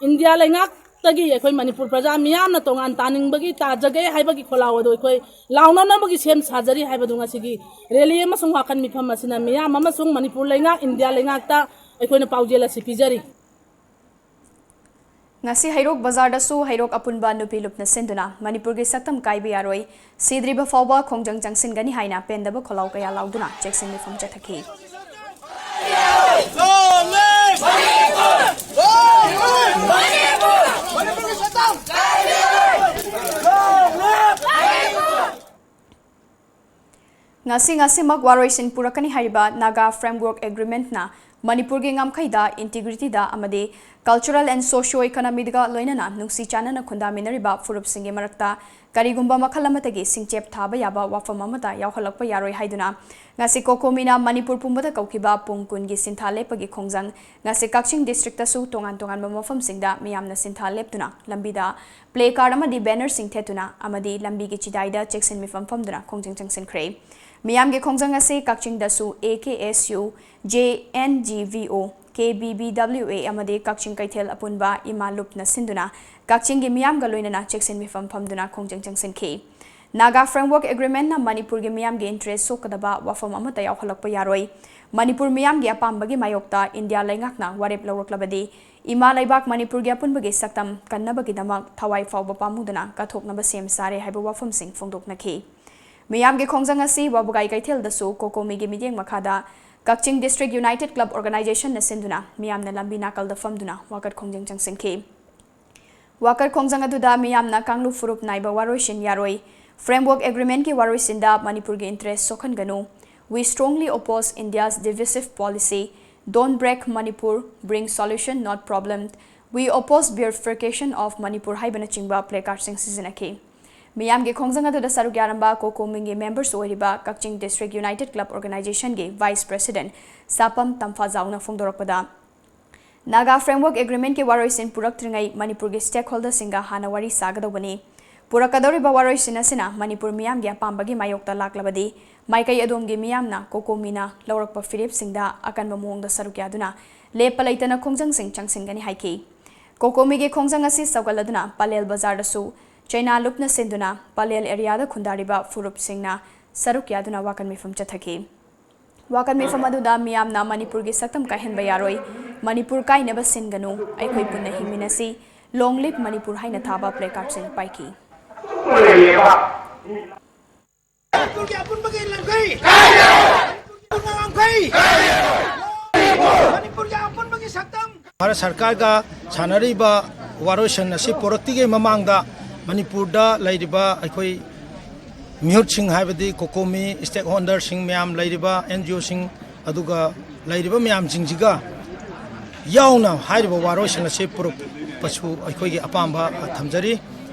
ꯏꯟꯗꯤꯌꯥ ꯂꯩꯉꯥꯛꯇꯒꯤ ꯑꯩꯈꯣꯏ ꯃꯅꯤꯄꯨꯔ ꯄ꯭ꯔꯖꯥ ꯃꯤꯌꯥꯝꯅ ꯇꯣꯉꯥꯟ ꯇꯥꯅꯤꯡꯕꯒꯤ ꯇꯥꯖꯒꯦ ꯍꯥꯏꯕꯒꯤ ꯈꯣꯜꯂꯥꯎ ꯑꯗꯨ ꯑꯩꯈꯣꯏ ꯂꯥꯎꯅꯅꯕꯒꯤ ꯁꯦꯝ ꯁꯥꯖꯔꯤ ꯍꯥꯏꯕꯗꯨ ꯉꯁꯤꯒꯤ ꯔꯦꯂꯤ ꯑꯃꯁꯨꯡ ꯋꯥꯀꯠ ꯃꯤꯐꯝ ꯑꯁꯤꯅ ꯃꯤꯌꯥꯝ ꯑꯃꯁꯨꯡ ꯃꯅꯤꯄꯨꯔ ꯂꯩꯉꯥꯛ, ꯏꯟꯗꯤꯌꯥ ꯂꯩꯉꯥꯛꯇ ꯑꯩꯈꯣꯏꯅ ꯄꯥꯎꯖꯦꯜ ꯑꯁꯤ ꯄꯤꯖꯔꯤ꯫ ꯉꯁꯤ ꯍꯩꯔꯣꯛ ꯕꯖꯥꯔꯗꯁꯨ ꯍꯩꯔꯣꯛ ꯑꯄꯨꯟꯕ ꯅꯨꯄꯤ ꯂꯨꯞꯅ ꯁꯤꯟꯗꯨꯅ ꯃꯅꯤꯄꯨꯔꯒꯤ ꯁꯛꯇꯝ ꯀꯥꯏꯕ ꯌꯥꯔꯣꯏ, ꯁꯤꯗ꯭ꯔꯤꯕ ꯐꯥꯎꯕ ꯈꯣꯡꯖꯪ ꯆꯪꯁꯤꯟꯒꯅꯤ ꯍꯥꯏꯅ ꯄꯦꯟꯗꯕ ꯈꯣꯜꯂꯥꯎ ꯀꯌꯥ ꯂꯥꯎꯗꯨꯅ ꯆꯦꯛꯁꯤꯟ ꯃꯤꯐꯝ ꯆꯠꯊꯈꯤ꯫ ꯉꯁꯤ ꯉꯁꯤꯃꯛ ꯋꯥꯔꯣꯏꯁꯤꯟ ꯄꯨꯔꯛꯀꯅꯤ ꯍꯥꯏꯔꯤꯕ ꯅꯥꯒꯥ ꯐ꯭ꯔꯦꯝꯋꯔꯛ ꯑꯦꯒ꯭ꯔꯤꯃꯦꯟꯠꯅ ꯃꯅꯤꯄꯨꯔꯒꯤ ꯉꯝꯈꯩꯗ, ꯏꯟꯇꯤꯒ꯭ꯔꯤꯇꯤꯗ ꯑꯃꯗꯤ ꯀꯜꯆꯔꯦꯜ ꯑꯦꯟ ꯁꯣꯁꯤꯌꯣ ꯏꯀꯣꯅꯣꯃꯤꯗꯒ ꯂꯣꯏꯅꯅ ꯅꯨꯡꯁꯤ ꯆꯥꯟꯅꯅ ꯈꯨꯟꯗꯥꯃꯤꯟꯅꯔꯤꯕ ꯐꯨꯔꯨꯞꯁꯤꯡꯒꯤ ꯃꯔꯛꯇ ꯀꯔꯤꯒꯨꯝꯕ ꯃꯈꯜ ꯑꯃꯠꯇꯒꯤ ꯁꯤꯡꯆꯦꯞ ꯊꯥꯕ ꯌꯥꯕ ꯋꯥꯐꯝ ꯑꯃꯠꯇ ꯌꯥꯎꯍꯜꯂꯛꯄ ꯌꯥꯔꯣꯏ ꯍꯥꯏꯗꯨꯅ ꯉꯁꯤ ꯀꯣꯀꯣꯃꯤꯅ ꯃꯅꯤꯄꯨꯔ ꯄꯨꯝꯕꯗ ꯀꯧꯈꯤꯕ ꯄꯨꯡ ꯀꯨꯟꯒꯤ ꯁꯤꯟꯊꯥ ꯂꯦꯞꯄꯒꯤ ꯈꯣꯡꯖꯪ ꯉꯁꯤ ꯀꯛꯆꯤꯡ ꯗꯤꯁꯇ꯭ꯔꯤꯛꯇꯁꯨ ꯇꯣꯉꯥꯟ ꯇꯣꯉꯥꯟꯕ ꯃꯐꯝꯁꯤꯡꯗ ꯃꯤꯌꯥꯝꯅ ꯁꯤꯟꯊꯥ ꯂꯦꯞꯇꯨꯅ ꯂꯝꯕꯤꯗ ꯄ꯭ꯂꯦ ꯀꯥꯔꯗ ꯑꯃꯗꯤ ꯕꯦꯅꯔꯁꯤꯡ ꯊꯦꯠꯇꯨꯅ ꯑꯃꯗꯤ ꯂꯝꯕꯤꯒꯤ ꯆꯤꯗꯥꯏꯗ ꯆꯦꯛꯁꯤꯟ ꯃꯤꯐꯝ ꯐꯝꯗꯨꯅ ꯈꯣꯡꯖꯪ ꯆꯪꯁꯤꯟꯈ꯭ꯔꯦ꯫ ꯃꯤꯌꯥꯝꯒꯤ ꯈꯣꯡꯖꯪ ꯑꯁꯤ ꯀꯛꯆꯤꯡꯗꯁꯨ A K S U, J N G V O, K B B W A ꯑꯃꯗꯤ ꯀꯛꯆꯤꯡ ꯀꯩꯊꯦꯜ ꯑꯄꯨꯟꯕ ꯏꯃꯥ ꯂꯨꯞꯅ ꯁꯤꯟꯗꯨꯅ ꯀꯛꯆꯤꯡꯒꯤ ꯃꯤꯌꯥꯝꯒ ꯂꯣꯏꯅꯅ ꯆꯦꯛꯁꯤꯟ ꯃꯤꯐꯝ ꯐꯝꯗꯨꯅ ꯈꯣꯡꯖꯪ ꯆꯪꯁꯤꯟꯈꯤ꯫ ꯅꯥꯒꯥ ꯐ꯭ꯔꯦꯝꯋꯔꯛ ꯑꯦꯒ꯭ꯔꯤꯃꯦꯟꯠꯅ ꯃꯅꯤꯄꯨꯔꯒꯤ ꯃꯤꯌꯥꯝꯒꯤ ꯏꯟꯇꯔꯦꯁ ꯁꯣꯛꯀꯗꯕ ꯋꯥꯐꯝ ꯑꯃꯠꯇ ꯌꯥꯎꯍꯜꯂꯛꯄ ꯌꯥꯔꯣꯏ꯫ ꯃꯅꯤꯄꯨꯔ ꯃꯤꯌꯥꯝꯒꯤ ꯑꯄꯥꯝꯕꯒꯤ ꯃꯥꯌꯣꯛꯇ ꯏꯟꯗꯤꯌꯥ ꯂꯩꯉꯥꯛꯅ ꯋꯥꯔꯦꯞ ꯂꯧꯔꯛꯂꯕꯗꯤ ꯏꯃꯥ ꯂꯩꯕꯥꯛ ꯃꯅꯤꯄꯨꯔꯒꯤ ꯑꯄꯨꯟꯕꯒꯤ ꯁꯛꯇꯝ ꯀꯟꯅꯕꯒꯤꯗꯃꯛ ꯊꯋꯥꯏ ꯐꯥꯎꯕ ꯄꯥꯝꯃꯨꯗꯅ ꯀꯠꯊꯣꯛꯅꯕ ꯁꯦꯝ ꯁꯥꯔꯦ ꯍꯥꯏꯕ ꯋꯥꯐꯝꯁꯤꯡ ꯐꯣꯡꯗꯣꯛꯅꯈꯤ꯫ ꯃꯤꯌꯥꯝꯒꯤ ꯈꯣꯡꯖꯪ ꯑꯁꯤ ꯋꯥꯕꯒꯥꯏ ꯀꯩꯊꯦꯜꯗꯁꯨ ꯀꯣꯀꯣꯃꯤꯒꯤ ꯃꯤꯠꯌꯦꯡ ꯃꯈꯥꯗ ꯀꯛꯆꯤꯡ District United Club Organizationꯅ ꯁꯤꯟꯗꯨꯅ ꯃꯤꯌꯥꯝꯅ ꯂꯝꯕꯤ ꯅꯥꯀꯜꯗ ꯐꯝꯗꯨꯅ ꯋꯥꯀꯠ ꯈꯣꯡꯖꯪ ꯆꯪꯁꯤꯟꯈꯤ꯫ ꯋꯥꯀꯠ ꯈꯣꯡꯖꯪ ꯑꯗꯨꯗ ꯃꯤꯌꯥꯝꯅ ꯀꯥꯡꯂꯨꯞ ꯐꯨꯔꯨꯞ ꯅꯥꯏꯕ ꯋꯥꯔꯣꯏꯁꯤꯟ ꯌꯥꯔꯣꯏ, Framework Agreementꯀꯤ ꯋꯥꯔꯣꯏꯁꯤꯟꯗ ꯃꯅꯤꯄꯨꯔꯒꯤ interest ꯁꯣꯛꯍꯟꯒꯅꯨ, We strongly oppose India's divisive policy, Don't break Manipur, bring solution not problem, We oppose bifurcation of Manipur ꯍꯥꯏꯕꯅꯆꯤꯡꯕ placardꯁꯤꯡ ꯁꯤꯖꯤꯟꯅꯈꯤ꯫ ꯃꯤꯌꯥꯝꯒꯤ ꯈꯣꯡꯖꯪ ꯑꯗꯨꯗ ꯁꯔꯨꯛ ꯌꯥꯔꯝꯕ ꯀꯣꯀꯣꯃꯤꯒꯤ members ꯑꯣꯏꯔꯤꯕ ꯀꯛꯆꯤꯡ District United Club Organizationꯒꯤ Vice President ꯁꯥꯄꯝ ꯇꯝꯐꯥꯖꯥꯎꯅ ꯐꯣꯡꯗꯣꯔꯛꯄꯗ, Naga Framework Agreementꯀꯤ ꯋꯥꯔꯣꯏꯁꯤꯟ ꯄꯨꯔꯛꯇ꯭ꯔꯤꯉꯩ ꯃꯅꯤꯄꯨꯔꯒꯤ stakeholderꯁꯤꯡꯒ ꯍꯥꯟꯅ ꯋꯥꯔꯤ ꯁꯥꯒꯗꯧꯕꯅꯤ꯫ ꯄꯨꯔꯛꯀꯗꯧꯔꯤꯕ ꯋꯥꯔꯣꯏꯁꯤꯟ ꯑꯁꯤꯅ ꯃꯅꯤꯄꯨꯔ ꯃꯤꯌꯥꯝꯒꯤ ꯑꯄꯥꯝꯕꯒꯤ ꯃꯥꯌꯣꯛꯇ ꯂꯥꯛꯂꯕꯗꯤ ꯃꯥꯏꯀꯩ ꯑꯗꯣꯝꯒꯤ ꯃꯤꯌꯥꯝꯅ ꯀꯣꯀꯣꯃꯤꯅ ꯂꯧꯔꯛꯄ ꯐꯤꯔꯦꯞꯁꯤꯡꯗ ꯑꯀꯟꯕ ꯃꯑꯣꯡꯗ ꯁꯔꯨꯛ ꯌꯥꯗꯨꯅ ꯂꯦꯞꯄ ꯂꯩꯇꯅ ꯈꯣꯡꯖꯪꯁꯤꯡ ꯆꯪꯁꯤꯟꯒꯅꯤ ꯍꯥꯏꯈꯤ꯫ ꯀꯣꯀꯣꯃꯤꯒꯤ ꯈꯣꯡꯖꯪ ꯑꯁꯤ ꯁꯧꯒꯠꯂꯗꯨꯅ ꯄꯂꯦꯜ ꯕꯖꯥꯔꯗꯁꯨ ꯆꯩꯅꯥ ꯂꯨꯞꯅ ꯁꯤꯟꯗꯨꯅ ꯄꯂꯦꯜ areaꯗ ꯈꯨꯟꯗꯥꯔꯤꯕ ꯐꯨꯔꯨꯞꯁꯤꯡꯅ ꯁꯔꯨꯛ ꯌꯥꯗꯨꯅ ꯋꯥꯀꯠ ꯃꯤꯐꯝ ꯆꯠꯊꯈꯤ꯫ ꯋꯥꯀꯠ ꯃꯤꯐꯝ ꯑꯗꯨꯗ ꯃꯤꯌꯥꯝꯅ ꯃꯅꯤꯄꯨꯔꯒꯤ ꯁꯛꯇꯝ ꯀꯥꯏꯍꯟꯕ ꯌꯥꯔꯣꯏ, ꯃꯅꯤꯄꯨꯔ ꯀꯥꯏꯅꯕ ꯁꯤꯟꯒꯅꯨ, ꯑꯩꯈꯣꯏ ꯄꯨꯟꯅ ꯍꯤꯡꯃꯤꯟꯅꯁꯤ, Long live ꯃꯅꯤꯄꯨꯔ ꯍꯥꯏꯅ ꯊꯥꯕ placardꯁꯤꯡ ꯄꯥꯏꯈꯤ꯫ ꯃꯅꯤꯄꯨꯔꯒꯤ ꯑꯄꯨꯟꯕꯒꯤ ꯂꯝꯈꯩ! ꯃꯅꯤꯄꯨꯔꯒꯤ ꯑꯄꯨꯟꯕ ꯉꯝꯈꯩ! ꯃꯅꯤꯄꯨꯔꯒꯤ ꯑꯄꯨꯟꯕꯒꯤ ꯁꯛꯇꯝ! ꯚꯥꯔꯠ ꯁꯔꯀꯥꯔꯒ ꯁꯥꯟꯅꯔꯤꯕ ꯋꯥꯔꯣꯏꯁꯤꯟ ꯑꯁꯤ ꯄꯨꯔꯛꯇ꯭ꯔꯤꯉꯩ ꯃꯃꯥꯡꯗ ꯃꯅꯤꯄꯨꯔꯗ ꯂꯩꯔꯤꯕ ꯑꯩꯈꯣꯏ ꯃꯤꯍꯨꯠꯁꯤꯡ, ꯍꯥꯏꯕꯗꯤ ꯀꯣꯀꯣꯃꯤ stakeholderꯁꯤꯡ ꯃꯌꯥꯝ ꯂꯩꯔꯤꯕ, NGOꯁꯤꯡ, ꯑꯗꯨꯒ ꯂꯩꯔꯤꯕ ꯃꯌꯥꯝꯁꯤꯡꯁꯤꯒ ꯌꯥꯎꯅ ꯍꯥꯏꯔꯤꯕ ꯋꯥꯔꯣꯏꯁꯤꯟ ꯑꯁꯤ ꯄꯨꯔꯛꯄꯁꯨ ꯑꯩꯈꯣꯏꯒꯤ ꯑꯄꯥꯝꯕ ꯊꯝꯖꯔꯤ꯫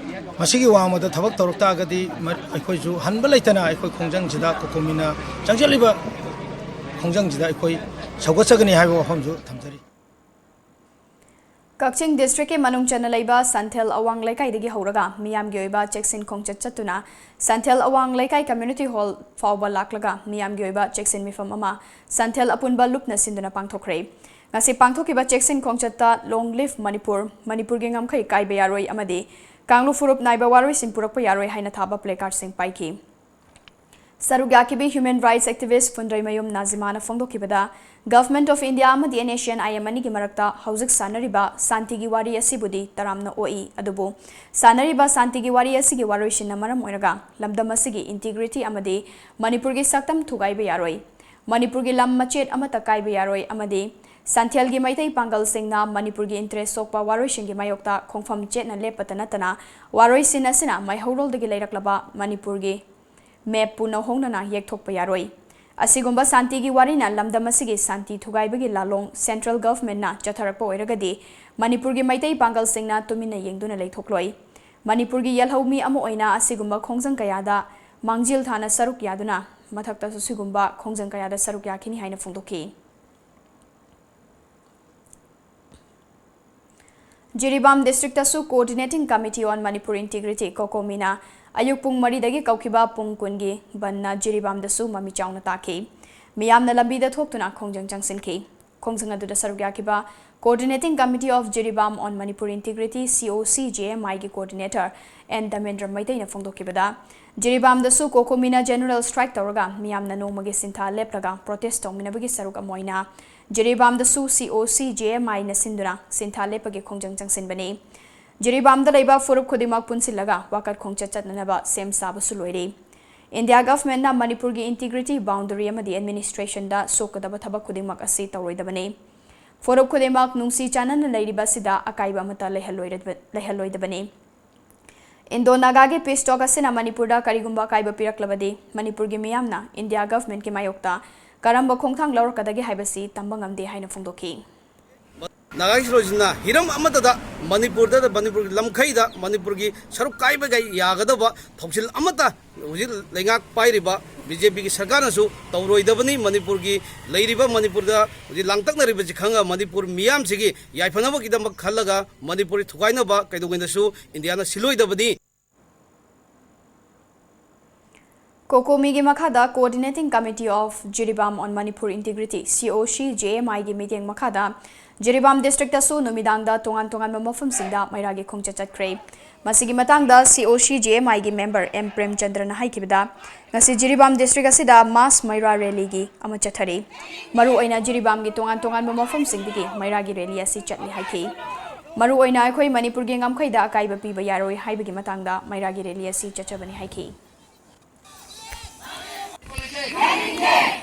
ꯃꯁꯤꯒꯤ ꯋꯥꯡꯃꯗ ꯊꯕꯛ ꯇꯧꯔꯛ ꯇꯥꯔꯒꯗꯤ ꯃ-, ꯑꯩꯈꯣꯏꯁꯨ ꯍꯟꯕ ꯂꯩꯇꯅ ꯑꯩꯈꯣꯏ ꯈꯣꯡꯖꯪꯁꯤꯗ, ꯀꯣꯀꯣꯃꯤꯅ ꯆꯪꯁꯤꯜꯂꯤꯕ ꯈꯣꯡꯖꯪꯁꯤꯗ ꯑꯩꯈꯣꯏ ꯁꯧꯒꯠꯆꯒꯅꯤ ꯍꯥꯏꯕ ꯋꯥꯐꯝꯁꯨ ꯊꯝꯖꯔꯤ꯫ ꯀꯛꯆꯤꯡ Districtꯀꯤ ꯃꯅꯨꯡ ꯆꯟꯅ ꯂꯩꯕ ꯁꯟꯊꯦꯜ ꯑꯋꯥꯡ ꯂꯩꯀꯥꯏꯗꯒꯤ ꯍꯧꯔꯒ ꯃꯤꯌꯥꯝꯒꯤ ꯑꯣꯏꯕ ꯆꯦꯛꯁꯤꯟ ꯈꯣꯡꯆꯠ ꯆꯠꯇꯨꯅ ꯁꯟꯊꯦꯜ ꯑꯋꯥꯡ ꯂꯩꯀꯥꯏ Community Hall ꯐꯥꯎꯕ ꯂꯥꯛꯂꯒ ꯃꯤꯌꯥꯝꯒꯤ ꯑꯣꯏꯕ ꯆꯦꯛꯁꯤꯟ ꯃꯤꯐꯝ ꯑꯃ ꯁꯟꯊꯦꯜ ꯑꯄꯨꯟꯕ ꯂꯨꯞꯅ ꯁꯤꯟꯗꯨꯅ ꯄꯥꯡꯊꯣꯛꯈ꯭ꯔꯦ꯫ ꯉꯁꯤ ꯄꯥꯡꯊꯣꯛꯈꯤꯕ ꯆꯦꯛꯁꯤꯟ ꯈꯣꯡꯆꯠꯇ Long live ꯃꯅꯤꯄꯨꯔ, ꯃꯅꯤꯄꯨꯔꯒꯤ ꯉꯝꯈꯩ ꯀꯥꯏꯕ ꯌꯥꯔꯣꯏ ꯑꯃꯗꯤ ꯀꯥꯡꯂꯨꯞ ꯐꯨꯔꯨꯞ ꯅꯥꯏꯕ ꯋꯥꯔꯣꯏꯁꯤꯟ ꯄꯨꯔꯛꯄ ꯌꯥꯔꯣꯏ ꯍꯥꯏꯅ ꯊꯥꯕ placardꯁꯤꯡ ꯄꯥꯏꯈꯤ꯫ ꯁꯔꯨꯛ ꯌꯥꯈꯤꯕꯤ human rights activist Phundreimayum ꯅꯥꯖꯤꯃꯥꯅ ꯐꯣꯡꯗꯣꯛꯈꯤꯕꯗ, Government of India ꯑꯃꯗꯤ NSCN-IM ꯑꯅꯤꯒꯤ ꯃꯔꯛꯇ ꯍꯧꯖꯤꯛ ꯁꯥꯟꯅꯔꯤꯕ ꯁꯥꯟꯇꯤꯒꯤ ꯋꯥꯔꯤ ꯑꯁꯤꯕꯨꯗꯤ ꯇꯔꯥꯝꯅ ꯑꯣꯛꯏ, ꯑꯗꯨꯕꯨ ꯁꯥꯟꯅꯔꯤꯕ ꯁꯥꯟꯇꯤꯒꯤ ꯋꯥꯔꯤ ꯑꯁꯤꯒꯤ ꯋꯥꯔꯣꯏꯁꯤꯟꯅ ꯃꯔꯝ ꯑꯣꯏꯔꯒ ꯂꯝꯗꯝ ꯑꯁꯤꯒꯤ integrity ꯑꯃꯗꯤ ꯃꯅꯤꯄꯨꯔꯒꯤ ꯁꯛꯇꯝ ꯊꯨꯒꯥꯏꯕ ꯌꯥꯔꯣꯏ, ꯃꯅꯤꯄꯨꯔꯒꯤ ꯂꯝ ꯃꯆꯦꯠ ꯑꯃꯠꯇ ꯀꯥꯏꯕ ꯌꯥꯔꯣꯏ ꯑꯃꯗꯤ ꯁꯟꯊꯦꯜꯒꯤ ꯃꯩꯇꯩ ꯄꯥꯡꯒꯜꯁꯤꯡꯅ ꯃꯅꯤꯄꯨꯔꯒꯤ interest ꯁꯣꯛꯄ ꯋꯥꯔꯣꯏꯁꯤꯟꯒꯤ ꯃꯥꯌꯣꯛꯇ ꯈꯣꯡꯐꯝ ꯆꯦꯠꯅ ꯂꯦꯞꯄꯇ ꯅꯠꯇꯅ ꯋꯥꯔꯣꯏꯁꯤꯟ ꯑꯁꯤꯅ ꯃꯩꯍꯧꯔꯣꯜꯗꯒꯤ ꯂꯩꯔꯛꯂꯕ ꯃꯅꯤꯄꯨꯔꯒꯤ map ꯄꯨ ꯅꯧꯍꯧꯅꯅ ꯌꯦꯛꯊꯣꯛꯄ ꯌꯥꯔꯣꯏ꯫ ꯑꯁꯤꯒꯨꯝꯕ ꯁꯥꯟꯇꯤꯒꯤ ꯋꯥꯔꯤꯅ ꯂꯝꯗꯝ ꯑꯁꯤꯒꯤ ꯁꯥꯟꯇꯤ ꯊꯨꯒꯥꯏꯕꯒꯤ ꯂꯥꯂꯣꯡ central government-ꯅ ꯆꯠꯊꯔꯛꯄ ꯑꯣꯏꯔꯒꯗꯤ ꯃꯅꯤꯄꯨꯔꯒꯤ ꯃꯩꯇꯩ ꯄꯥꯡꯒꯜꯁꯤꯡꯅ ꯇꯨꯃꯤꯟꯅ ꯌꯦꯡꯗꯨꯅ ꯂꯩꯊꯣꯛꯂꯣꯏ꯫ ꯃꯅꯤꯄꯨꯔꯒꯤ ꯌꯦꯜꯍꯧꯃꯤ ꯑꯃ ꯑꯣꯏꯅ ꯑꯁꯤꯒꯨꯝꯕ ꯈꯣꯡꯖꯪ ꯀꯌꯥꯗ ꯃꯥꯡꯖꯤꯜ ꯊꯥꯅ ꯁꯔꯨꯛ ꯌꯥꯗꯨꯅ ꯃꯊꯛꯇꯁꯨ ꯁꯤꯒꯨꯝꯕ ꯈꯣꯡꯖꯪ ꯀꯌꯥꯗ ꯁꯔꯨꯛ ꯌꯥꯈꯤꯅꯤ ꯍꯥꯏꯅ ꯐꯣꯡꯗꯣꯛꯈꯤ꯫ Jiribam district-ꯇꯁꯨ Coordinating Committee on Manipur Integrity, COCOMI-ꯅ ꯑꯌꯨꯛ ꯄꯨꯡ ꯃꯔꯤꯗꯒꯤ ꯀꯧꯈꯤꯕ ꯄꯨꯡ ꯀꯨꯟꯒꯤ ꯕꯟꯅ ꯖꯤꯔꯤꯕꯥꯝꯗꯁꯨ ꯃꯃꯤ ꯆꯥꯎꯅ ꯇꯥꯈꯤ꯫ ꯃꯤꯌꯥꯝꯅ ꯂꯝꯕꯤꯗ ꯊꯣꯛꯇꯨꯅ ꯈꯣꯡꯖꯪ ꯆꯪꯁꯤꯟꯈꯤ꯫ ꯈꯣꯡꯖꯪ ꯑꯗꯨꯗ ꯁꯔꯨꯛ ꯌꯥꯈꯤꯕ Coordinating Committee of Jiribam on Manipur Integrity, COCJMI-ꯒꯤ coordinator N ꯙꯃꯦꯟꯗ꯭ꯔ ꯃꯩꯇꯩꯅ ꯐꯣꯡꯗꯣꯛꯈꯤꯕꯗ, ꯖꯤꯔꯤꯕꯥꯝꯗꯁꯨ COCOMI-ꯅ general strike ꯇꯧꯔꯒ ꯃꯤꯌꯥꯝꯅ ꯅꯣꯡꯃꯒꯤ ꯁꯤꯟꯊꯥ ꯂꯦꯞꯂꯒ protest ꯇꯧꯃꯤꯟꯅꯕꯒꯤ ꯁꯔꯨꯛ ꯑꯃ ꯑꯣꯏꯅ ꯖꯤꯔꯤꯕꯥꯝꯗꯁꯨ COCJMI-ꯅ ꯁꯤꯟꯗꯨꯅ ꯁꯤꯟꯊꯥ ꯂꯦꯞꯄꯒꯤ ꯈꯣꯡꯖꯪ ꯆꯪꯁꯤꯟꯕꯅꯤ꯫ ꯖꯤꯔꯤꯕꯥꯝꯗ ꯂꯩꯕ ꯐꯨꯔꯨꯞ ꯈꯨꯗꯤꯡꯃꯛ ꯄꯨꯟꯁꯤꯜꯂꯒ ꯋꯥꯀꯠ ꯈꯣꯡꯆꯠ ꯆꯠꯅꯅꯕ ꯁꯦꯝ ꯁꯥꯕꯁꯨ ꯂꯣꯏꯔꯦ꯫ India government-ꯅ ꯃꯅꯤꯄꯨꯔꯒꯤ integrity, boundary ꯑꯃꯗꯤ administration-ꯗ ꯁꯣꯛꯀꯗꯕ ꯊꯕꯛ ꯈꯨꯗꯤꯡꯃꯛ ꯑꯁꯤ ꯇꯧꯔꯣꯏꯗꯕꯅꯤ꯫ ꯐꯨꯔꯨꯞ ꯈꯨꯗꯤꯡꯃꯛ ꯅꯨꯡꯁꯤ ꯆꯥꯟꯅꯅ ꯂꯩꯔꯤꯕ ꯑꯁꯤꯗ ꯑꯀꯥꯏꯕ ꯑꯃꯠꯇ ꯂꯩꯍꯜꯂꯣꯏꯔ-, ꯂꯩꯍꯜꯂꯣꯏꯗꯕꯅꯤ꯫ Indo-Naga-ꯒꯤ peace talk ꯑꯁꯤꯅ ꯃꯅꯤꯄꯨꯔꯗ ꯀꯔꯤꯒꯨꯝꯕ ꯑꯀꯥꯏꯕ ꯄꯤꯔꯛꯂꯕꯗꯤ ꯃꯅꯤꯄꯨꯔꯒꯤ ꯃꯤꯌꯥꯝꯅ India government-ꯀꯤ ꯃꯥꯌꯣꯛꯇ ꯀꯔꯝꯕ ꯈꯣꯡꯊꯥꯡ ꯂꯧꯔꯛꯀꯗꯒꯦ ꯍꯥꯏꯕꯁꯤ ꯇꯝꯕ ꯉꯝꯗꯦ ꯍꯥꯏꯅ ꯐꯣꯡꯗꯣꯛꯈꯤ꯫ ꯅꯥꯒꯥꯒꯤ ꯁꯤꯂꯣꯏꯁꯤꯟꯅ ꯍꯤꯔꯝ ꯑꯃꯠꯇꯗ ꯃꯅꯤꯄꯨꯔꯗ, ꯃꯅꯤꯄꯨꯔꯒꯤ ꯂꯝꯈꯩꯗ ꯃꯅꯤꯄꯨꯔꯒꯤ ꯁꯔꯨꯛ ꯀꯥꯏꯕꯒ ꯌꯥꯒꯗꯕ ꯊꯧꯁꯤꯜ ꯑꯃꯠꯇ ꯍꯧꯖꯤꯛ ꯂꯩꯉꯥꯛ ꯄꯥꯏꯔꯤꯕ BJP-ꯒꯤ ꯁꯔꯀꯥꯔꯅꯁꯨ ꯇꯧꯔꯣꯏꯗꯕꯅꯤ꯫ ꯃꯅꯤꯄꯨꯔꯒꯤ ꯂꯩꯔꯤꯕ, ꯃꯅꯤꯄꯨꯔꯗ ꯍꯧꯖꯤꯛ ꯂꯥꯡꯇꯛꯅꯔꯤꯕꯁꯤ ꯈꯪꯉ ꯃꯅꯤꯄꯨꯔ ꯃꯤꯌꯥꯝꯁꯤꯒꯤ ꯌꯥꯏꯐꯅꯕꯒꯤꯗꯃꯛ ꯈꯜꯂꯒ ꯃꯅꯤꯄꯨꯔꯤ ꯊꯨꯒꯥꯏꯅꯕ ꯀꯩꯗꯧꯉꯩꯗꯁꯨ ꯏꯟꯗꯤꯌꯥꯅ ꯁꯤꯜꯂꯣꯏꯗꯕꯅꯤ꯫ COCOMI-ꯒꯤ ꯃꯈꯥꯗ Coordinating Committee of Jiribam on Manipur Integrity, COCJMI-ꯒꯤ ꯃꯤꯠꯌꯦꯡ ꯃꯈꯥꯗ ꯖꯤꯔꯤꯕꯥꯝ district-ꯇꯁꯨ ꯅꯨꯃꯤꯗꯥꯡꯗ ꯇꯣꯉꯥꯟ ꯇꯣꯉꯥꯟꯕ ꯃꯐꯝꯁꯤꯡꯗ ꯃꯩꯔꯥꯒꯤ ꯈꯣꯡꯆꯠ ꯆꯠꯈ꯭ꯔꯦ꯫ ꯃꯁꯤꯒꯤ ꯃꯇꯥꯡꯗ C O C G M I ꯒꯤ member M ꯄ꯭ꯔꯦꯝꯆꯟꯗ꯭ꯔꯅ ꯍꯥꯏꯈꯤꯕꯗ, ꯉꯁꯤ ꯖꯤꯔꯤꯕꯥꯝ district ꯑꯁꯤꯗ mass ꯃꯩꯔꯥ rally ꯒꯤ ꯑꯃ ꯆꯠꯊꯔꯤ꯫ ꯃꯔꯨꯑꯣꯏꯅ ꯖꯤꯔꯤꯕꯥꯝꯒꯤ ꯇꯣꯉꯥꯟ ꯇꯣꯉꯥꯟꯕ ꯃꯐꯝꯁꯤꯡꯗꯒꯤ ꯃꯩꯔꯥꯒꯤ rally ꯑꯁꯤ ꯆꯠꯂꯤ ꯍꯥꯏꯈꯤ꯫ ꯃꯔꯨꯑꯣꯏꯅ ꯑꯩꯈꯣꯏ ꯃꯅꯤꯄꯨꯔꯒꯤ ꯉꯝꯈꯩꯗ ꯑꯀꯥꯏꯕ ꯄꯤꯕ ꯌꯥꯔꯣꯏ ꯍꯥꯏꯕꯒꯤ ꯃꯇꯥꯡꯗ ꯃꯩꯔꯥꯒꯤ rally ꯑꯁꯤ ꯆꯠꯆꯕꯅꯤ ꯍꯥꯏꯈꯤ꯫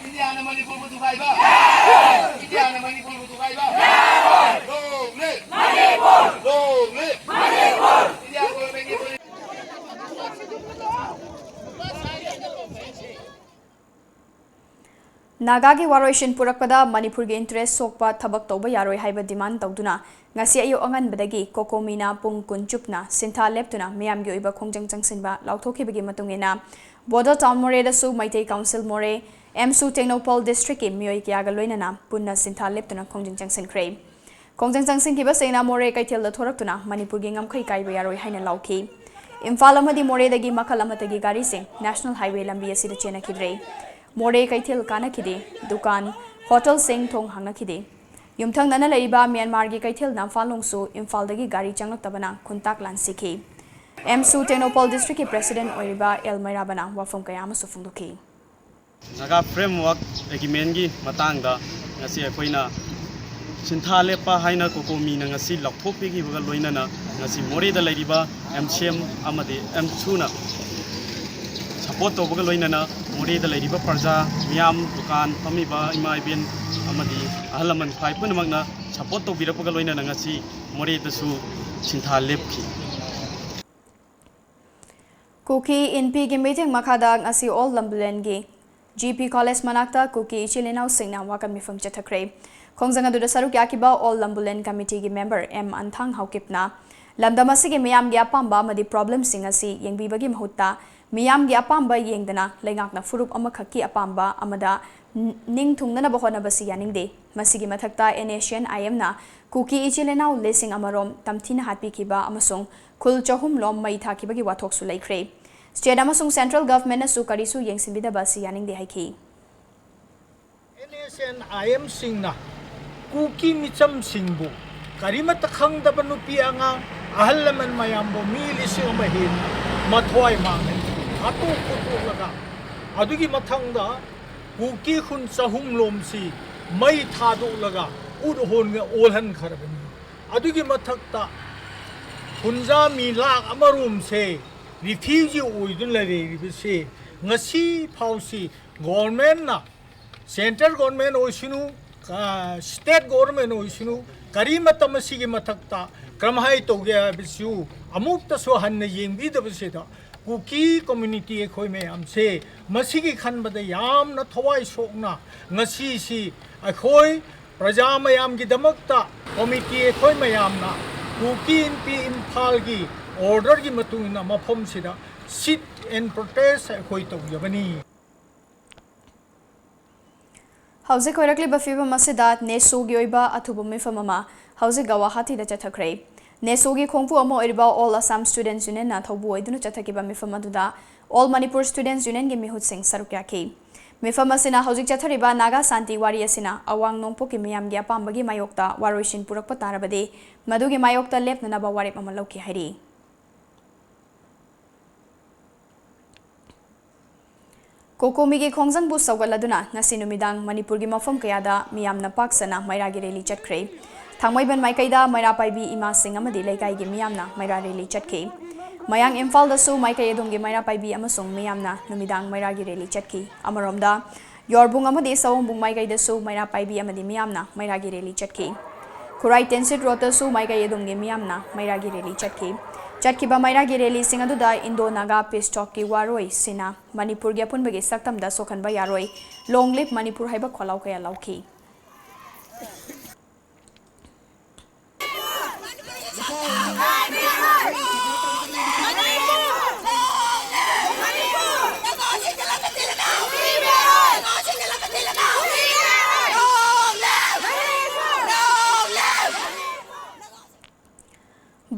ꯏꯟꯗꯤꯌꯥꯅ ꯃꯅꯤꯄꯨꯔꯕꯨ ꯊꯨꯒꯥꯏꯕ! ꯏꯟꯗꯤꯌꯥꯅ ꯃꯅꯤꯄꯨꯔꯕꯨ ꯊꯨꯒꯥꯏꯕ! Long live! Manipur! Long live! Manipur! India government ꯀꯤ ꯅꯥꯒꯥꯒꯤ ꯋꯥꯔꯣꯏꯁꯤꯟ ꯄꯨꯔꯛꯄꯗ ꯃꯅꯤꯄꯨꯔꯒꯤ interest ꯁꯣꯛꯄ ꯊꯕꯛ ꯇꯧꯕ ꯌꯥꯔꯣꯏ ꯍꯥꯏꯕ demand ꯇꯧꯗꯨꯅ ꯉꯁꯤ ꯑꯌꯨꯛ ꯑꯉꯟꯕꯗꯒꯤ ꯀꯣꯀꯣꯃꯤꯅ ꯄꯨꯡ ꯀꯨꯟ ꯆꯨꯞꯅ ꯁꯤꯟꯊꯥ ꯂꯦꯞꯇꯨꯅ ꯃꯤꯌꯥꯝꯒꯤ ꯑꯣꯏꯕ ꯈꯣꯡꯖꯪ ꯆꯪꯁꯤꯟꯕ ꯂꯥꯎꯊꯣꯛꯈꯤꯕꯒꯤ ꯃꯇꯨꯡ ꯏꯟꯅ ꯕꯣꯗꯣ ꯇꯥꯎꯟ ꯃꯣꯔꯦꯗꯁꯨ ꯃꯩꯇꯩ ꯀꯥꯎꯟꯁꯤꯜ ꯃꯣꯔꯦ, ꯑꯦꯝꯁꯨ ꯇꯦꯡꯅꯧꯄꯜ district ꯀꯤ ꯃꯤꯑꯣꯏ ꯀꯌꯥꯒ ꯂꯣꯏꯅꯅ ꯄꯨꯟꯅ ꯁꯤꯟꯊꯥ ꯂꯦꯞꯇꯨꯅ ꯈꯣꯡꯖꯪ ꯆꯪꯁꯤꯟꯈ꯭ꯔꯦ꯫ ꯈꯣꯡꯖꯪ ꯆꯪꯁꯤꯟꯈꯤꯕꯁꯤꯡꯅ ꯃꯣꯔꯦ ꯀꯩꯊꯦꯜꯗ ꯊꯣꯔꯛꯇꯨꯅ ꯃꯅꯤꯄꯨꯔꯒꯤ ꯉꯝꯈꯩ ꯀꯥꯏꯕ ꯌꯥꯔꯣꯏ ꯍꯥꯏꯅ ꯂꯥꯎꯈꯤ꯫ ꯏꯝꯐꯥꯜ ꯑꯃꯗꯤ ꯃꯣꯔꯦꯗꯒꯤ ꯃꯈꯜ ꯑꯃꯠꯇꯒꯤ ꯒꯥꯔꯤꯁꯤꯡ national highway ꯂꯝꯕꯤ ꯑꯁꯤꯗ ꯆꯦꯟꯅꯈꯤꯗ꯭ꯔꯦ꯫ ꯃꯣꯔꯦ ꯀꯩꯊꯦꯜ ꯀꯥꯅꯈꯤꯗꯦ, ꯗꯨꯀꯥꯟ, ꯍꯣꯇꯦꯜꯁꯤꯡ ꯊꯣꯡ ꯍꯥꯡꯅꯈꯤꯗꯦ꯫ ꯌꯨꯝꯊꯪꯅꯅ ꯂꯩꯔꯤꯕ ꯃ꯭ꯌꯥꯟꯃꯥꯔꯒꯤ ꯀꯩꯊꯦꯜ ꯅꯝꯐꯥꯂꯣꯡꯁꯨ ꯏꯝꯐꯥꯜꯗꯒꯤ ꯒꯥꯔꯤ ꯆꯪꯂꯛꯇꯕꯅ ꯈꯨꯟꯇꯥꯛ ꯂꯥꯟꯁꯤꯈꯤ꯫ ꯑꯦꯝꯁꯨ ꯇꯦꯡꯅꯧꯄꯜ district ꯀꯤ president ꯑꯣꯏꯔꯤꯕ ꯑꯦꯜ ꯃꯩꯔꯥꯕꯅ ꯋꯥꯐꯝ ꯀꯌꯥ ꯑꯃꯁꯨ ꯐꯣꯡꯗꯣꯛꯈꯤ꯫ ꯅꯥꯒꯥ Framework Agreement ꯀꯤ ꯃꯇꯥꯡꯗ ꯉꯁꯤ ꯑꯩꯈꯣꯏꯅ ꯁꯤꯟꯊꯥ ꯂꯦꯞꯄ ꯍꯥꯏꯅ ꯀꯣꯀꯣꯃꯤꯅ ꯉꯁꯤ ꯂꯥꯎꯊꯣꯛꯄꯤꯈꯤꯕꯒ ꯂꯣꯏꯅꯅ ꯉꯁꯤ ꯃꯣꯔꯦꯗ ꯂꯩꯔꯤꯕ ꯑꯦꯝꯁꯤꯑꯦꯝ ꯑꯃꯗꯤ ꯑꯦꯝꯁꯨꯅ support ꯇꯧꯕꯒ ꯂꯣꯏꯅꯅ ꯃꯣꯔꯦꯗ ꯂꯩꯔꯤꯕ ꯄ꯭ꯔꯖꯥ ꯃꯤꯌꯥꯝ, ꯗꯨꯀꯥꯟ ꯐꯝꯃꯤꯕ ꯏꯃꯥ ꯏꯕꯦꯟ ꯑꯃꯗꯤ ꯑꯍꯜ ꯂꯃꯟ ꯈ꯭ꯋꯥꯏ ꯄꯨꯝꯅꯃꯛꯅ support ꯇꯧꯕꯤꯔꯛꯄꯒ ꯂꯣꯏꯅꯅ ꯉꯁꯤ ꯃꯣꯔꯦꯗꯁꯨ ꯁꯤꯟꯊꯥ ꯂꯦꯞꯈꯤ꯫ ꯀꯨꯀꯤ ꯏꯟꯄꯤꯒꯤ ꯃꯤꯠꯌꯦꯡ ꯃꯈꯥꯗ ꯉꯁꯤ ꯑꯣꯜ ꯂꯝꯕꯨꯂꯦꯟꯒꯤ G P College ꯃꯅꯥꯛꯇ ꯀꯨꯀꯤ ꯏꯆꯤꯜ ꯏꯅꯥꯎꯁꯤꯡꯅ ꯋꯥꯀꯠ ꯃꯤꯐꯝ ꯆꯠꯊꯈ꯭ꯔꯦ꯫ ꯈꯣꯡꯖꯪ ꯑꯗꯨꯗ ꯁꯔꯨꯛ ꯌꯥꯈꯤꯕ ꯑꯣꯜ ꯂꯝꯕꯨꯂꯦꯟ committee ꯒꯤ member M ꯑꯟꯊꯥꯡ ꯍꯥꯎꯀꯤꯞꯅ ꯂꯝꯗꯝ ꯑꯁꯤꯒꯤ ꯃꯤꯌꯥꯝꯒꯤ ꯑꯄꯥꯝꯕ ꯑꯃꯗꯤ problem ꯁꯤꯡ ꯑꯁꯤ ꯌꯦꯡꯕꯤꯕꯒꯤ ꯃꯍꯨꯠꯇ ꯃꯤꯌꯥꯝꯒꯤ ꯑꯄꯥꯝꯕ ꯌꯦꯡꯗꯅ ꯂꯩꯉꯥꯛꯅ ꯐꯨꯔꯨꯞ ꯑꯃꯈꯛꯀꯤ ꯑꯄꯥꯝꯕ ꯑꯃꯗ ꯅ-, ꯅꯤꯡ ꯊꯨꯡꯅꯅꯕ ꯍꯣꯠꯅꯕꯁꯤ ꯌꯥꯅꯤꯡꯗꯦ꯫ ꯃꯁꯤꯒꯤ ꯃꯊꯛꯇ N S C N I M ꯅ ꯀꯨꯀꯤ ꯏꯆꯤꯜ ꯏꯅꯥꯎ ꯂꯤꯁꯤꯡ ꯑꯃꯔꯣꯝ ꯇꯝꯊꯤꯅ ꯍꯥꯠꯄꯤꯈꯤꯕ ꯑꯃꯁꯨꯡ ꯈꯨꯜ ꯆꯍꯨꯝ ꯂꯣꯝ ꯃꯩ ꯊꯥꯈꯤꯕꯒꯤ ꯋꯥꯊꯣꯛꯁꯨ ꯂꯩꯈ꯭ꯔꯦ꯫ State ꯑꯃꯁꯨꯡ central government ꯅꯁꯨ ꯀꯔꯤꯁꯨ ꯌꯦꯡꯁꯤꯟꯕꯤꯗꯕ ꯑꯁꯤ ꯌꯥꯅꯤꯡꯗꯦ ꯍꯥꯏꯈꯤ꯫ N S C N I M ꯁꯤꯡꯅ ꯀꯨꯀꯤ ꯃꯤꯆꯝꯁꯤꯡꯕꯨ, ꯀꯔꯤꯃꯠꯇ ꯈꯪꯗꯕ ꯅꯨꯄꯤ ꯑꯉꯥꯡ, ꯑꯍꯜ ꯂꯃꯟ ꯃꯌꯥꯝꯕꯨ ꯃꯤ ꯂꯤꯁꯤꯡ ꯑꯃ ꯍꯦꯟꯅ ꯃꯊ꯭ꯋꯥꯏ ꯃꯥꯡꯍꯟꯈꯤ, ꯍꯥꯠꯇꯣꯛ ꯈꯣꯠꯇꯣꯛꯂꯒ꯫ ꯑꯗꯨꯒꯤ ꯃꯊꯪꯗ ꯀꯨꯀꯤ ꯈꯨꯟ ꯆꯍꯨꯝ ꯂꯣꯝꯁꯤ ꯃꯩ ꯊꯥꯗꯣꯛꯂꯒ ꯎꯠ ꯍꯣꯟꯒ ꯑꯣꯜꯍꯟꯈ꯭ꯔꯕꯅꯤ꯫ ꯑꯗꯨꯒꯤ ꯃꯊꯛꯇ ꯈꯨꯟꯖꯥ ꯃꯤ ꯂꯥꯈ ꯑꯃꯔꯣꯝꯁꯦ ꯔꯤꯐ꯭ꯌꯨꯖꯤ ꯑꯣꯏꯗꯨꯅ ꯂꯩꯔꯤꯕꯁꯤ ꯉꯁꯤ ꯐꯥꯎꯁꯤ ꯒꯣꯔꯃꯦꯟꯅ, ꯁꯦꯟꯇ꯭ꯔꯦꯜ ꯒꯣꯔꯃꯦꯟ ꯑꯣꯏꯁꯅꯨ, ꯁ꯭ꯇꯦꯠ ꯒꯣꯔꯃꯦꯟ ꯑꯣꯏꯁꯅꯨ, ꯀꯔꯤꯃꯠꯇ ꯃꯁꯤꯒꯤ ꯃꯊꯛꯇ ꯀꯔꯝꯍꯥꯏꯅ ꯇꯧꯒꯦ ꯍꯥꯏꯕꯁꯤꯁꯨ ꯑꯃꯨꯛꯇꯁꯨ ꯍꯟꯅ ꯌꯦꯡꯕꯤꯗꯕꯁꯤꯗ ꯀꯨꯀꯤ ꯀꯝꯃ꯭ꯌꯨꯅꯤꯇꯤ ꯑꯩꯈꯣꯏ ꯃꯌꯥꯝꯁꯦ ꯃꯁꯤꯒꯤ ꯈꯟꯕꯗ ꯌꯥꯝꯅ ꯊꯋꯥꯏ ꯁꯣꯛꯅ ꯉꯁꯤꯁꯤ ꯑꯩꯈꯣꯏ ꯄ꯭ꯔꯖꯥ ꯃꯌꯥꯝꯒꯤꯗꯃꯛꯇ ꯀꯝꯃꯤꯇꯤ ꯑꯩꯈꯣꯏ ꯃꯌꯥꯝꯅ ꯀꯨꯀꯤ ꯏꯟꯄꯤ ꯏꯝꯐꯥꯜꯒꯤ ꯑꯣꯔꯗꯔꯒꯤ ꯃꯇꯨꯡ ꯏꯟꯅ ꯃꯐꯝꯁꯤꯗ ꯁꯤꯠ ꯑꯦꯟ ꯄ꯭ꯔꯣꯇꯦꯁ ꯑꯩꯈꯣꯏ ꯇꯧꯖꯕꯅꯤ꯫ ꯍꯧꯖꯤꯛ ꯑꯣꯏꯔꯛꯂꯤꯕ ꯐꯤꯕꯝ ꯑꯁꯤꯗ ꯅꯦꯁꯣꯒꯤ ꯑꯣꯏꯕ ꯑꯊꯨꯕ ꯃꯤꯐꯝ ꯑꯃ ꯍꯧꯖꯤꯛ ꯒꯧꯍꯥꯇꯤꯗ ꯆꯠꯊꯈ꯭ꯔꯦ꯫ ꯅꯦꯁꯣꯒꯤ ꯈꯣꯡꯕꯨ ꯑꯃ ꯑꯣꯏꯔꯤꯕ All Assam Students Unionꯅ ꯊꯧꯕꯨ ꯑꯣꯏꯗꯨꯅ ꯆꯠꯊꯈꯤꯕ ꯃꯤꯐꯝ ꯑꯗꯨꯗ All Manipur Students Unionꯒꯤ ꯃꯤꯍꯨꯠꯁꯤꯡ ꯁꯔꯨꯛ ꯌꯥꯈꯤ꯫ ꯃꯤꯐꯝ ꯑꯁꯤꯅ ꯍꯧꯖꯤꯛ ꯆꯠꯊꯔꯤꯕ ꯅꯥꯒꯥ ꯁꯥꯟꯇꯤ ꯋꯥꯔꯤ ꯑꯁꯤꯅ ꯑꯋꯥꯡ ꯅꯣꯡꯄꯣꯛꯀꯤ ꯃꯤꯌꯥꯝꯒꯤ ꯑꯄꯥꯝꯕꯒꯤ ꯃꯥꯌꯣꯛꯇ ꯋꯥꯔꯣꯏꯁꯤꯟ ꯄꯨꯔꯛꯄ ꯇꯥꯔꯕꯗꯤ ꯃꯗꯨꯒꯤ ꯃꯥꯌꯣꯛꯇ ꯂꯦꯞꯅꯅꯕ ꯋꯥꯔꯦꯞ ꯑꯃ ꯂꯧꯈꯤ ꯍꯥꯏꯔꯤ꯫ ꯀꯣꯀꯣꯃꯤꯒꯤ ꯈꯣꯡꯖꯪꯕꯨ ꯁꯧꯒꯠꯂꯗꯨꯅ ꯉꯁꯤ ꯅꯨꯃꯤꯗꯥꯡ ꯃꯅꯤꯄꯨꯔꯒꯤ ꯃꯐꯝ ꯀꯌꯥꯗ ꯃꯤꯌꯥꯝꯅ ꯄꯥꯛ ꯁꯟꯅ ꯃꯩꯔꯥꯒꯤ ꯔꯦꯂꯤ ꯆꯠꯈ꯭ꯔꯦ꯫ ꯊꯥꯡꯃꯩꯕꯟ ꯃꯥꯏꯀꯩꯗ ꯃꯩꯔꯥ ꯄꯥꯏꯕꯤ ꯏꯃꯥꯁꯤꯡ ꯑꯃꯗꯤ ꯂꯩꯀꯥꯏꯒꯤ ꯃꯤꯌꯥꯝꯅ ꯃꯩꯔꯥ ꯔꯦꯂꯤ ꯆꯠꯈꯤ꯫ ꯃꯌꯥꯡ ꯏꯝꯐꯥꯜꯗꯁꯨ ꯃꯥꯏꯀꯩ ꯑꯗꯣꯝꯒꯤ ꯃꯩꯔꯥ ꯄꯥꯏꯕꯤ ꯑꯃꯁꯨꯡ ꯃꯤꯌꯥꯝꯅ ꯅꯨꯃꯤꯗꯥꯡ ꯃꯩꯔꯥꯒꯤ ꯔꯦꯂꯤ ꯆꯠꯈꯤ꯫ ꯑꯃꯔꯣꯝꯗ, ꯌꯣꯔꯕꯨꯡ ꯑꯃꯗꯤ ꯁꯑꯣꯝꯕꯨꯡ ꯃꯥꯏꯀꯩꯗꯁꯨ ꯃꯩꯔꯥ ꯄꯥꯏꯕꯤ ꯑꯃꯗꯤ ꯃꯤꯌꯥꯝꯅ ꯃꯩꯔꯥꯒꯤ ꯔꯦꯂꯤ ꯆꯠꯈꯤ꯫ ꯈꯨꯔꯥꯏ ꯇꯦꯟꯁꯤꯠ ꯔꯣꯗꯇꯁꯨ ꯃꯥꯏꯀꯩ ꯑꯗꯣꯝꯒꯤ ꯃꯤꯌꯥꯝꯅ ꯃꯩꯔꯥꯒꯤ ꯔꯦꯂꯤ ꯆꯠꯈꯤ꯫ ꯆꯠꯈꯤꯕ ꯃꯩꯔꯥꯒꯤ ꯔꯦꯂꯤꯁꯤꯡ ꯑꯗꯨꯗ ꯏꯟꯗꯣ ꯅꯥꯒꯥ ꯄꯤꯁ ꯇꯣꯛꯀꯤ ꯋꯥꯔꯣꯏ ꯁꯤꯅ ꯃꯅꯤꯄꯨꯔꯒꯤ ꯑꯄꯨꯟꯕꯒꯤ ꯁꯛꯇꯝꯗ ꯁꯣꯛꯍꯟꯕ ꯌꯥꯔꯣꯏ, Long Live Manipur ꯍꯥꯏꯕ ꯈꯣꯜꯂꯥꯎ ꯀꯌꯥ ꯂꯥꯎꯈꯤ꯫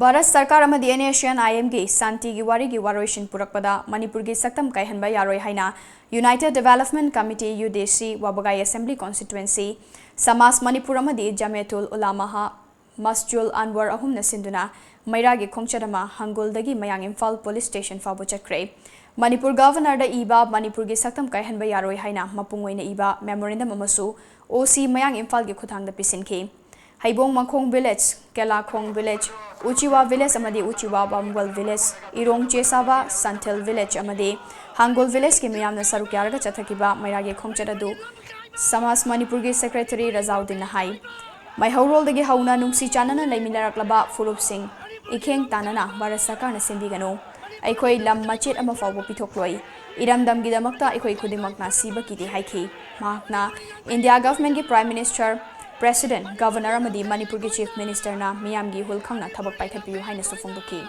ꯚꯥꯔꯠ ꯁꯔꯀꯥꯔ ꯑꯃꯗꯤ NSCN-IMꯒꯤ ꯁꯥꯟꯇꯤꯒꯤ ꯋꯥꯔꯤꯒꯤ ꯋꯥꯔꯣꯏꯁꯤꯟ ꯄꯨꯔꯛꯄꯗ ꯃꯅꯤꯄꯨꯔꯒꯤ ꯁꯛꯇꯝ ꯀꯥꯏꯍꯟꯕ ꯌꯥꯔꯣꯏ ꯍꯥꯏꯅ United Development Committee, UDC, ꯋꯥꯕꯒꯥꯏ Assembly Constituency, ꯁꯃꯥꯖ ꯃꯅꯤꯄꯨꯔ ꯑꯃꯗꯤ ꯖꯃꯦꯇꯨꯜ ꯎꯂꯥꯃꯥꯍ ꯃꯁꯖꯨꯜ ꯑꯟꯋꯔ ꯑꯍꯨꯝꯅ ꯁꯤꯟꯗꯨꯅ ꯃꯩꯔꯥꯒꯤ ꯈꯣꯡꯆꯠ ꯑꯃ ꯍꯪꯒꯨꯜꯗꯒꯤ ꯃꯌꯥꯡ ꯏꯝꯐꯥꯜ ꯄꯨꯂꯤꯁ ꯁ꯭ꯇꯦꯁꯟ ꯐꯥꯎꯕ ꯆꯠꯈ꯭ꯔꯦ꯫ ꯃꯅꯤꯄꯨꯔ ꯒꯚꯔꯅꯔꯗ ꯏꯕ ꯃꯅꯤꯄꯨꯔꯒꯤ ꯁꯛꯇꯝ ꯀꯥꯏꯍꯟꯕ ꯌꯥꯔꯣꯏ ꯍꯥꯏꯅ ꯃꯄꯨꯡ ꯑꯣꯏꯅ ꯏꯕ ꯃꯦꯃꯣꯔꯦꯟꯗꯝ ꯑꯃꯁꯨ ꯑꯣ ꯁꯤ ꯃꯌꯥꯡ ꯏꯝꯐꯥꯜꯒꯤ ꯈꯨꯠꯊꯥꯡꯗ ꯄꯤꯁꯤꯟꯈꯤ꯫ ꯍꯩꯕꯣꯡ ꯃꯈꯣꯡ ꯚꯤꯂꯦꯖ, ꯀꯦꯂꯥꯈꯣꯡ ꯚꯤꯂꯦꯖ, ꯎꯆꯤꯋꯥ ꯚꯤꯂꯦꯖ ꯑꯃꯗꯤ ꯎꯆꯤꯋꯥ ꯕꯥꯝꯒꯜ ꯚꯤꯂꯦꯖ, ꯏꯔꯣꯡ ꯆꯦꯁꯥꯕ, ꯁꯟꯊꯦꯜ ꯚꯤꯂꯦꯖ ꯑꯃꯗꯤ ꯍꯥꯡꯒꯣꯜ ꯚꯤꯂꯦꯖꯀꯤ ꯃꯤꯌꯥꯝꯅ ꯁꯔꯨꯛ ꯌꯥꯔꯒ ꯆꯠꯊꯈꯤꯕ ꯃꯩꯔꯥꯒꯤ ꯈꯣꯡꯆꯠ ꯑꯗꯨ ꯁꯃꯥꯖ ꯃꯅꯤꯄꯨꯔꯒꯤ ꯁꯦꯀ꯭ꯔꯦꯇꯔꯤ ꯔꯖꯥꯎꯗꯤꯟꯅ ꯍꯥꯏ꯫ ꯃꯩꯍꯧꯔꯣꯜꯗꯒꯤ ꯍꯧꯅ ꯅꯨꯡꯁꯤ ꯆꯥꯟꯅꯅ ꯂꯩꯃꯤꯟꯅꯔꯛꯂꯕ ꯐꯨꯔꯨꯞꯁꯤꯡ ꯏꯈꯦꯡ ꯇꯥꯟꯅꯅ ꯚꯥꯔꯠ ꯁꯔꯀꯥꯔꯅ ꯁꯦꯝꯕꯤꯒꯅꯨ꯫ ꯑꯩꯈꯣꯏ ꯂꯝ ꯃꯆꯦꯠ ꯑꯃ ꯐꯥꯎꯕ ꯄꯤꯊꯣꯛꯂꯣꯏ꯫ ꯏꯔꯝꯗꯝꯒꯤꯗꯃꯛꯇ ꯑꯩꯈꯣꯏ ꯈꯨꯗꯤꯡꯃꯛꯅ ꯁꯤꯕ ꯀꯤꯗꯦ ꯍꯥꯏꯈꯤ꯫ ꯃꯍꯥꯛꯅ ꯏꯟꯗꯤꯌꯥ ꯒꯚꯔꯟꯃꯦꯟꯠꯀꯤ ꯄ꯭ꯔꯥꯏꯝ ꯃꯤꯅꯤꯁꯇꯔ, ꯄ꯭ꯔꯦꯁꯤꯗꯦꯟꯠ, ꯒꯚꯔꯅꯔ ꯑꯃꯗꯤ ꯃꯅꯤꯄꯨꯔꯒꯤ ꯆꯤꯐ ꯃꯤꯅꯤꯁꯇꯔꯅ ꯃꯤꯌꯥꯝꯒꯤ ꯍꯨꯜ ꯈꯪꯅ ꯊꯕꯛ ꯄꯥꯏꯈꯠꯄꯤꯌꯨ ꯍꯥꯏꯅꯁꯨ ꯐꯣꯡꯗꯣꯛꯈꯤ꯫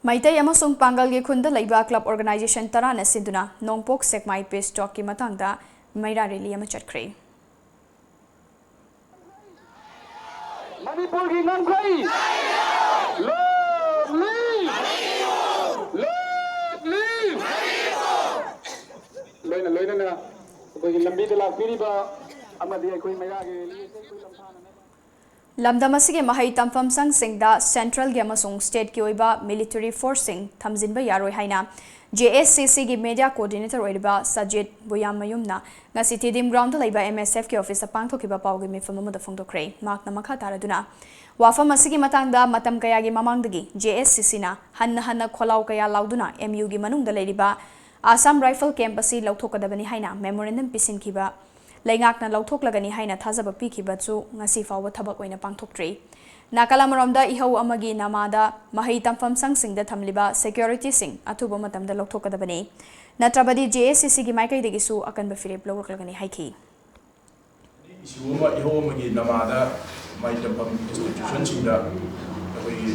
ꯃꯩꯇꯩ ꯑꯃꯁꯨꯡ ꯄꯥꯡꯒꯜꯒꯤ ꯈꯨꯟꯗ ꯂꯩꯕ ꯀ꯭ꯂꯕ ꯑꯣꯔꯒꯅꯥꯏꯖꯦꯁꯟ ꯇꯔꯥꯅ ꯁꯤꯟꯗꯨꯅ ꯅꯣꯡꯄꯣꯛ ꯁꯦꯛꯃꯥꯏ ꯄꯤꯁ ꯇꯣꯛꯀꯤ ꯃꯇꯥꯡꯗ ꯃꯩꯔꯥ ꯔꯦꯂꯤ ꯑꯃ ꯆꯠꯈ꯭ꯔꯦ꯫ ꯃꯅꯤꯄꯨꯔꯒꯤ ꯉꯝꯈꯩ! Long live! Long live! ꯂꯣꯏꯅ ꯂꯣꯏꯅꯅ ꯑꯩꯈꯣꯏꯒꯤ ꯂꯝꯕꯤꯗ ꯂꯥꯛꯄꯤꯔꯤꯕ ꯑꯃꯗꯤ ꯑꯩꯈꯣꯏ ꯃꯩꯔꯥꯒꯤ ꯔꯦꯂꯤ ꯑꯁꯤ ꯑꯩꯈꯣꯏ ꯂꯝꯊꯥꯅꯅꯕ ꯂꯝꯗꯝ ꯑꯁꯤꯒꯤ ꯃꯍꯩ ꯇꯝꯐꯝ ꯁꯪꯁꯤꯡꯗ ꯁꯦꯟꯇ꯭ꯔꯦꯜꯒꯤ ꯑꯃꯁꯨꯡ ꯁ꯭ꯇꯦꯠꯀꯤ ꯑꯣꯏꯕ ꯃꯤꯂꯤꯇꯔꯤ ꯐꯣꯔꯁꯁꯤꯡ ꯊꯝꯖꯤꯟꯕ ꯌꯥꯔꯣꯏ ꯍꯥꯏꯅ ꯖꯦ ꯑꯦꯁ ꯁꯤ ꯁꯤꯒꯤ ꯃꯦꯗꯤꯌꯥ ꯀꯣꯑꯣꯔꯗꯤꯅꯦꯇꯔ ꯑꯣꯏꯔꯤꯕ ꯁꯖꯤꯠ ꯕꯨꯌꯥꯃꯌꯨꯝꯅ ꯉꯁꯤ ꯇꯤꯗꯤꯝ ꯒ꯭ꯔꯥꯎꯟꯗ ꯂꯩꯕ ꯑꯦꯝ ꯑꯦꯁ ꯑꯦꯐꯀꯤ ꯑꯣꯐꯤꯁꯇ ꯄꯥꯡꯊꯣꯛꯈꯤꯕ ꯄꯥꯎꯒꯤ ꯃꯤꯐꯝ ꯑꯃꯗ ꯐꯣꯡꯗꯣꯛꯈ꯭ꯔꯦ꯫ ꯃꯍꯥꯛꯅ ꯃꯈꯥ ꯇꯥꯔꯗꯨꯅ, ꯋꯥꯐꯝ ꯑꯁꯤꯒꯤ ꯃꯇꯥꯡꯗ ꯃꯇꯝ ꯀꯌꯥꯒꯤ ꯃꯃꯥꯡꯗꯒꯤ ꯖꯦ ꯑꯦꯁ ꯁꯤ ꯁꯤꯅ ꯍꯟꯅ ꯍꯟꯅ ꯈꯣꯜꯂꯥꯎ ꯀꯌꯥ ꯂꯥꯎꯗꯨꯅ ꯑꯦꯝ ꯌꯨꯒꯤ ꯃꯅꯨꯡꯗ ꯂꯩꯔꯤꯕ ꯑꯁꯥꯝ ꯔꯥꯏꯐꯜ ꯀꯦꯝꯞ ꯑꯁꯤ ꯂꯧꯊꯣꯛꯀꯗꯕꯅꯤ ꯍꯥꯏꯅ ꯃꯦꯃꯣꯔꯦꯟꯗꯝ ꯄꯤꯁꯤꯟꯈꯤꯕ ꯂꯩꯉꯥꯛꯅ ꯂꯧꯊꯣꯛꯂꯒꯅꯤ ꯍꯥꯏꯅ ꯊꯥꯖꯕ ꯄꯤꯈꯤꯕꯁꯨ ꯉꯁꯤ ꯐꯥꯎꯕ ꯊꯕꯛ ꯑꯣꯏꯅ ꯄꯥꯡꯊꯣꯛꯇ꯭ꯔꯤ꯫ ꯅꯥꯀꯜ ꯑꯃꯔꯣꯝꯗ ꯏꯍꯧ ꯑꯃꯒꯤ ꯅꯃꯥꯗ ꯃꯍꯩ ꯇꯝꯐꯝ ꯁꯪꯁꯤꯡꯗ ꯊꯝꯂꯤꯕ ꯁꯦꯀ꯭ꯌꯨꯔꯤꯇꯤꯁꯤꯡ ꯑꯊꯨꯕ ꯃꯇꯝꯗ ꯂꯧꯊꯣꯛꯀꯗꯕꯅꯤ꯫ ꯅꯠꯇ꯭ꯔꯕꯗꯤ ꯖꯦ ꯑꯦꯁ ꯁꯤ ꯁꯤꯒꯤ ꯃꯥꯏꯀꯩꯗꯒꯤꯁꯨ ꯑꯀꯟꯕ ꯐꯤꯔꯦꯞ ꯂꯧꯔꯛꯂꯒꯅꯤ ꯍꯥꯏꯈꯤ꯫ ꯏꯁꯨ ꯑꯃ, ꯏꯍꯧ ꯑꯃꯒꯤ ꯅꯃꯥꯗ ꯃꯍꯩ ꯇꯝꯐꯝ ꯏꯟꯁꯇꯤꯇ꯭ꯌꯨꯁꯟꯁꯤꯡꯗ ꯑꯩꯈꯣꯏꯒꯤ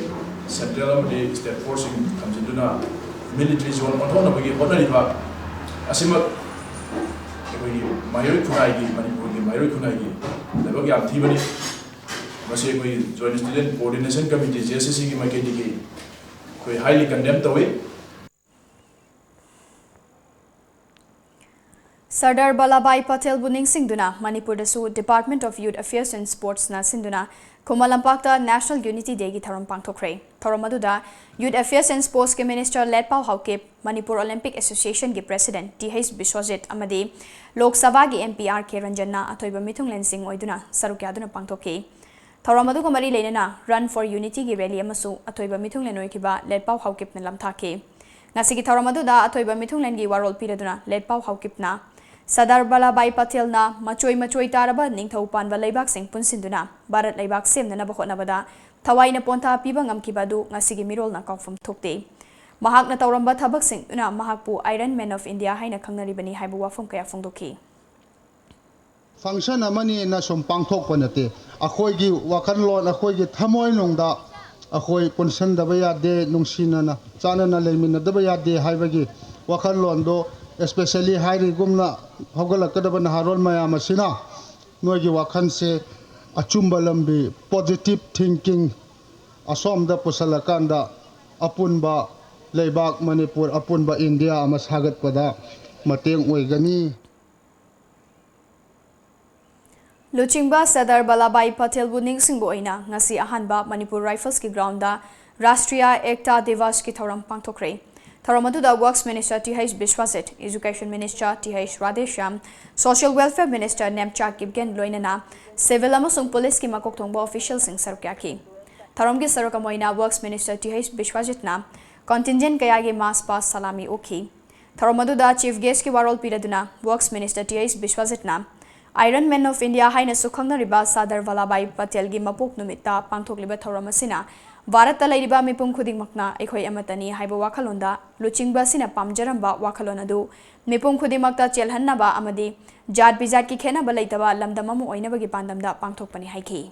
ꯁꯦꯟꯇ꯭ꯔꯦꯜ ꯑꯃꯗꯤ ꯁ꯭ꯇꯦꯠ ꯐꯣꯔꯁꯁꯤꯡ ꯊꯝꯖꯤꯟꯗꯨꯅ ꯃꯤꯂꯤꯇꯔꯤ ꯖꯣꯟ ꯑꯣꯟꯊꯣꯛꯅꯕꯒꯤ ꯍꯣꯠꯅꯔꯤꯕ ꯑꯁꯤꯃꯛ ꯑꯩꯈꯣꯏꯒꯤ ꯃꯍꯩꯔꯣꯏ ꯈꯨꯟꯅꯥꯏꯒꯤ, ꯃꯅꯤꯄꯨꯔꯒꯤ ꯃꯍꯩꯔꯣꯏ ꯈꯨꯟꯅꯥꯏꯒꯤ ꯂꯥꯏꯕꯛ ꯌꯥꯝ ꯊꯤꯕꯅꯤ꯫ ꯃꯁꯤ ꯑꯩꯈꯣꯏ joint student coordination committee, J S C ꯁꯤꯒꯤ ꯃꯥꯏꯀꯩꯗꯒꯤ ꯑꯩꯈꯣꯏ ꯍꯥꯏꯂꯤ ꯀꯟꯗꯦꯝ ꯇꯧꯏ꯫ ꯁꯔꯗꯥꯔ ꯕꯂꯥꯚꯥꯏ ꯄꯇꯦꯜꯕꯨ ꯅꯤꯡꯁꯤꯡꯗꯨꯅ ꯃꯅꯤꯄꯨꯔꯗꯁꯨ Department of Youth Affairs and Sportsꯅ ꯁꯤꯟꯗꯨꯅ ꯈꯨꯃꯟ ꯂꯝꯄꯥꯛꯇ National Unity Dayꯒꯤ ꯊꯧꯔꯝ ꯄꯥꯡꯊꯣꯛꯈ꯭ꯔꯦ꯫ ꯊꯧꯔꯝ ꯑꯗꯨꯗ Youth Affairs and Sportsꯀꯤ Minister ꯂꯦꯠꯄꯥꯎ ꯍꯥꯎꯀꯤꯞ, ꯃꯅꯤꯄꯨꯔ Olympic Associationꯒꯤ President ꯇꯤ ꯍꯩꯆ ꯕꯤꯁ꯭ꯋꯖꯤꯠ ꯑꯃꯗꯤ ꯂꯣꯛ ꯁꯚꯥꯒꯤ ꯑꯦꯝ ꯄꯤ ꯑꯥꯔ ꯀꯦ ꯔꯟꯖꯟꯅ ꯑꯊꯣꯏꯕ ꯃꯤꯊꯨꯡꯂꯦꯟꯁꯤꯡ ꯑꯣꯏꯗꯨꯅ ꯁꯔꯨꯛ ꯌꯥꯗꯨꯅ ꯄꯥꯡꯊꯣꯛꯈꯤ꯫ ꯊꯧꯔꯝ ꯑꯗꯨꯒ ꯃꯔꯤ ꯂꯩꯅꯅ Run for Unityꯒꯤ rally ꯑꯃꯁꯨ ꯑꯊꯣꯏꯕ ꯃꯤꯊꯨꯡꯂꯦꯟ ꯑꯣꯏꯈꯤꯕ ꯂꯦꯠꯄꯥꯎ ꯍꯥꯎꯀꯤꯞꯅ ꯂꯝꯊꯥꯈꯤ꯫ ꯉꯁꯤꯒꯤ ꯊꯧꯔꯝ ꯑꯗꯨꯗ ꯑꯊꯣꯏꯕ ꯃꯤꯊꯨꯡꯂꯦꯟꯒꯤ ꯋꯥꯔꯣꯜ ꯄꯤꯔꯗꯨꯅ ꯂꯦꯠꯄꯥꯎ ꯍꯥꯎꯀꯤꯞꯅ ꯁꯔꯗꯥꯔ ꯕꯂꯥꯚꯥꯏ ꯄꯇꯦꯜꯅ ꯃꯆꯣꯏ ꯃꯆꯣꯏ ꯇꯥꯔꯕ ꯅꯤꯡꯊꯧ ꯄꯥꯟꯕ ꯂꯩꯕꯥꯛꯁꯤꯡ ꯄꯨꯟꯁꯤꯟꯗꯨꯅ ꯚꯥꯔꯠ ꯂꯩꯕꯥꯛ ꯁꯦꯝꯅꯅꯕ ꯍꯣꯠꯅꯕꯗ ꯊꯋꯥꯏꯅ ꯄꯣꯟꯊꯥ ꯄꯤꯕ ꯉꯝꯈꯤꯕ ꯑꯗꯨ ꯉꯁꯤꯒꯤ ꯃꯤꯔꯣꯜꯅ ꯀꯥꯎꯐꯝ ꯊꯣꯛꯇꯦ꯫ ꯃꯍꯥꯛꯅ ꯇꯧꯔꯝꯕ ꯊꯕꯛꯁꯤꯡꯗꯨꯅ ꯃꯍꯥꯛꯄꯨ Iron Man of India ꯍꯥꯏꯅ ꯈꯪꯅꯔꯤꯕꯅꯤ ꯍꯥꯏꯕ ꯋꯥꯐꯝ ꯀꯌꯥ ꯐꯣꯡꯗꯣꯛꯈꯤ꯫ Function ꯑꯃꯅꯤꯅ ꯁꯨꯝ ꯄꯥꯡꯊꯣꯛꯄ ꯅꯠꯇꯦ꯫ ꯑꯩꯈꯣꯏꯒꯤ ꯋꯥꯈꯜꯂꯣꯟ, ꯑꯩꯈꯣꯏꯒꯤ ꯊꯃꯣꯏꯅꯨꯡꯗ ꯑꯩꯈꯣꯏ ꯄꯨꯟꯁꯤꯟꯗꯕ ꯌꯥꯗꯦ, ꯅꯨꯡꯁꯤꯅꯅ ꯆꯥꯟꯅꯅ ꯂꯩꯃꯤꯟꯅꯗꯕ ꯌꯥꯗꯦ ꯍꯥꯏꯕꯒꯤ ꯋꯥꯈꯜꯂꯣꯟꯗꯣ, especially ꯍꯥꯏꯔꯤꯒꯨꯝꯅ ꯍꯧꯒꯠꯂꯛꯀꯗꯕ ꯅꯍꯥꯔꯣꯜ ꯃꯌꯥꯝ ꯑꯁꯤꯅ ꯅꯣꯏꯒꯤ ꯋꯥꯈꯜꯁꯦ ꯑꯆꯨꯝꯕ ꯂꯝꯕꯤ, positive thinking, ꯑꯁꯣꯝꯗ ꯄꯨꯁꯜꯂꯀꯥꯟꯗ ꯑꯄꯨꯟꯕ ꯂꯩꯕꯥꯛ ꯃꯅꯤꯄꯨꯔ, ꯑꯄꯨꯟꯕ ꯏꯟꯗꯤꯌꯥ ꯑꯃ ꯁꯥꯒꯠꯄꯗ ꯃꯇꯦꯡ ꯑꯣꯏꯒꯅꯤ꯫ ꯂꯨꯆꯤꯡꯕ ꯁꯔꯗꯥꯔ ꯕꯂꯥꯚꯥꯏ ꯄꯇꯦꯜꯕꯨ ꯅꯤꯡꯁꯤꯡꯕ ꯑꯣꯏꯅ ꯉꯁꯤ ꯑꯍꯥꯟꯕ ꯃꯅꯤꯄꯨꯔ ꯔꯥꯏꯐꯜꯁꯀꯤ ꯒ꯭ꯔꯥꯎꯟꯗ ꯔꯥꯁꯇ꯭ꯔꯤꯌꯥ ꯑꯦꯛꯇꯥ ꯗꯤꯋꯥꯁꯀꯤ ꯊꯧꯔꯝ ꯄꯥꯡꯊꯣꯛꯈ꯭ꯔꯦ꯫ ꯊꯧꯔꯝ ꯑꯗꯨꯗ Works Minister T H Biswajit, Education Minister T H Radheshyam, Social Welfare Minister Nemcha Kipgen ꯂꯣꯏꯅꯅ civil ꯑꯃꯁꯨꯡ policeꯀꯤ ꯃꯀꯣꯛ ꯊꯣꯡꯕ officialꯁꯤꯡ ꯁꯔꯨꯛ ꯌꯥꯈꯤ꯫ ꯊꯧꯔꯝꯒꯤ ꯁꯔꯨꯛ ꯑꯃ ꯑꯣꯏꯅ Works Minister ꯇꯤ ꯍꯩꯆ ꯕꯤꯁ꯭ꯋꯖꯤꯠꯅ contingent ꯀꯌꯥꯒꯤ march past salami ꯎꯈꯤ꯫ ꯊꯧꯔꯝ ꯑꯗꯨꯗ chief guestꯀꯤ ꯋꯥꯔꯣꯜ ꯄꯤꯔꯗꯨꯅ Works Minister ꯇꯤ ꯍꯩꯆ ꯕꯤꯁ꯭ꯋꯖꯤꯠꯅ Iron Man of India ꯍꯥꯏꯅꯁꯨ ꯈꯪꯅꯔꯤꯕ ꯁꯔꯗꯥꯔ ꯚꯂꯥꯚꯥꯏ ꯄꯇꯦꯜꯒꯤ ꯃꯄꯣꯛ ꯅꯨꯃꯤꯠꯇ ꯄꯥꯡꯊꯣꯛꯂꯤꯕ ꯊꯧꯔꯝ ꯑꯁꯤꯅ ꯚꯥꯔꯠꯇ ꯂꯩꯔꯤꯕ ꯃꯤꯄꯨꯝ ꯈꯨꯗꯤꯡꯃꯛꯅ ꯑꯩꯈꯣꯏ ꯑꯃꯠꯇꯅꯤ ꯍꯥꯏꯕ ꯋꯥꯈꯜꯂꯣꯟꯗ ꯂꯨꯆꯤꯡꯕ ꯑꯁꯤꯅ ꯄꯥꯝꯖꯔꯝꯕ ꯋꯥꯈꯜꯂꯣꯟ ꯑꯗꯨ ꯃꯤꯄꯨꯝ ꯈꯨꯗꯤꯡꯃꯛꯇ ꯆꯦꯜꯍꯟꯅꯕ ꯑꯃꯗꯤ ꯖꯥꯠ ꯕꯤꯖꯥꯠꯀꯤ ꯈꯦꯠꯅꯕ ꯂꯩꯇꯕ ꯂꯝꯗꯝ ꯑꯃ ꯑꯣꯏꯅꯕꯒꯤ ꯄꯥꯟꯗꯝꯗ ꯄꯥꯡꯊꯣꯛꯄꯅꯤ ꯍꯥꯏꯈꯤ꯫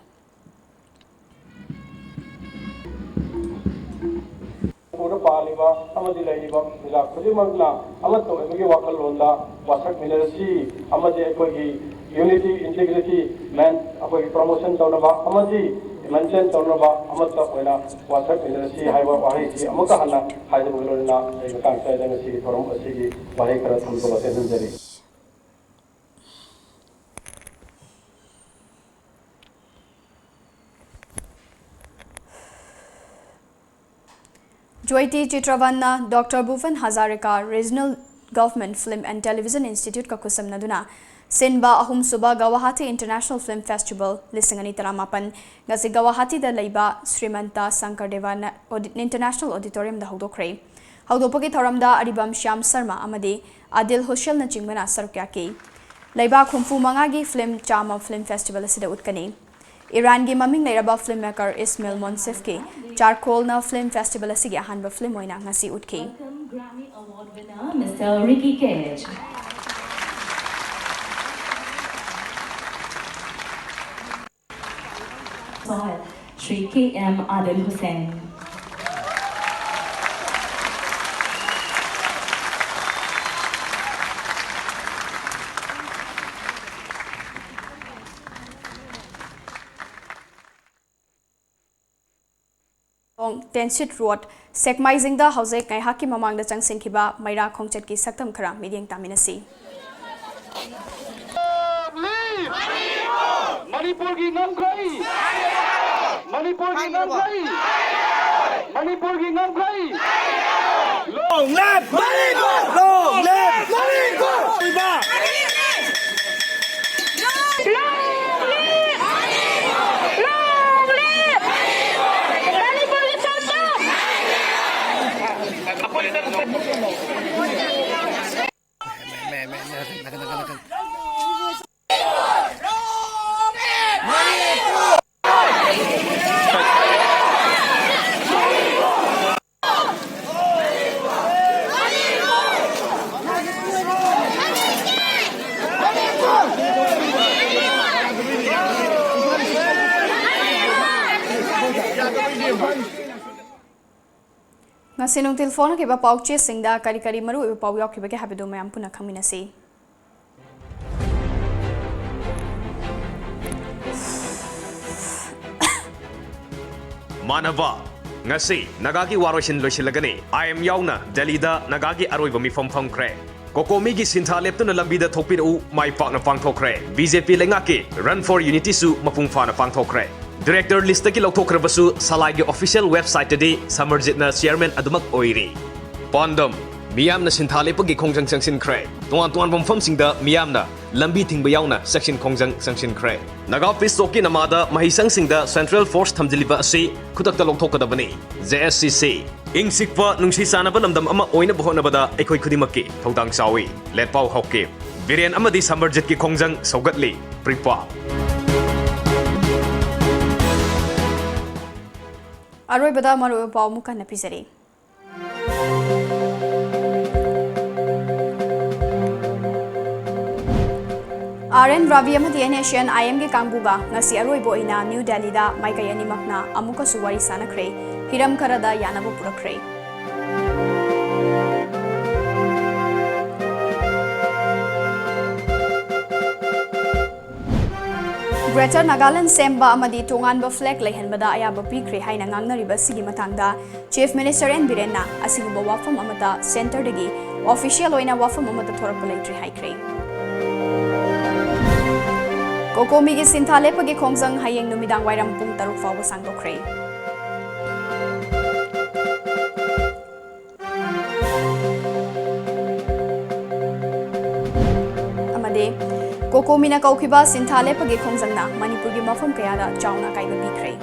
ꯃꯅꯤꯄꯨꯔꯗ ꯄꯥꯜꯂꯤꯕ ꯑꯃꯗꯤ ꯂꯩꯔꯤꯕ ꯄ꯭ꯔꯖꯥ ꯈꯨꯗꯤꯡꯃꯛꯅ ꯑꯃꯠꯇ ꯑꯣꯏꯕꯒꯤ ꯋꯥꯈꯜꯂꯣꯟꯗ ꯋꯥꯁꯛꯃꯤꯟꯅꯔꯁꯤ ꯑꯃꯗꯤ ꯑꯩꯈꯣꯏꯒꯤ unity, integrity, man ꯑꯩꯈꯣꯏꯒꯤ promotion ꯇꯧꯅꯕ ꯑꯃꯗꯤ maintain ꯇꯧꯅꯕ ꯑꯃꯠꯇ ꯑꯣꯏꯅ ꯋꯥꯁꯛꯃꯤꯟꯅꯔꯁꯤ ꯍꯥꯏꯕ ꯋꯥꯍꯩꯁꯤ ꯑꯃꯨꯛꯀ ꯍꯟꯅ ꯍꯥꯏꯖꯕꯒ ꯂꯣꯏꯅꯅ ꯑꯩ ꯃꯇꯥꯡ ꯆꯥꯗꯅ ꯉꯁꯤꯒꯤ ꯊꯧꯔꯝ ꯑꯁꯤꯒꯤ ꯋꯥꯍꯩ ꯈꯔ ꯊꯝꯖꯕ ꯇꯦꯟꯍꯟꯖꯔꯤ꯫ ꯖ꯭ꯌꯣꯏꯇꯤ ꯆꯤꯇ꯭ꯔꯚꯟꯅ doctor ꯚꯨꯄꯦꯟ Hazarika Regional Government Film and Television Institute ꯀ ꯈꯨꯠꯁꯝꯅꯗꯨꯅ ꯁꯤꯟꯕ ꯑꯍꯨꯝꯁꯨꯕ ꯒꯧꯍꯥꯇꯤ International Film Festival ꯂꯤꯁꯤꯡ ꯑꯅꯤ ꯇꯔꯥꯃꯥꯄꯟ ꯉꯁꯤ ꯒꯧꯍꯥꯇꯤꯗ ꯂꯩꯕ ꯁ꯭ꯔꯤꯃꯟꯇ ꯁꯪꯀꯔꯗꯦꯕ ꯅ-, ꯑꯣꯗꯤ-, International Auditorium ꯗ ꯍꯧꯗꯣꯛꯈ꯭ꯔꯦ꯫ ꯍꯧꯗꯣꯛꯄꯒꯤ ꯊꯧꯔꯝꯗ ꯑꯔꯤꯕꯝ ꯁ꯭ꯌꯥꯝ ꯁꯔꯃ ꯑꯃꯗꯤ ꯑꯥꯗꯤꯜ ꯍꯨꯁꯦꯜꯅꯆꯤꯡꯕꯅ ꯁꯔꯨꯛ ꯌꯥꯈꯤ꯫ ꯂꯩꯕꯥꯛ ꯍꯨꯝꯐꯨ ꯃꯉꯥꯒꯤ film ꯆꯥꯝꯃ film festival ꯑꯁꯤꯗ ꯎꯠꯀꯅꯤ꯫ ꯏꯔꯥꯟꯒꯤ ꯃꯃꯤꯡ ꯂꯩꯔꯕ film maker ꯏꯁꯃꯦꯜ ꯃꯣꯟꯁꯦꯐꯀꯤ ꯆꯥꯔꯀꯣꯜꯅ film festival ꯑꯁꯤꯒꯤ ꯑꯍꯥꯟꯕ film ꯑꯣꯏꯅ ꯉꯁꯤ ꯎꯠꯈꯤ꯫ Welcome Grammy Award winner, Mister Ricky Cage. Shri K M Adil Hussain. Tensit road, ꯁꯦꯛꯃꯥꯏꯖꯤꯡꯗ ꯍꯧꯖꯤꯛ ꯉꯥꯏꯍꯥꯛꯀꯤ ꯃꯃꯥꯡꯗ ꯆꯪꯁꯤꯟꯈꯤꯕ ꯃꯩꯔꯥ ꯈꯣꯡꯆꯠꯀꯤ ꯁꯛꯇꯝ ꯈꯔ ꯃꯤꯠꯌꯦꯡ ꯇꯥꯃꯤꯟꯅꯁꯤ꯫ ꯃꯅꯤꯄꯨꯔꯒꯤ ꯉꯝꯈꯩ! ꯃꯅꯤꯄꯨꯔꯒꯤ ꯉꯝꯈꯩ! ꯃꯅꯤꯄꯨꯔꯒꯤ ꯉꯝꯈꯩ! Long live Manipur! Long live Manipur! ꯉꯁꯤ ꯅꯨꯡꯊꯤꯜ ꯐꯣꯡꯂꯛꯈꯤꯕ ꯄꯥꯎꯆꯦꯁꯤꯡꯗ ꯀꯔꯤ ꯀꯔꯤ ꯃꯔꯨꯑꯣꯏꯕ ꯄꯥꯎ ꯌꯥꯎꯈꯤꯕꯒꯦ ꯍꯥꯏꯕꯗꯨ ꯃꯌꯥꯝ ꯄꯨꯟꯅ ꯈꯪꯃꯤꯟꯅꯁꯤ꯫ ꯃꯥꯟꯅꯕ, ꯉꯁꯤ ꯅꯥꯒꯥꯒꯤ ꯋꯥꯔꯣꯏꯁꯤꯟ ꯂꯣꯏꯁꯤꯜꯂꯒꯅꯤ꯫ ꯑꯥꯏ ꯑꯦꯝ ꯌꯥꯎꯅ ꯗꯦꯜꯂꯤꯗ ꯅꯥꯒꯥꯒꯤ ꯑꯔꯣꯏꯕ ꯃꯤꯐꯝ ꯐꯝꯈ꯭ꯔꯦ꯫ ꯀꯣꯀꯣꯃꯤꯒꯤ ꯁꯤꯟꯊꯥ ꯂꯦꯞꯇꯨꯅ ꯂꯝꯕꯤꯗ ꯊꯣꯛꯄꯤꯔꯛꯎ ꯃꯥꯏ ꯄꯥꯛꯅ ꯄꯥꯡꯊꯣꯛꯈ꯭ꯔꯦ꯫ ꯕꯤ ꯖꯦ ꯄꯤ ꯂꯩꯉꯥꯛꯀꯤ Run for Unityꯁꯨ ꯃꯄꯨꯡ ꯐꯥꯅ ꯄꯥꯡꯊꯣꯛꯈ꯭ꯔꯦ꯫ Director list ꯇꯒꯤ ꯂꯧꯊꯣꯛꯈ꯭ꯔꯕꯁꯨ ꯁꯂꯥꯏꯒꯤ official website ꯇꯗꯤ ꯁꯃꯔꯖꯤꯠꯅ chairman ꯑꯗꯨꯃꯛ ꯑꯣꯏꯔꯤ꯫ ꯄꯥꯟꯗꯝ: ꯃꯤꯌꯥꯝꯅ ꯁꯤꯟꯊꯥ ꯂꯦꯞꯄꯒꯤ ꯈꯣꯡꯖꯪ ꯆꯪꯁꯤꯟꯈ꯭ꯔꯦ꯫ ꯇꯣꯉꯥꯟ ꯇꯣꯉꯥꯟꯕ ꯃꯐꯝꯁꯤꯡꯗ ꯃꯤꯌꯥꯝꯅ ꯂꯝꯕꯤ ꯊꯤꯡꯕ ꯌꯥꯎꯅ ꯆꯦꯛꯁꯤꯟ ꯈꯣꯡꯖꯪ ꯆꯪꯁꯤꯟꯈ꯭ꯔꯦ꯫ ꯅꯥꯒꯥ peace talk ꯀꯤ ꯅꯃꯥꯗ ꯃꯍꯩꯁꯪꯁꯤꯡꯗ central force ꯊꯝꯖꯤꯜꯂꯤꯕ ꯑꯁꯤ ꯈꯨꯗꯛꯇ ꯂꯧꯊꯣꯛꯀꯗꯕꯅꯤ꯫ J S C C꯫ ꯏꯪ ꯆꯤꯛꯄ, ꯅꯨꯡꯁꯤ ꯆꯥꯟꯅꯕ ꯂꯝꯗꯝ ꯑꯃ ꯑꯣꯏꯅꯕ ꯍꯣꯠꯅꯕꯗ ꯑꯩꯈꯣꯏ ꯈꯨꯗꯤꯡꯃꯛꯀꯤ ꯊꯧꯗꯥꯡ ꯆꯥꯎꯏ꯫ ꯂꯦꯠꯄꯥꯎ ꯍꯧꯈꯤ꯫ ꯕꯤꯔꯦꯟ ꯑꯃꯗꯤ ꯁꯃꯔꯖꯤꯠꯀꯤ ꯈꯣꯡꯖꯪ ꯁꯧꯒꯠꯂꯤ꯫ ꯄ꯭ꯔꯤꯄꯥ꯫ ꯑꯔꯣꯏꯕꯗ ꯃꯔꯨꯑꯣꯏꯕ ꯄꯥꯎ ꯑꯃꯨꯛ ꯍꯟꯅ ꯄꯤꯖꯔꯤ꯫ R N Ravi ꯑꯃꯗꯤ N H N I M ꯒꯤ ꯀꯥꯡꯕꯨꯒ ꯉꯁꯤ ꯑꯔꯣꯏꯕ ꯑꯣꯏꯅ ꯅ꯭ꯌꯨ ꯗꯦꯜꯂꯤꯗ ꯃꯥꯏꯀꯩ ꯑꯅꯤꯃꯛꯅ ꯑꯃꯨꯛꯀꯁꯨ ꯋꯥꯔꯤ ꯁꯥꯅꯈ꯭ꯔꯦ꯫ ꯍꯤꯔꯝ ꯈꯔꯗ ꯌꯥꯅꯕ ꯄꯨꯔꯛꯈ꯭ꯔꯦ꯫ Greater Nagaland ꯁꯦꯝꯕ ꯑꯃꯗꯤ ꯇꯣꯉꯥꯟꯕ flag ꯂꯩꯍꯟꯕꯗ ꯑꯌꯥꯕ ꯄꯤꯈ꯭ꯔꯦ ꯍꯥꯏꯅ ꯉꯥꯡꯅꯔꯤꯕ ꯑꯁꯤꯒꯤ ꯃꯇꯥꯡꯗ Chief Minister N ꯕꯤꯔꯦꯟꯅ ꯑꯁꯤꯒꯨꯝꯕ ꯋꯥꯐꯝ ꯑꯃꯠꯇ centre ꯗꯒꯤ official ꯑꯣꯏꯅ ꯋꯥꯐꯝ ꯑꯃꯠꯇ ꯊꯣꯔꯛꯄ ꯂꯩꯇ꯭ꯔꯤ ꯍꯥꯏꯈ꯭ꯔꯦ꯫ ꯀꯣꯀꯣꯃꯤꯒꯤ ꯁꯤꯟꯊꯥ ꯂꯦꯞꯄꯒꯤ ꯈꯣꯡꯖꯪ ꯍꯌꯦꯡ ꯅꯨꯃꯤꯗꯥꯡ ꯋꯥꯏꯔꯝ ꯄꯨꯡ ꯇꯔꯨꯛ ꯐꯥꯎꯕ ꯁꯥꯡꯗꯣꯛꯈ꯭ꯔꯦ꯫ ꯑꯃꯗꯤ ꯀꯣꯀꯣꯃꯤꯅ ꯀꯧꯈꯤꯕ ꯁꯤꯟꯊꯥ ꯂꯦꯞꯄꯒꯤ ꯈꯣꯡꯖꯪꯅ ꯃꯅꯤꯄꯨꯔꯒꯤ ꯃꯐꯝ ꯀꯌꯥꯗ ꯆꯥꯎꯅ ꯑꯀꯥꯏꯕ ꯄꯤꯈ꯭ꯔꯦ꯫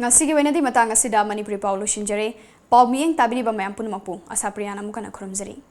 ꯉꯁꯤꯒꯤ ꯑꯣꯏꯅꯗꯤ ꯃꯇꯥꯡ ꯑꯁꯤꯗ ꯃꯅꯤꯄꯨꯔꯤ ꯄꯥꯎ ꯂꯣꯏꯁꯤꯟꯖꯔꯦ꯫ ꯄꯥꯎ ꯃꯤꯠꯌꯦꯡ ꯇꯥꯕꯤꯔꯤꯕ ꯃꯌꯥꯝ ꯄꯨꯝꯅꯃꯛꯄꯨ ꯑꯁꯥꯄ꯭ꯔꯤꯌꯥꯅ ꯑꯃꯨꯛ ꯍꯟꯅ ꯈꯨꯔꯨꯝꯖꯔꯤ꯫